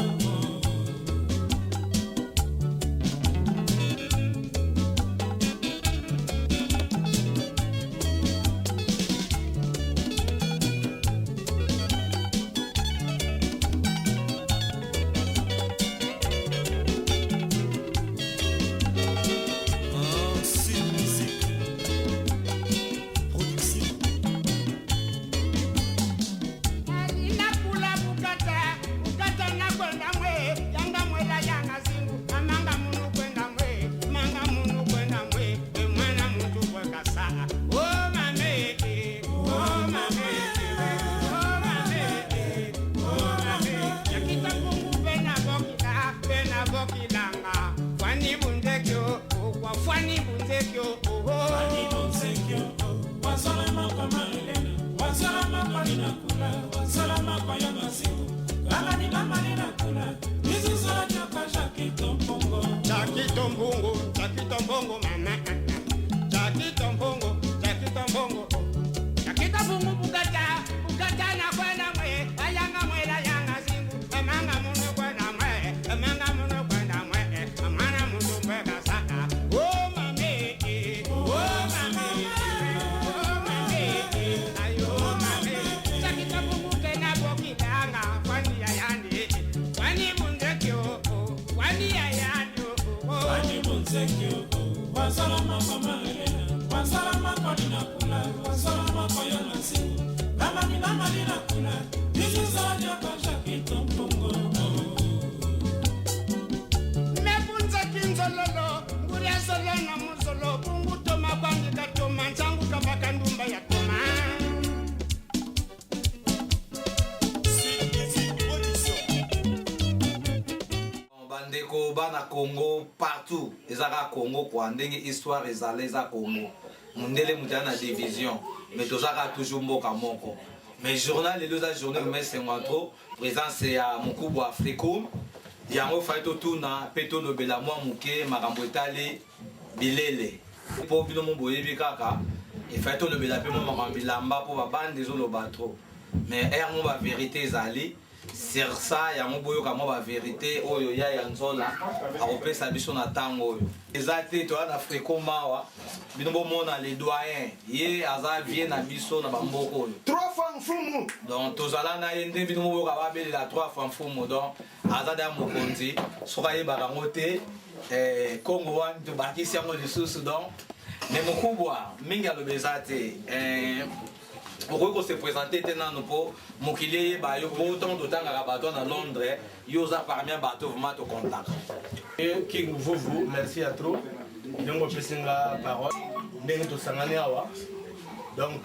R: Wansala makwani na kula, wansala makwaya masiku. Bamani bamani na kula, mizuzola nyoka Jacques Tombongo.
Q: Jacques Tombongo, Jacques Tombongo, mama. Jacques Tombongo, Jacques Tombongo. Jacques Tombongo bukata, bukata na kwena mwe, ayanga mwe la yanga zingu, amanga muno kwena mwe, amanga muno kwena mwe, amana muno kwena saka. Oh mame, oh mame, oh mame, ayo mame. Jacques Tombongo kena bokitanga, kwani yayandi, kwani mundekyo, kwani yayandi,
R: Wani munzekyo, wansala makwa Marilena, wansala makwani na kula, wansala makwaya masiku. Bamani bamani na kula, mizuzola nyoka Jacques Tombongo.
Q: Mekunza kinzololo nguriazolo na muzolo kungutoma kwandikatoma nzangu kabakandumba ya toma.
S: Bandeko bana Congo partout, ezaka Congo kwa ndenge histoire ezala, eza Congo. Mondele moto aza na division, mais tozaka toujours mboka moko. Mais journal lelo eza journée vraiment esengo trop, présence ya mokubwa Africum. Yango fai totuna mpe tolobela mwa moke makambo etali bilele, mpo bino mo boyebi kaka efai tolobela mpe mwa makambo bilamba, mpo babande ezoloba trop, mais ere mo bavérité ezali sur ça. Yango boyoka mwa bavérité oyo ya ya nzola akopesa biso na ntango oyo. Eza te toya na Freko Mawa, bino bomona le doyen, ye aza vie na biso na bamboka oyo.
A: Trois fois mfumu.
S: Donc tozala na ye nde bino boyoka babelela trois fois mfumu. Donc aza da mokonzi, soki ayebaka yango te, Kongo wana tobakisi yango lisusu. Donc mais mokubwa mingi aloba eza te, okoki kose présenter te nanu mpo mokili eyeba yo, po ntango totangaka bato na Londres, yo oza parmi ya bato vraiment tokontaka.
T: King Vuvu, merci à trop ndenge opesi nga parole, ndenge tosangani awa. Donc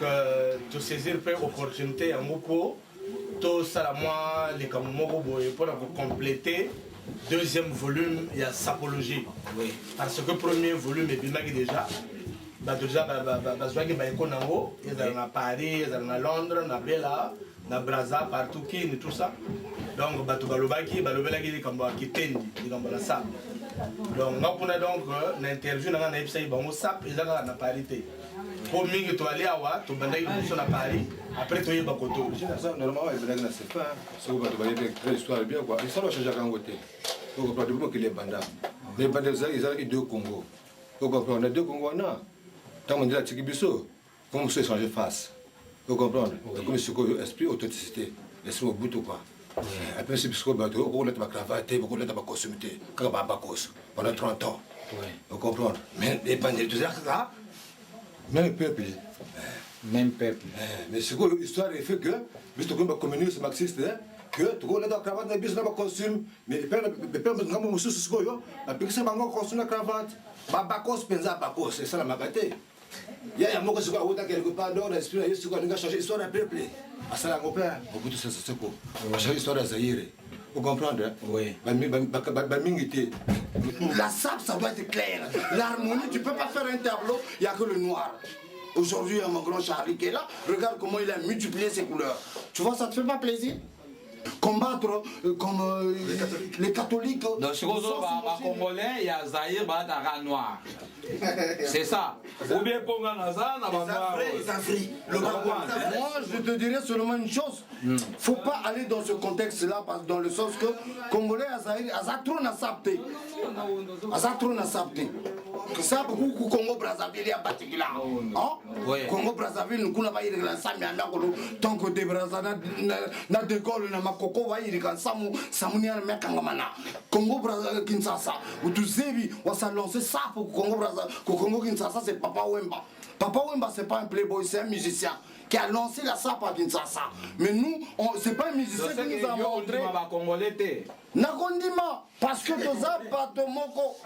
T: tosaisir mpe opportunité yango mpo tosala mwa likambo moko boye mpona kocompléter deuxième volume ya sapologie, parce que premier volume ebimaki déjà, bato déjà bazwaki baeko nango, ezala na Paris, ezala na Londres, na Bela, na Braza, partout, Kini, tout ça. Donc bato balobaki, balobelaki likambo ya kitendi, likambo na sap. Donc nga kuna, donc na interview na nga nayebisaki bango sap eza kaka na Paris te, mpo mingi toali awa, tobandaki liboso na Paris, après toyeba koto.
U: Normalement ebandaki na sefa. Soki bato bayebi très histoire bien quoi, histoire bachangeaka yango te. Ocomprendre? Depuis mokili ebanda, mais ebanda ezalaki deux Congo. Ocomprendre? Na deux Congo wana, ntango ndele atiki biso, comme mosusu échange face. Ocomprendre? Ekomi sikoyo esprit authenticité, esprit Mobutu quoi. Apesi biso bato okolata bacravate te, bokolata bacostume te, kaka babakoso pendant 30 ans. Ocomprendre? Mais ebandeli tozala kaka même peuple.
V: Même peuple.
U: Mais sikoyo histoire efe que biso tokomi bacommuniste marxiste, que tokolata cravate na biso na bacostume, mais epe ngambo mosusu sikoyo bapekisa bango costume na cravate, babakos mpenza, bakos esalamaka te. Ya moko sikoyo awuta quelque part, donc na esprit na ye sikoyo alingi achange histoire ya peuple, asala yango mpe Mobutu Sese Seko achange histoire ya Zaire. Ocomprendre? Bamingi te.
A: La sape, ça doit être clair. L'harmonie, tu peux pas faire un tableau, il n'y a que le noir. Aujourd'hui, il y a mon grand Charlie qui est là. Regarde comment il a multiplié ses couleurs. Tu vois, ça te fait pas plaisir? Combattre comme les catholiques.
S: Donc sikoyo bacongolais ya Zaire balataka noir, c'est ça? Ou bien mpo nga naza na banoir?
A: Moi, je te dirais seulement une chose. Faut pas aller dans ce contexte-là, parce dans le sens que Congolais Azaïr, aza trop na sape te. Aza trop na sape te. Sape ku Congo Brazzaville ya particulier. Hein?
S: Ouais.
A: Congo Brazzaville kuna ba yirika nsami anda kolo tant que de Brazza na na de Gaulle na makoko ba yirika nsamu samuni ya mekanga mana. Congo Brazzaville Kinshasa utuzebi wasa lancer ça pour Congo Brazzaville. Congo Kinshasa, c'est Papa Wemba. Papa Wemba, c'est pas un playboy, c'est un musicien qui a lancé la sape à Kinshasa. Mais nous, c'est pas un musicien qui nous a montré.
S: Bacongolais te.
A: Nakondima, parce que toza bato moko,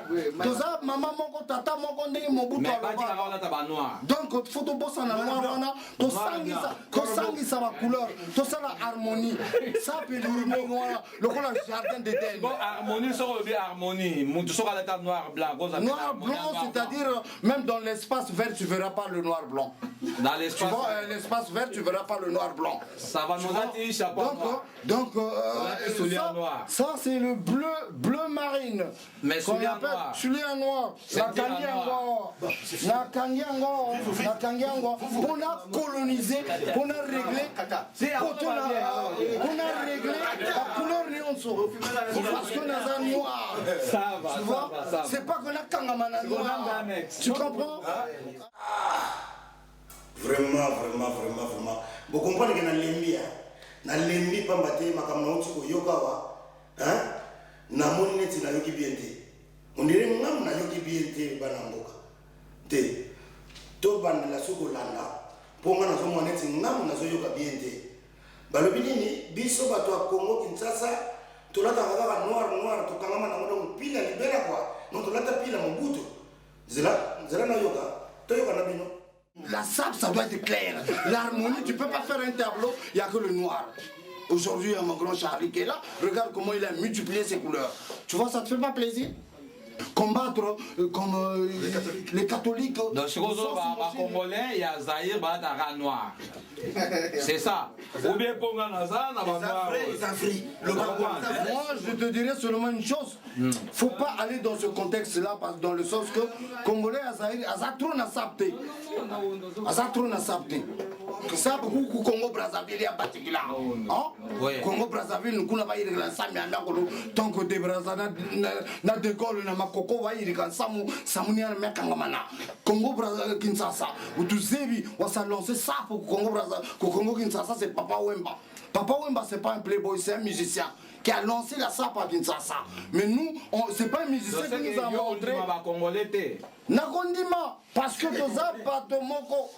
A: toza mama moko, tata moko, ndenge Mobutu
S: Mais
A: aloba.
S: batikaka olata banoir.
A: Donc faut tobosana noir wana, tosangisa, tosangisa.
B: Tosangisa bacouleur, tosala harmonie. Sape elingi wana lokola jardin d'Eden.
S: Bon, harmonie, soki olobi harmonie, mutu soki alata noir blanc, kozala
B: Noir blanc, c'est-à-dire même dans l'espace vert, tu verras pas le noir blanc.
S: Dans
B: Tu
S: l'espace.
B: vois, l'espace vert, tu verras pas le noir blanc.
S: Ça va
B: Tu
S: nous
B: vois.
S: attirer chapeau
B: Donc,
S: noir.
B: donc
S: On a soulier
B: ça,
S: noir.
B: ça, c'est le bleu, bleu marine.
S: Mais
B: Qu'on
S: soulier
B: appelle
S: noir.
B: soulier noir.
S: C'est
B: Nakangi
S: dire
B: yango. Nakangi yango. Nakangi yango. On a colonisé, on a réglé, on a réglé la couleur nyonso. Parce que naza noir.
S: Ça va,
B: Tu
S: ça
B: vois,
S: va, ça va.
B: c'est pas qu'on a kangama na noir. Tu comprends?
A: Vraiment, vraiment, vraiment, vraiment, bocomprendre ke nalembi ya nalembi pamba te. Makambo nauti koyoka awa, hein? Namoni neti nayoki bien te, ondire ngamu nayoki bien te. Bana mboka te, tobandela soki kolanda mpo nga nazomona neti ngamu nazoyoka bien te. Balobi nini? Biso bato ya Congo Kinshasa tolataka kaka noir noir, tokangama nango, donc pila libela kua. Donc tolata pila Mobutu. Nzela nzela, nayoka, toyoka na bino.
B: La sape, ça doit être clair. L'harmonie, tu peux pas faire un tableau, il n'y a que le noir. Aujourd'hui, il y a mon grand Charlie qui est là. Regarde comment il a multiplié ses couleurs. Tu vois, ça te fait pas plaisir? Combattre comme les catholiques.
S: Donc sikoyo bacongolais ya Zaïre balataka noir, c'est ça? Ou bien mpo nga naza na banoir?
B: Moi, je te dirais seulement une chose. Faut pas aller dans ce contexte-là, parce dans le sens que Congolais aza aza trop na sape te. Aza trop na sape te. Sape ku Congo Brazzaville ya batikila. Hein?
S: Ouais.
B: Congo Brazzaville kuna ba yirika nsami anda kolo tant que de Brazza na na, na de Gaulle na makoko ba yirika nsamu samuni ya mekanga na Congo Brazzaville Kinshasa. Utuzebi wasa lancer ça pour Congo Brazza, pour Congo Kinshasa, c'est Papa Wemba. Papa Wemba, c'est pas un playboy, c'est un musicien qui a lancé la sape à Kinshasa. Mais nous, c'est pas un musicien qui nous a montré.
S: Bacongolais te.
B: Nakondima parce que toza bato moko,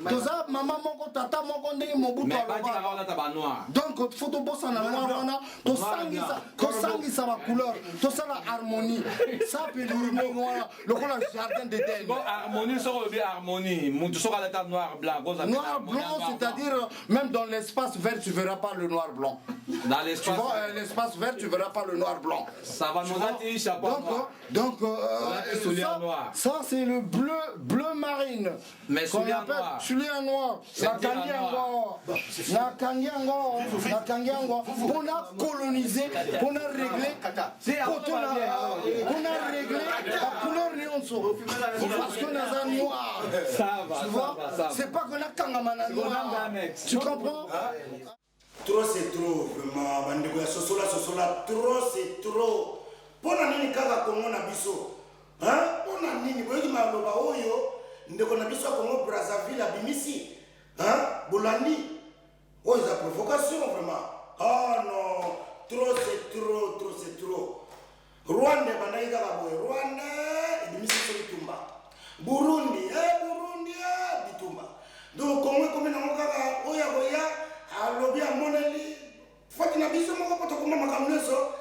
B: toza mama moko, tata moko, ndenge Mobutu
S: Mais
B: aloba.
S: batikaka olata banoir.
B: Donc faut tobosana noir wana, tosangisa, tosangisa bacouleur, tosala harmonie. Sape elingi wana lokola jardin d'Eden.
S: Bon, harmonie, soki olobi harmonie, mutu soki alata noir blanc, kozala
B: Noir blanc, c'est-à-dire même dans l'espace vert, tu verras pas le noir blanc.
S: Dans
B: Tu
S: l'espace.
B: vois, l'espace vert, tu verras pas le noir blanc.
S: Ça va
B: Tu
S: nous
B: vois.
S: attirer chapeau
B: Donc,
S: noir.
B: donc
S: On a soulier
B: ça,
S: noir.
B: ça, c'est le bleu, bleu marine.
S: Mais
B: Qu'on
S: soulier
B: appelle
S: noir.
B: soulier noir.
S: C'est
B: Nakangi
S: dire
B: yango. Nakangi yango. Nakangi yango. On a colonisé, on a réglé, on a réglé la couleur nyonso. Parce que naza noir.
S: Ça va,
B: Tu
S: ça
B: vois,
S: va, ça va.
B: c'est pas qu'on a kangama na noir. Tu comprends?
A: Trop c'est trop, vraiment. Bandeko ya sosola sosola, trop c'est trop. Mpo na nini kaka Kongo na biso? Hein? Mpo na nini? Boyoki maloba oyo ndeko na biso ya Congo Brazzaville abimisi? Hein? Bolandi oyo eza provocation, vraiment. Oh non, trop c'est trop, trop c'est trop. Rwanda ebandaki kaka boye. Rwanda ebimisi biso bitumba. Burundi, eh, Burundi, eh, bitumba. Donc Kongo ekomi nango kaka oyo akoya alobi amoneli foti na biso moko mpo tokoma makambo nyonso.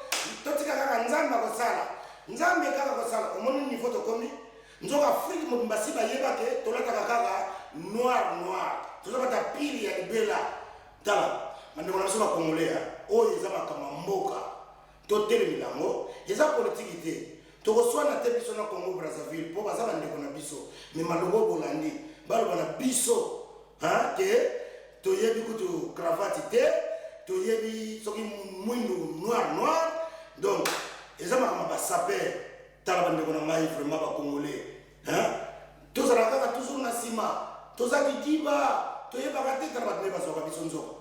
A: Totika kaka Nzambe akosala, Nzambe kaka kosala. Omoni niveau tokomi? Nzoka Afrique mobimba si bayebake tolataka kaka noir noir, tozobata pili ya libela. Tala bandeko na biso bacongolais, oyo eza makambo ya mboka, totelemela yango. Eza politiki te, tokoswana te biso na Congo Brazzaville mpo baza bandeko na biso. Me malongo bolandi baloba na biso, hein, ke toyebi kutu cravate te, toyebi soki mwindu noir noir. Donc eza makambo basaper. Tala bandeko na ngai, vraiment bacongolais, hein? Tozalaka kaka toujours na nsima, toza kidiba, toyebaka te. Tala bato nde bazwaka biso nzoka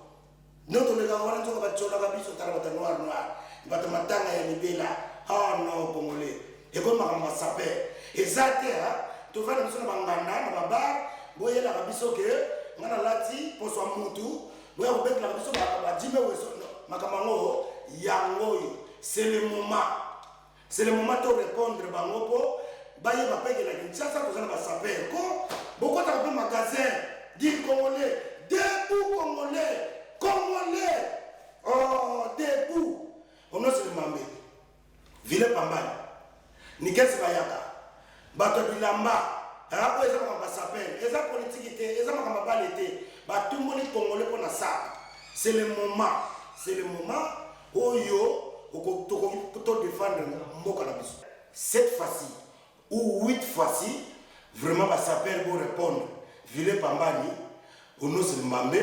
A: no tolekaka wana, nzoka batiolaka biso. Tala bato noir noir, bato matanga ya libela. Ah non, congolais, ekomi makambo basaper eza te. Tovanda biso na banganda na babar, boyelaka biso ke nga nalati poso ya mutu, boya kobetelaka biso badime weso. Makambo yango yango oyo, c'est le moment, c'est le moment to répondre bango mpo bayeba peke na Kinshasa toza na basaper ko. Bokotaka mpe magasin dire congolais debout, congolais, congolais, oh, debout. Onosili mambe vile pambani nikesi bayaka bato ya bilamba. Oyo eza makambo basaper, eza politiki te, eza makambo bale te. Batumboli congolais mpo na basape. C'est le moment, c'est le moment oyo tokoki todefendre mboka na biso. Cette fois-ci ou huit fois-ci, vraiment basaper bo répondre vile pambani onosi mbambe.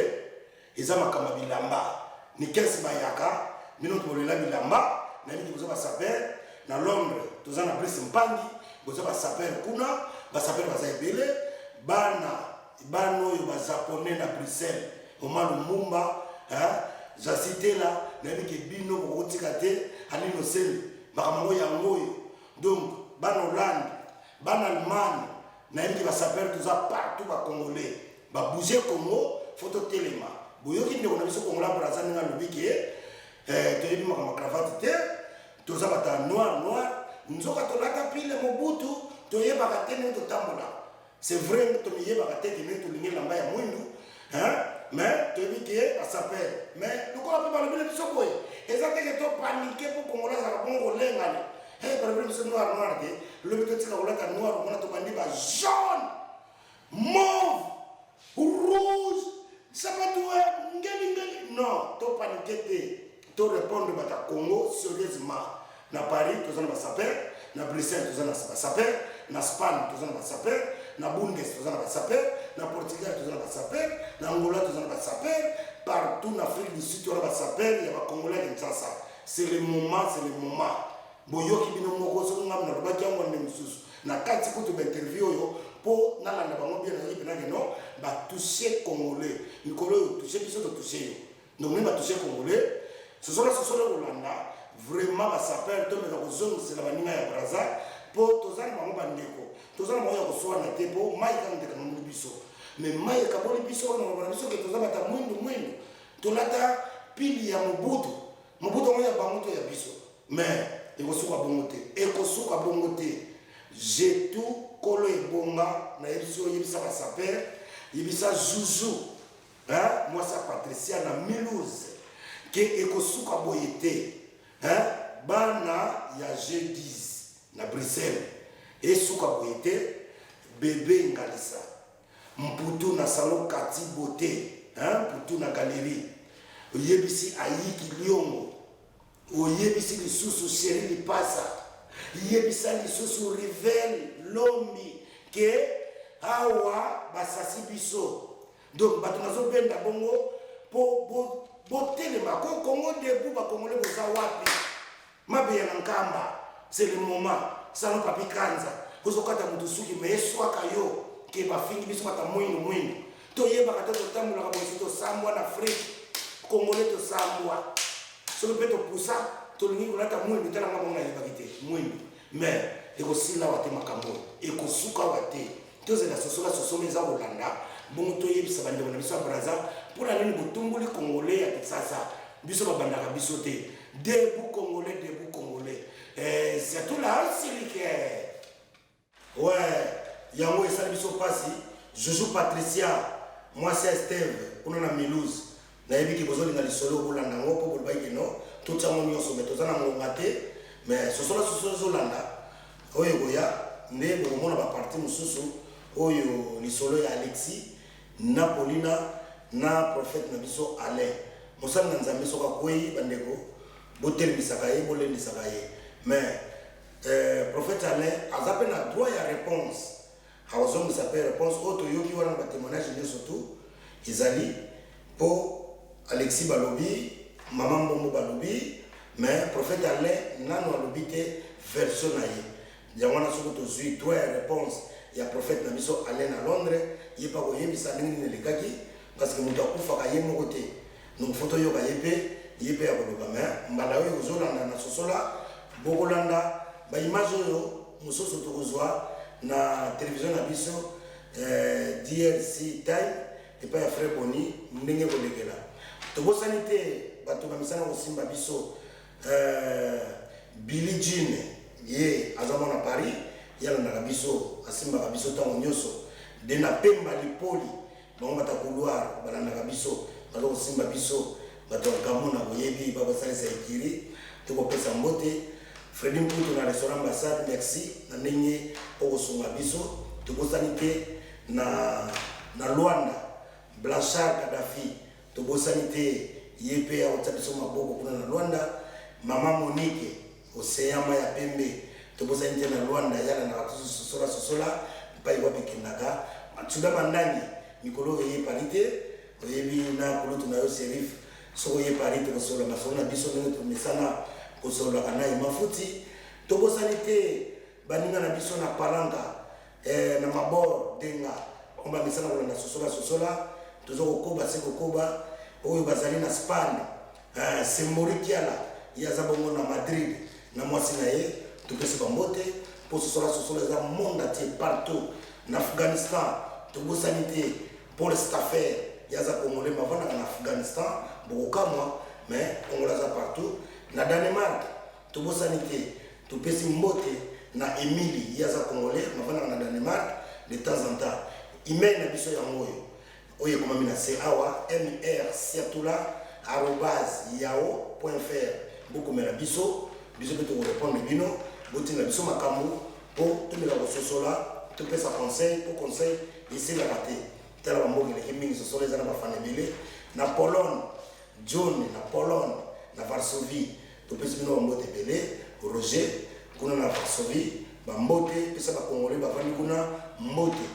A: Eza makambo ya bilamba nikesi bayaka bino tolela bilamba nayebi boza basaper na Londres, toza na Brice Mpangi, boza basaper kuna, basaper baza ebele. Bana bana oyo bajaponais na Bruxelles, Oma Lumumba, Jasitela, nayebi ke bino bokotika te. Alino Sele, makambo yango yango oyo. Donc bana Hollande, bana Allemagne, nayebi ke basaper toza partout, bacongolais babouge Congo, fo totelema. Boyoki ndeko na biso Kongola Braza ndenge alobi ke toyebi makambo ya cravate te, toza bato ya noir noir, nzoka tolata pile Mobutu, toyebaka te ndenge totambola. C'est vrai, tomiyebaka te ke ndenge tolingi elamba ya mwindu, mais toyebi ke basaper. Mais lokola mpe balobi na biso boye, eza te ke topanike mpo Kongola azalaka bongo kolengana. Balobi na biso noir noir te, lobi totika kolata noir, omona tobandi ba jaune, mauve, rouge, sapatu ngelingeli. Non, topanike te, to répondre bato ya Congo sérieusement. Na Paris toza na basaper, na Bruxelles toza na basaper, na Spagne toza na basaper, na Bundes toza na basaper, na Portugal toza na basaper, na Angola toza na basaper, partout na Afrique du Sud toza na basaper ya bacongolais ya Kinshasa. C'est le moment, c'est le moment. Boyoki bino moko, soki ngambo nalobaki yango nde mosusu na kati kutu bainterview oyo mpo nalanda bango bien, nayoki mpenza ke non, batouche congolais mikolo oyo, touche biso, totouche yo. Donc ndenge batouche congolais, sosola sosola kolanda vraiment basaper, tomeka kozongisela baninga ya Braza mpo toza na bango bandeko, toza na bango ya koswana te, mpo mai kaka ndekamamoli biso, mais mai ekaboli biso wana maloba na biso ke toza bata mwindu mwindu, tolata pili ya Mobutu. Mobutu yango ya bango to ya biso? Mais ekosuka bongo te, ekosuka bongo te. Jetu kolo ebonga, nayebisi yo, yebisa basaper, yebisa Zuzu, mwasi ya Patricia na Mulhouse ke ekosuka boye te, hein? Bana ya G10 na Bruxelles, esuka boye te. Bebe Ngalisa Mputu na salon Kati Beauté, hein? Mputu na galerie, oyebisi Ayiki Liongo, oyebisi lisusu Sheri Lipasa, yebisa lisusu Rivel Lombi ke awa basasi biso. Donc bato nazobenda bongo mpo botelema ko Congo debout. Bakongole boza wapi? Mabeya na Nkamba, c'est le moment. Salon Papi Kanza, ozokata moto suki me eswaka yo ke bafingi biso bata mwindu mwindu, toyebaka te, totambolaka boye. Soki tosambwa na Afrique, congolais tosambwa, soki mpe topusa tolingi kolata mwindu, talanga bongo, nayebaki te mwindu. Mais ekosila awa te, makambo oyo ekosuka awa te. Tozela sosola sosolo eza kolanda bongo, toyebisa bandeko na biso ya Braza mpona nini botumboli congolais ya Kinshasa. Biso babandaka biso te. Debout congolais, debout congolais, surtout la silike. Ouais, yango esali biso mpasi. Juju Patricia, mwasi ya Steve kuna na Mulhouse, nayebi ke bozolinga lisolo, bolanda yango mpo bolobaki ke no totiango nyonso, mais toza na ngonga te. Mais sosola sosolo ezolanda oyo ekoya nde bokomona baparti mosusu oyo lisolo ya Alexis na Paulina na prophète na biso Alain, mosali na Nzambe. Soki akwei, bandeko botelemisaka ye, bolendisaka ye. Mais prophète Alain aza mpe na droit ya réponse, akozongisa mpe réponse oyo toyoki wana na batémoignage nyonso tu ezali mpo Alexis balobi, mama Mbombo balobi, mais prophète Alain nano alobi te version na ye. Yango wana soki tozwi droit ya réponse ya prophète na biso Alain na Londres, ye mpe akoyebisa ndenge nini elekaki, parce que moto akufaka ye moko te. Donc fo toyoka ye mpe, ye mpe ya koloba. Mais mbala oyo ozolanda na sosola, bokolanda baimage oyo mosusu tokozwa na télévision na biso DRC Time epai ya frère Boni ndenge kolekela. Tobosani te bato bamisana kosimba biso, Billy Jean, ye aza mwana Paris, ye alandaka biso, asimbaka biso ntango nyonso. De na Pemba Lipoli, bango bata couloir balandaka biso, baza kosimba biso. Bato ya Gamona, boyebi bakosalisa ekiri, tokopesa mbote. Fredi Mputu na restaurant Ambassade, merci na ndenge okosunga biso. Tobosani te na Luanda, Blanchard Kadafi. Tobosani te ye mpe akotia biso maboko kuna na Luanda. Mama Monique Ocean Mayi ya Pembe, tobosani te na Luanda, ye alandaka toujours Sosola Sosola epai wapi ekendaka. Matsuda Mandangi, mikolo oyo oye Paris te, oyebi na kulutu na yo Serif, soki oye Paris tokosolola masolo na biso ndenge tomesana kosololaka na ye Mafuti. Tobosani te baninga na biso na Palanca, eh, na Mabor Denga, bango bamesana kolanda Sosola Sosola, toza kokoba se kokoba. Oyo bazali na Spagne, eh, Sembori Kiala, ye aza bongo na Madrid na mwasi na ye, topesi ba mbote po Sosola Sosola eza monde entier partout. Na Afghanistan tobosani te Paul Staffer, ye aza congolais mais avandaka na Afghanistan, bokokamwa mais congolais aza partout. Na Danemark tobosani te, topesi mbote na Emily, ye aza congolais mais avandaka na Danemark de temps en temps. Email na biso yango oyo. Oyo ekomami na se awa, mrsiatula@yahoo.fr. Bokomela biso, biso mpe toko repondre bino. Botinda biso makambo mpo tomeka kososola, topesa conseil mpo conseil esilaka te. Tala ba mboka eleki mingi, sosola eza na ba fan ebele. Na Pologne, John na Pologne, na Varsovie, topesi bino ba mbote ebele. Roger kuna na Varsovie, ba mbote, pesa ba Congolais bavandi kuna mbote.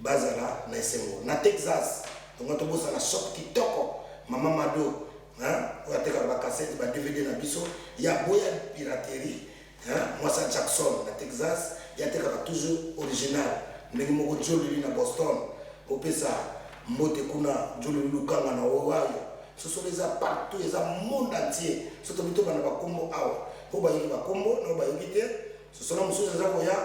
A: Bazala na esengo. Na Texas, tonga tobosana shop kitoko mama Mado hein, oyo atekaka ba cassette ba DVD na biso ya boya piraterie hein, mwasi ya Jackson na Texas ye atekaka toujours original ndenge moko Jolili na Boston opesa mbote kuna Jolili Lukanga na Ohio sosolo eza partout eza monde entier so tobi tobanda bakombo awa oyo bayoki bakombo na oyo bayoki te Sosola mosusu eza koya,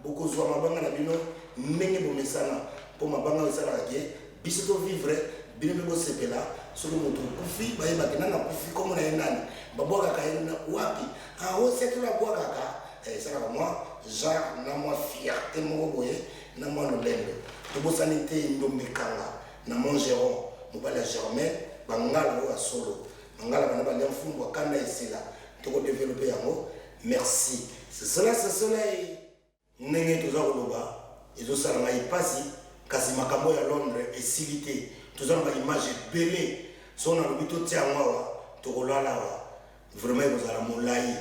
A: bokozua mabanga na bino ndenge bomesana, po mabanga oyo esalaka ke biso to vivre, bino pe bosepela, soki moto okufi bayeba ke nani akufi, kombo na ye nani, babwakaka ye wapi, ah oh siatula abwakaka, eh, esalaka mwa genre na mwa fierte moko boye na mwa lolendo. Tobosani te Ndombe Kanga na Montgeron, mobali ya Germaine, bangala oyo ya solo. Bangala banda balia mfumbwa kanda esila toko developper yango merci. Sosola sosola e. Ndenge toza koloba ezo sala ngai pasi kasi makambo ya Londres esili te toza na ba image ebele soki nalobi totia yango awa toko lala awa vraiment ekozala molayi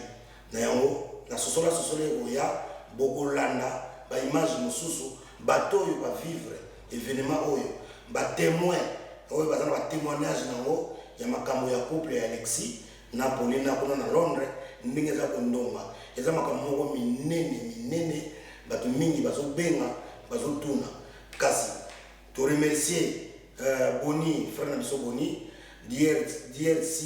A: na yango na sosola sosola ekoya bokolanda ba image mosusu bato oyo ba vivre evenement oyo ba temoin oyo baza na ba temoignage na yango ya makambo ya couple ya Alexis na Paulina kuna na Londres ndenge eza kondonga eza makambo moko minene minene bato mingi bazobenga bazotuna kasi to remercier euh, Boni frère na biso Boni DR, DRC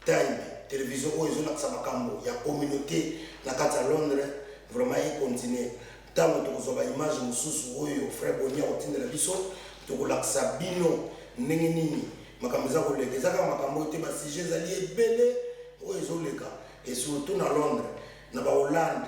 A: Time television oyo ezolakisa makambo ya communaute na kati ya Londres vraiment e continuer tango tokozwa ba image mosusu oyo frère Boni akotindela biso tokolakisa bino ndenge nini makambo eza koleka eza kaka makambo oyo te ba sujet ezali ebele oyo ezoleka et surtout na Londres na ba Hollande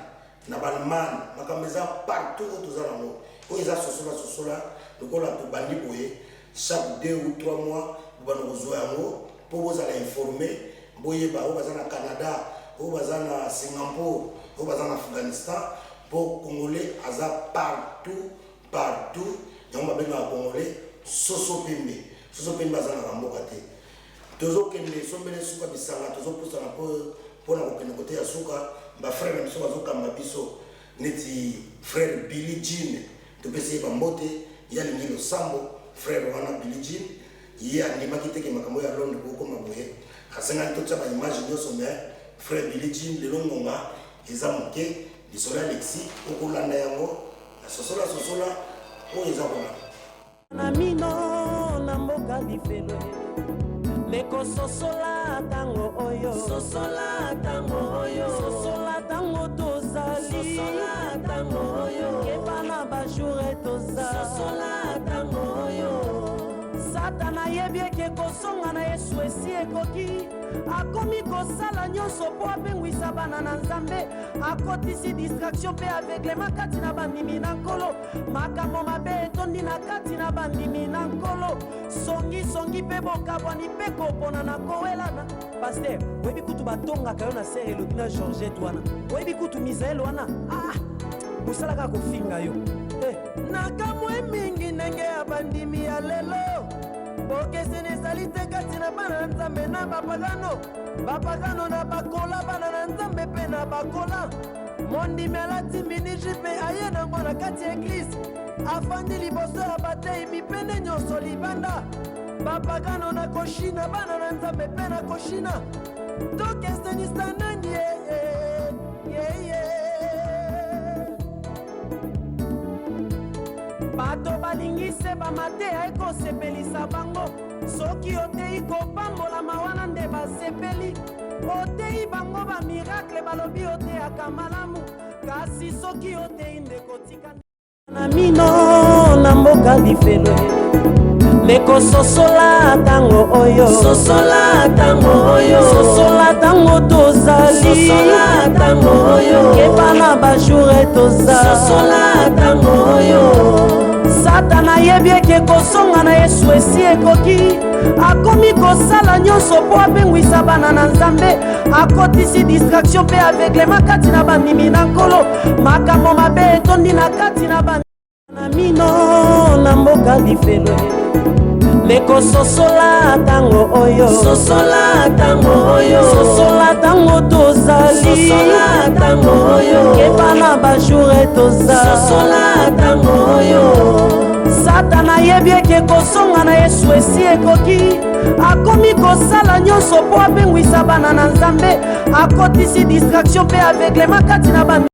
A: na ba Allemagne makambo eza partout oyo toza nango oyo eza sosola sosola lokola tobandi boye chaque 2 ou 3 mois bobanda kozwa yango mpo bozala informe boyeba oyo baza na Canada oyo baza na Singapour oyo baza na Afghanistan mpo congolais aza partout partout yango babengaka congolais soso pembe soso pembe azangaka mboka te Tozokende esombele suka bisanga tozopusana po pona kokende kote ya suka ba frère na biso bazokamba biso neti frère Billy Jean topesi ye ba mbote ye alingi losambo frère wana Billy Jean ye andimaki te ke makambo ya Londres kokoma boye asengaki totia ba image nyonso mais frère Billy Jean lelo ngonga eza moke lisolo ya Alexis okolanda yango na sosola sosola oyo eza kolanda
F: Na mino na mboka lifelo meko sosola tango oyo sosola tango oyo sosola tango tozali sosola tango oyo keba na ba jour toza sosola tango oyo Satana ayebi eke kosonga na Yesu esi ekoki akomi kosala nyonso mpo apengwisa bana na Nzambe akotisi distraction mpe aveuglement kati na bandimi na Nkolo Makambo mabe etondi na kati na bandimi na Nkolo, songi songi mpe bokabwani mpe kopona na kowelana. Pasteur, oyebi kutu batongaka yo na sœur Elodie na Georgette wana, oyebi kutu Misael wana, ah mosala kaka kofinga yo eh. Nakamwe mingi ndenge ya bandimi ya lelo, bokeseni ezali te kati na. bana na Nzambe na bapagano, bapagano na bakola, bana na Nzambe mpe na bakola. Mondimi alati mini-jupe aye nango na kati ya eglise, afandi liboso ya bateyi, mipende nyonso libanda. Bapagano na koshina, bana na Nzambe mpe na koshina. Tokesenisa nani ye, ye, ye. Bato balingi se bamateya ekosepelisa bango. Soki oteyi kopambolama, wana nde basepeli. Oteyi bango bamiracle, balobi oteyaka malamu. Kasi soki oteyi nde kotika na mino na mboka lifelo. Ndeko, sosola ntango oyo, sosola ntango oyo, sosola ntango tozali, sosola ntango oyo, keba na bajour toza, sosola ntango oyo. Satana ayebi eke kosonga na Yesu esi ekoki, akomi kosala nyonso mpo abengwisa bana na Nzambe. Akotisi distraction mpe aveuglement kati na bandimi na Nkolo. Makambo mabe etondi na kati na na mino na mboka lifelo. Ndeko, sosola ntango oyo, sosola ntango oyo, sosola ntango tozali, sosola ntango oyo, keba na bajour toza, sosola ntango oyo. Satana ayebi eke kosonga na Yesu esi ekoki, akomi kosala nyonso mpo abengwisa bana na Nzambe. Akotisi distraction mpe aveuglement kati na ba